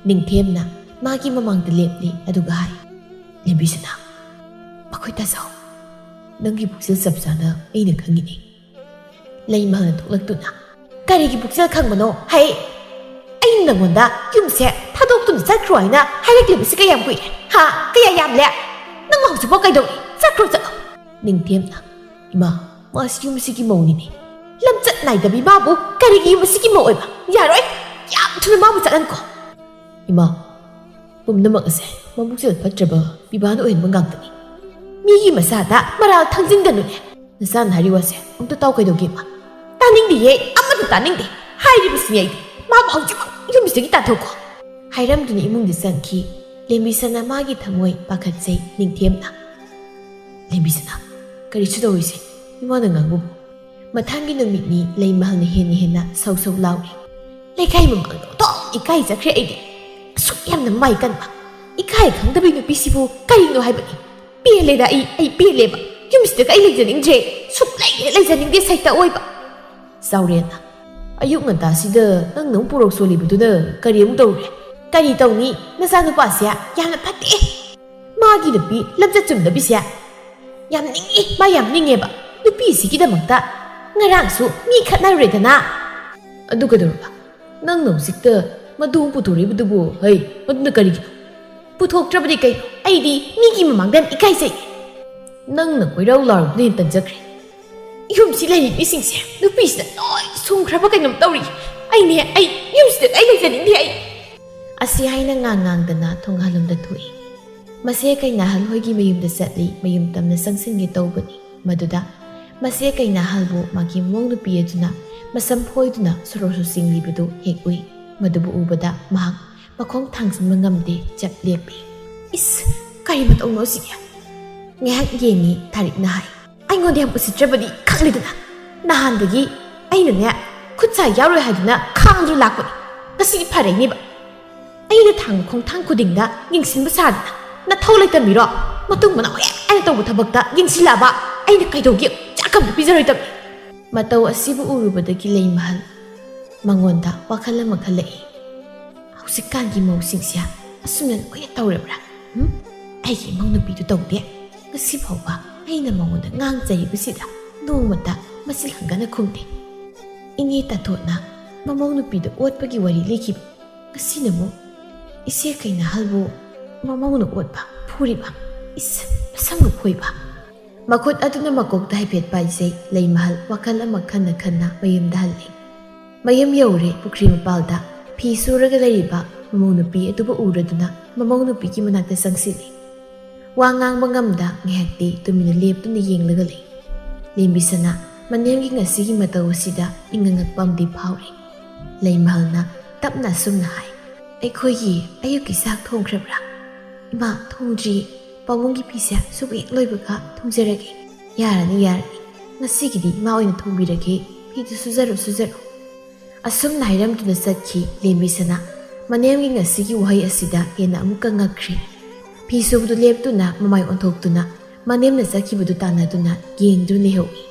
ꯅꯤꯡꯊꯦꯝꯅ ꯃꯥꯒꯤ ꯃꯃꯥꯡꯗ ꯂꯦꯞꯂꯤ ꯑꯗꯨꯒ ꯍꯥꯏ, "ꯂꯦꯝꯕꯤꯁꯅꯥ, ꯃꯈꯣꯏ ꯇꯥꯖꯧ꯫ ꯅꯪꯒꯤ ꯄꯨꯛꯆꯦꯜ ꯆꯞ ꯆꯥꯅ ꯑꯩꯅ ꯈꯪꯉꯤꯅꯦ꯫" ꯂꯩꯃꯍꯜꯅ ꯊꯣꯛꯂꯛꯇꯨꯅ, "ꯀꯔꯤꯒꯤ ꯄꯨꯛꯆꯦꯜ ꯈꯪꯕꯅꯣ? ꯍꯩ, ꯑꯩꯅ ꯅꯪꯉꯣꯟꯗ ꯌꯨꯝꯁꯦ ꯊꯥꯗꯣꯛꯇꯨꯅ ꯆꯠꯈ꯭ꯔꯣ ꯍꯥꯏꯅ ꯍꯥꯏꯔꯛꯂꯤꯕꯁꯤ ꯀꯌꯥꯝ ꯀꯨꯏꯔꯦ? ꯍꯥ? ꯀꯌꯥ ꯌꯥꯝꯂꯦ? ꯅꯪ ꯍꯧꯖꯤꯛꯐꯥꯎ ꯀꯩꯗꯧꯔꯤ? ꯆꯠꯈ꯭ꯔꯣ, ꯆꯠꯂꯣ꯫" ꯅꯤꯡꯊꯦꯝꯅ, "ꯏꯃꯥ, ꯃꯥꯁꯤ ꯌꯨꯝꯁꯤꯒꯤ ꯃꯧꯅꯤꯅꯦ꯫ ꯂꯝꯆꯠ ꯅꯥꯏꯗꯕꯤ ꯃꯥꯕꯨ ꯀꯔꯤꯒꯤ ꯌꯨꯝꯁꯤꯒꯤ ꯃꯧ ꯑꯣꯏꯕ? ꯌꯥꯔꯣꯏ꯫ ꯌꯥꯝ ꯊꯨꯅ ꯃꯥꯕꯨ ꯆꯠꯍꯟꯈꯣ꯫" "ꯏꯃꯥ, ꯄꯨꯝꯅꯃꯛ ꯑꯁꯦ ꯃꯕꯨꯛꯆꯦꯜ ꯐꯠꯇ꯭ꯔꯕ ꯄꯤꯕꯥꯅ ꯑꯣꯏꯍꯟꯕ ꯉꯥꯛꯇꯅꯤ꯫ ꯃꯤꯒꯤ ꯃꯆꯥꯗ ꯃꯔꯥꯜ ꯊꯥꯡꯖꯤꯟꯒꯅꯨꯅꯦ꯫ ꯅꯆꯥꯅ ꯍꯥꯏꯔꯤ ꯋꯥꯁꯦ ꯑꯝꯇ ꯇꯥꯎ ꯀꯩꯗꯧꯒꯦ, ꯏꯃꯥ?" "ꯇꯥꯅꯤꯡꯗꯦꯌꯦ, ꯑꯃꯠꯇ ꯇꯥꯅꯤꯡꯗꯦ꯫ ꯍꯥꯏꯔꯤꯕꯁꯤꯅꯤ ꯑꯩꯗꯤ꯫ ꯃꯥꯕꯨ ꯍꯧꯖꯤꯛꯃꯛ ꯌꯨꯝꯁꯤꯗꯒꯤ ꯇꯥꯟꯊꯣꯛꯈꯣ꯫" ꯍꯥꯏꯔꯝꯗꯨꯅ ꯏꯃꯨꯡꯗ ꯆꯪꯈꯤ꯫ ꯂꯦꯝꯕꯤꯁꯅꯥ ꯃꯥꯒꯤ ꯊꯃꯣꯏ ꯄꯥꯈꯠꯆꯩ꯫ ꯅꯤꯡꯊꯦꯝꯅ, "ꯂꯦꯝꯕꯤꯁꯅꯥ, ꯀꯔꯤꯁꯨ ꯇꯧꯔꯣꯏꯁꯦ, ꯏꯃꯥꯅ ꯉꯥꯡꯕꯕꯨ꯫" ꯃꯊꯪꯒꯤ ꯅꯨꯃꯤꯠꯅꯤ꯫ ꯂꯩꯃꯍꯜꯅ ꯍꯦꯟꯅ ꯍꯦꯟꯅ ꯁꯧ ꯁꯧ ꯂꯥꯎꯔꯤ꯫ "ꯂꯩꯀꯥꯏ ꯃꯃꯥꯡꯗ ꯑꯣꯟꯊꯣꯛ ꯏꯀꯥꯏꯖꯈ꯭ꯔꯦ ꯑꯩꯗꯤ꯫ ꯑꯁꯨꯛ ꯌꯥꯝꯅ ꯃꯥꯏ ꯀꯟꯕ, ꯏꯀꯥꯏ ꯈꯪꯗꯕꯤ ꯅꯨꯄꯤꯁꯤꯕꯨ ꯀꯔꯤꯅꯣ ꯍꯥꯏꯕꯅꯤ? ꯄꯦꯜꯂꯦꯗ ꯑꯩ, ꯑꯩ ꯄꯦꯜꯂꯦꯕ꯫ ꯌꯨꯝꯁꯤꯗ ꯑꯩ ꯂꯩꯖꯅꯤꯡꯗ꯭ꯔꯦ, ꯁꯨꯛꯂꯩ ꯍꯦꯛ ꯂꯩꯖꯅꯤꯡꯗꯦ ꯁꯩꯇ ꯑꯣꯏꯕ꯫" ꯆꯥꯎꯔꯦꯟꯅ, "ꯑꯌꯨꯛ ꯉꯟꯇꯥꯁꯤꯗ ꯅꯪꯅ ꯑꯃꯨꯛ ꯄꯨꯔꯣꯛ ꯁꯣꯜꯂꯤꯕꯗꯨꯅ ꯀꯔꯤ ꯑꯃꯨꯛ ꯇꯧꯔꯨꯔꯦ?" "ꯀꯔꯤ ꯇꯧꯅꯤ? ꯅꯆꯥꯅꯨꯄꯥꯁꯦ ꯌꯥꯝꯅ ꯐꯠꯇꯦ꯫ ꯃꯥꯒꯤ ꯅꯨꯄꯤ ꯂꯝꯆꯠ ꯆꯨꯝꯗꯕꯤꯁꯦ ꯌꯥꯝ ꯅꯤꯡꯉꯤ, ꯃꯥ ꯌꯥꯝ ꯅꯤꯡꯉꯦꯕ꯫ ꯅꯨꯄꯤꯁꯤꯒꯤꯗꯃꯛꯇ ꯉꯔꯥꯡꯁꯨ ꯃꯤ ꯈꯠꯅꯔꯨꯔꯦꯗꯅ꯫" "ꯑꯗꯨ ꯀꯩꯗꯧꯔꯕ? ꯅꯪꯅ ꯍꯧꯖꯤꯛꯇ ꯃꯗꯨ ꯑꯃꯨꯛ ꯄꯨꯊꯣꯔꯛꯏꯕꯗꯨꯕꯨ, ꯍꯩ, ꯃꯗꯨꯅ ꯀꯔꯤꯒꯤꯅꯣ?" "ꯄꯨꯊꯣꯛꯇ꯭ꯔꯕꯗꯤ ꯀꯩꯅꯣ? ꯑꯩꯗꯤ ꯃꯤꯒꯤ ꯃꯃꯥꯡꯗ ꯌꯥꯝ ꯏꯀꯥꯏꯖꯩ꯫" "ꯅꯪꯅ ꯀꯣꯏꯔꯥꯎ ꯂꯥꯎꯔꯨꯕꯅ ꯍꯦꯟꯅ ꯇꯟꯖꯈ꯭ꯔꯦ꯫ ꯌꯨꯝꯁꯤ ꯂꯩꯔꯤꯕ ꯃꯤꯁꯤꯡꯁꯦ ꯅꯨꯄꯤꯁꯤꯗ ꯂꯣꯏ ꯁꯨꯝꯈ꯭ꯔꯕ ꯀꯩꯅꯣꯝ ꯇꯧꯔꯤ꯫ ꯑꯩꯅꯦ, ꯑꯩ ꯌꯨꯝꯁꯤꯗ ꯑꯩ ꯂꯩꯖꯅꯤꯡꯗꯦ ꯑꯩ꯫" ꯑꯁꯤ ꯍꯥꯏꯅ ꯉꯥꯡ ꯉꯥꯡꯗꯅ ꯊꯣꯡꯒꯥꯜꯂꯣꯝꯗ ꯊꯣꯛꯏ꯫ ꯃꯁꯦ ꯀꯩꯅꯥꯍꯜ ꯍꯣꯏꯒꯤ ꯃꯌꯨꯝꯗ ꯆꯠꯂꯤ꯫ ꯃꯌꯨꯝ ꯇꯝꯅ ꯆꯪꯁꯤꯟꯒꯦ ꯇꯧꯕꯅꯤ꯫ ꯃꯗꯨꯗ ꯃꯁꯦ ꯀꯩꯅꯥꯍꯜꯕꯨ ꯃꯥꯒꯤ ꯃꯃꯧ ꯅꯨꯄꯤ ꯑꯗꯨꯅ ꯃꯁꯝ ꯐꯣꯏꯗꯨꯅ ꯁꯣꯔꯣꯛꯁꯨ ꯆꯤꯡꯂꯤꯕꯗꯨ ꯍꯦꯛ ꯎꯏ꯫ ꯃꯗꯨꯕꯨ ꯎꯕꯗ ꯃꯍꯥꯛ ꯃꯈꯣꯡ ꯊꯥꯡꯖꯤꯟꯕ ꯉꯝꯗꯦ, ꯆꯞ ꯂꯦꯞꯄꯤ꯫ "ꯏꯁ, ꯀꯔꯤ ꯃꯇꯧꯅꯣ ꯑꯁꯤꯗꯤ?" ꯉꯥꯏꯍꯥꯛ ꯌꯦꯡꯉꯤ꯫ ꯊꯥꯔꯤꯛꯅ ꯍꯥꯏ, "ꯑꯩꯉꯣꯟꯗ ꯌꯥꯝ ꯎꯁꯤꯠꯇ꯭ꯔꯕꯗꯤ ꯈꯪꯂꯦꯗꯅ꯫ ꯅꯍꯥꯟꯗꯒꯤ ꯑꯩꯅꯅꯦ ꯈꯨꯠ ꯁꯥ ꯌꯥꯎꯔꯣꯏ ꯍꯥꯏꯗꯨꯅ ꯈꯥꯡꯗꯨꯅ ꯂꯥꯛꯄꯅꯤ꯫ ꯉꯁꯤꯗꯤ ꯐꯔꯦꯅꯦꯕ꯫ ꯑꯩꯅ ꯊꯥꯡꯕ ꯈꯣꯡꯊꯥꯡ ꯈꯨꯗꯤꯡꯗ ꯌꯦꯡꯁꯤꯟꯕ ꯁꯥꯗꯅ ꯅꯊꯧ ꯂꯩꯇꯝꯃꯤꯔꯣ? ꯃꯇꯨꯡ ꯃꯅꯥꯎ ꯍꯦꯛ ꯑꯩꯅ ꯇꯧꯕ ꯊꯕꯛꯇ ꯌꯦꯡꯁꯤꯜꯂꯛꯑꯕ ꯑꯩꯅ ꯀꯩꯗꯧꯒꯦ? ꯆꯥꯛ ꯑꯝꯇ ꯄꯤꯖꯔꯣꯏꯗꯕꯅꯤ꯫ ꯃꯇꯧ ꯑꯁꯤꯕꯨ ꯎꯔꯨꯕꯗꯒꯤ ꯂꯩꯃꯍꯜ ꯃꯉꯣꯟꯗ ꯋꯥꯈꯜ ꯑꯃ ꯈꯜꯂꯛꯏ꯫ ꯍꯧꯖꯤꯛꯀꯥꯟꯒꯤ ꯃꯧꯁꯤꯡꯁꯦ ꯑꯁꯨꯝꯅ ꯂꯣꯏꯅ ꯇꯧꯔꯕ꯭ꯔꯥ? ꯎꯝ? ꯑꯩꯒꯤ ꯏꯃꯧ ꯅꯨꯄꯤꯗꯨ ꯇꯧꯗꯦ꯫ ꯉꯁꯤ ꯐꯥꯎꯕ ꯑꯩꯅ ꯃꯉꯣꯟꯗ ꯉꯥꯡ ꯆꯩꯕꯁꯤꯗ ꯅꯣꯡꯃꯇ ꯃꯆꯤꯜ ꯍꯪꯒꯅ ꯈꯨꯝꯗꯦ꯫ ꯏꯅꯦ ꯇꯥꯊꯣꯠꯅ ꯃꯃꯧ ꯅꯨꯄꯤꯗ ꯑꯣꯠꯄꯒꯤ ꯋꯥꯔꯤ ꯂꯤꯈꯤꯕ꯫ ꯉꯁꯤꯅ ꯑꯃꯨꯛ ꯏꯆꯦ ꯀꯩꯅꯥꯍꯜꯕꯨ ꯃꯃꯧꯅ ꯑꯣꯠꯄ, ꯐꯨꯔꯤꯕ, ꯏꯁ, ꯃꯁꯝꯒ ꯐꯣꯏꯕ꯫ ꯃꯈꯨꯠ ꯑꯗꯨꯅ ꯃꯀꯣꯛꯇ ꯍꯥꯏꯐꯦꯠ ꯄꯥꯏꯖꯩ꯫ ꯂꯩꯃꯍꯜ ꯋꯥꯈꯜ ꯑꯃ ꯈꯟꯅ ꯈꯟꯅ ꯃꯌꯨꯝꯗ ꯍꯜꯂꯦ꯫ ꯃꯌꯨꯝ ꯌꯧꯔꯦ꯫ ꯄꯨꯈ꯭ꯔꯤ ꯃꯄꯥꯜꯗ ꯐꯤ ꯁꯨꯔꯒ ꯂꯩꯔꯤꯕ ꯃꯃꯧ ꯅꯨꯄꯤ ꯑꯗꯨꯕꯨ ꯎꯔꯗꯨꯅ ꯃꯃꯧ ꯅꯨꯄꯤꯒꯤ ꯃꯅꯥꯛꯇ ꯆꯪꯁꯤꯜꯂꯤ꯫ ꯋꯥ ꯉꯥꯡꯕ ꯉꯝꯗ ꯉꯥꯏꯍꯥꯛꯇꯤ ꯇꯨꯃꯤꯟꯅ ꯂꯦꯞꯇꯨꯅ ꯌꯦꯡꯂꯒ ꯂꯩ꯫ ꯂꯦꯝꯕꯤꯁꯅꯥ ꯃꯅꯦꯝꯒꯤ ꯉꯁꯤꯒꯤ ꯃꯇꯧ ꯑꯁꯤꯗ ꯏꯉꯛꯉꯛꯄ ꯑꯃꯗꯤ ꯐꯥꯎꯔꯤ꯫ ꯂꯩꯃꯍꯜꯅ ꯇꯞꯅ ꯑꯁꯨꯝꯅ ꯍꯥꯏ, "ꯑꯩꯈꯣꯏꯒꯤ ꯑꯌꯨꯛꯀꯤ ꯆꯥꯛ ꯊꯣꯡꯈ꯭ꯔꯕ꯭ꯔꯥ?" "ꯏꯃꯥ, ꯊꯣꯡꯗ꯭ꯔꯤ꯫ ꯄꯥꯕꯨꯡꯒꯤ ꯐꯤꯁꯦ ꯁꯨꯕ ꯍꯦꯛ ꯂꯣꯏꯕꯒ ꯊꯣꯡꯖꯔꯒꯦ꯫" "ꯌꯥꯔꯅꯤ, ꯌꯥꯔꯅꯤ꯫ ꯉꯁꯤꯒꯤꯗꯤ ꯏꯃꯥ ꯑꯣꯏꯅ ꯊꯣꯡꯕꯤꯔꯒꯦ꯫ ꯐꯤꯗꯨ ꯁꯨꯖꯔꯣ, ꯁꯨꯖꯔꯣ꯫" ꯑꯁꯨꯝꯅ ꯍꯥꯏꯔꯝꯗꯨꯅ ꯆꯠꯈꯤ ꯂꯦꯝꯕꯤꯁꯅꯥ꯫ ꯃꯅꯦꯝꯒꯤ ꯉꯁꯤꯒꯤ ꯋꯥꯍꯩ ꯑꯁꯤꯗ ꯍꯦꯟꯅ ꯑꯃꯨꯛꯀ ꯉꯛꯈ꯭ꯔꯦ꯫ ꯐꯤ ꯁꯨꯕꯗꯨ ꯂꯦꯞꯇꯨꯅ ꯃꯃꯥꯏ ꯑꯣꯟꯊꯣꯛꯇꯨꯅ ꯃꯅꯦꯝꯅ ꯆꯠꯈꯤꯕꯗꯨ ꯇꯥꯟꯅꯗꯨꯅ ꯌꯦꯡꯗꯨꯅ ꯂꯩꯍꯧꯏ꯫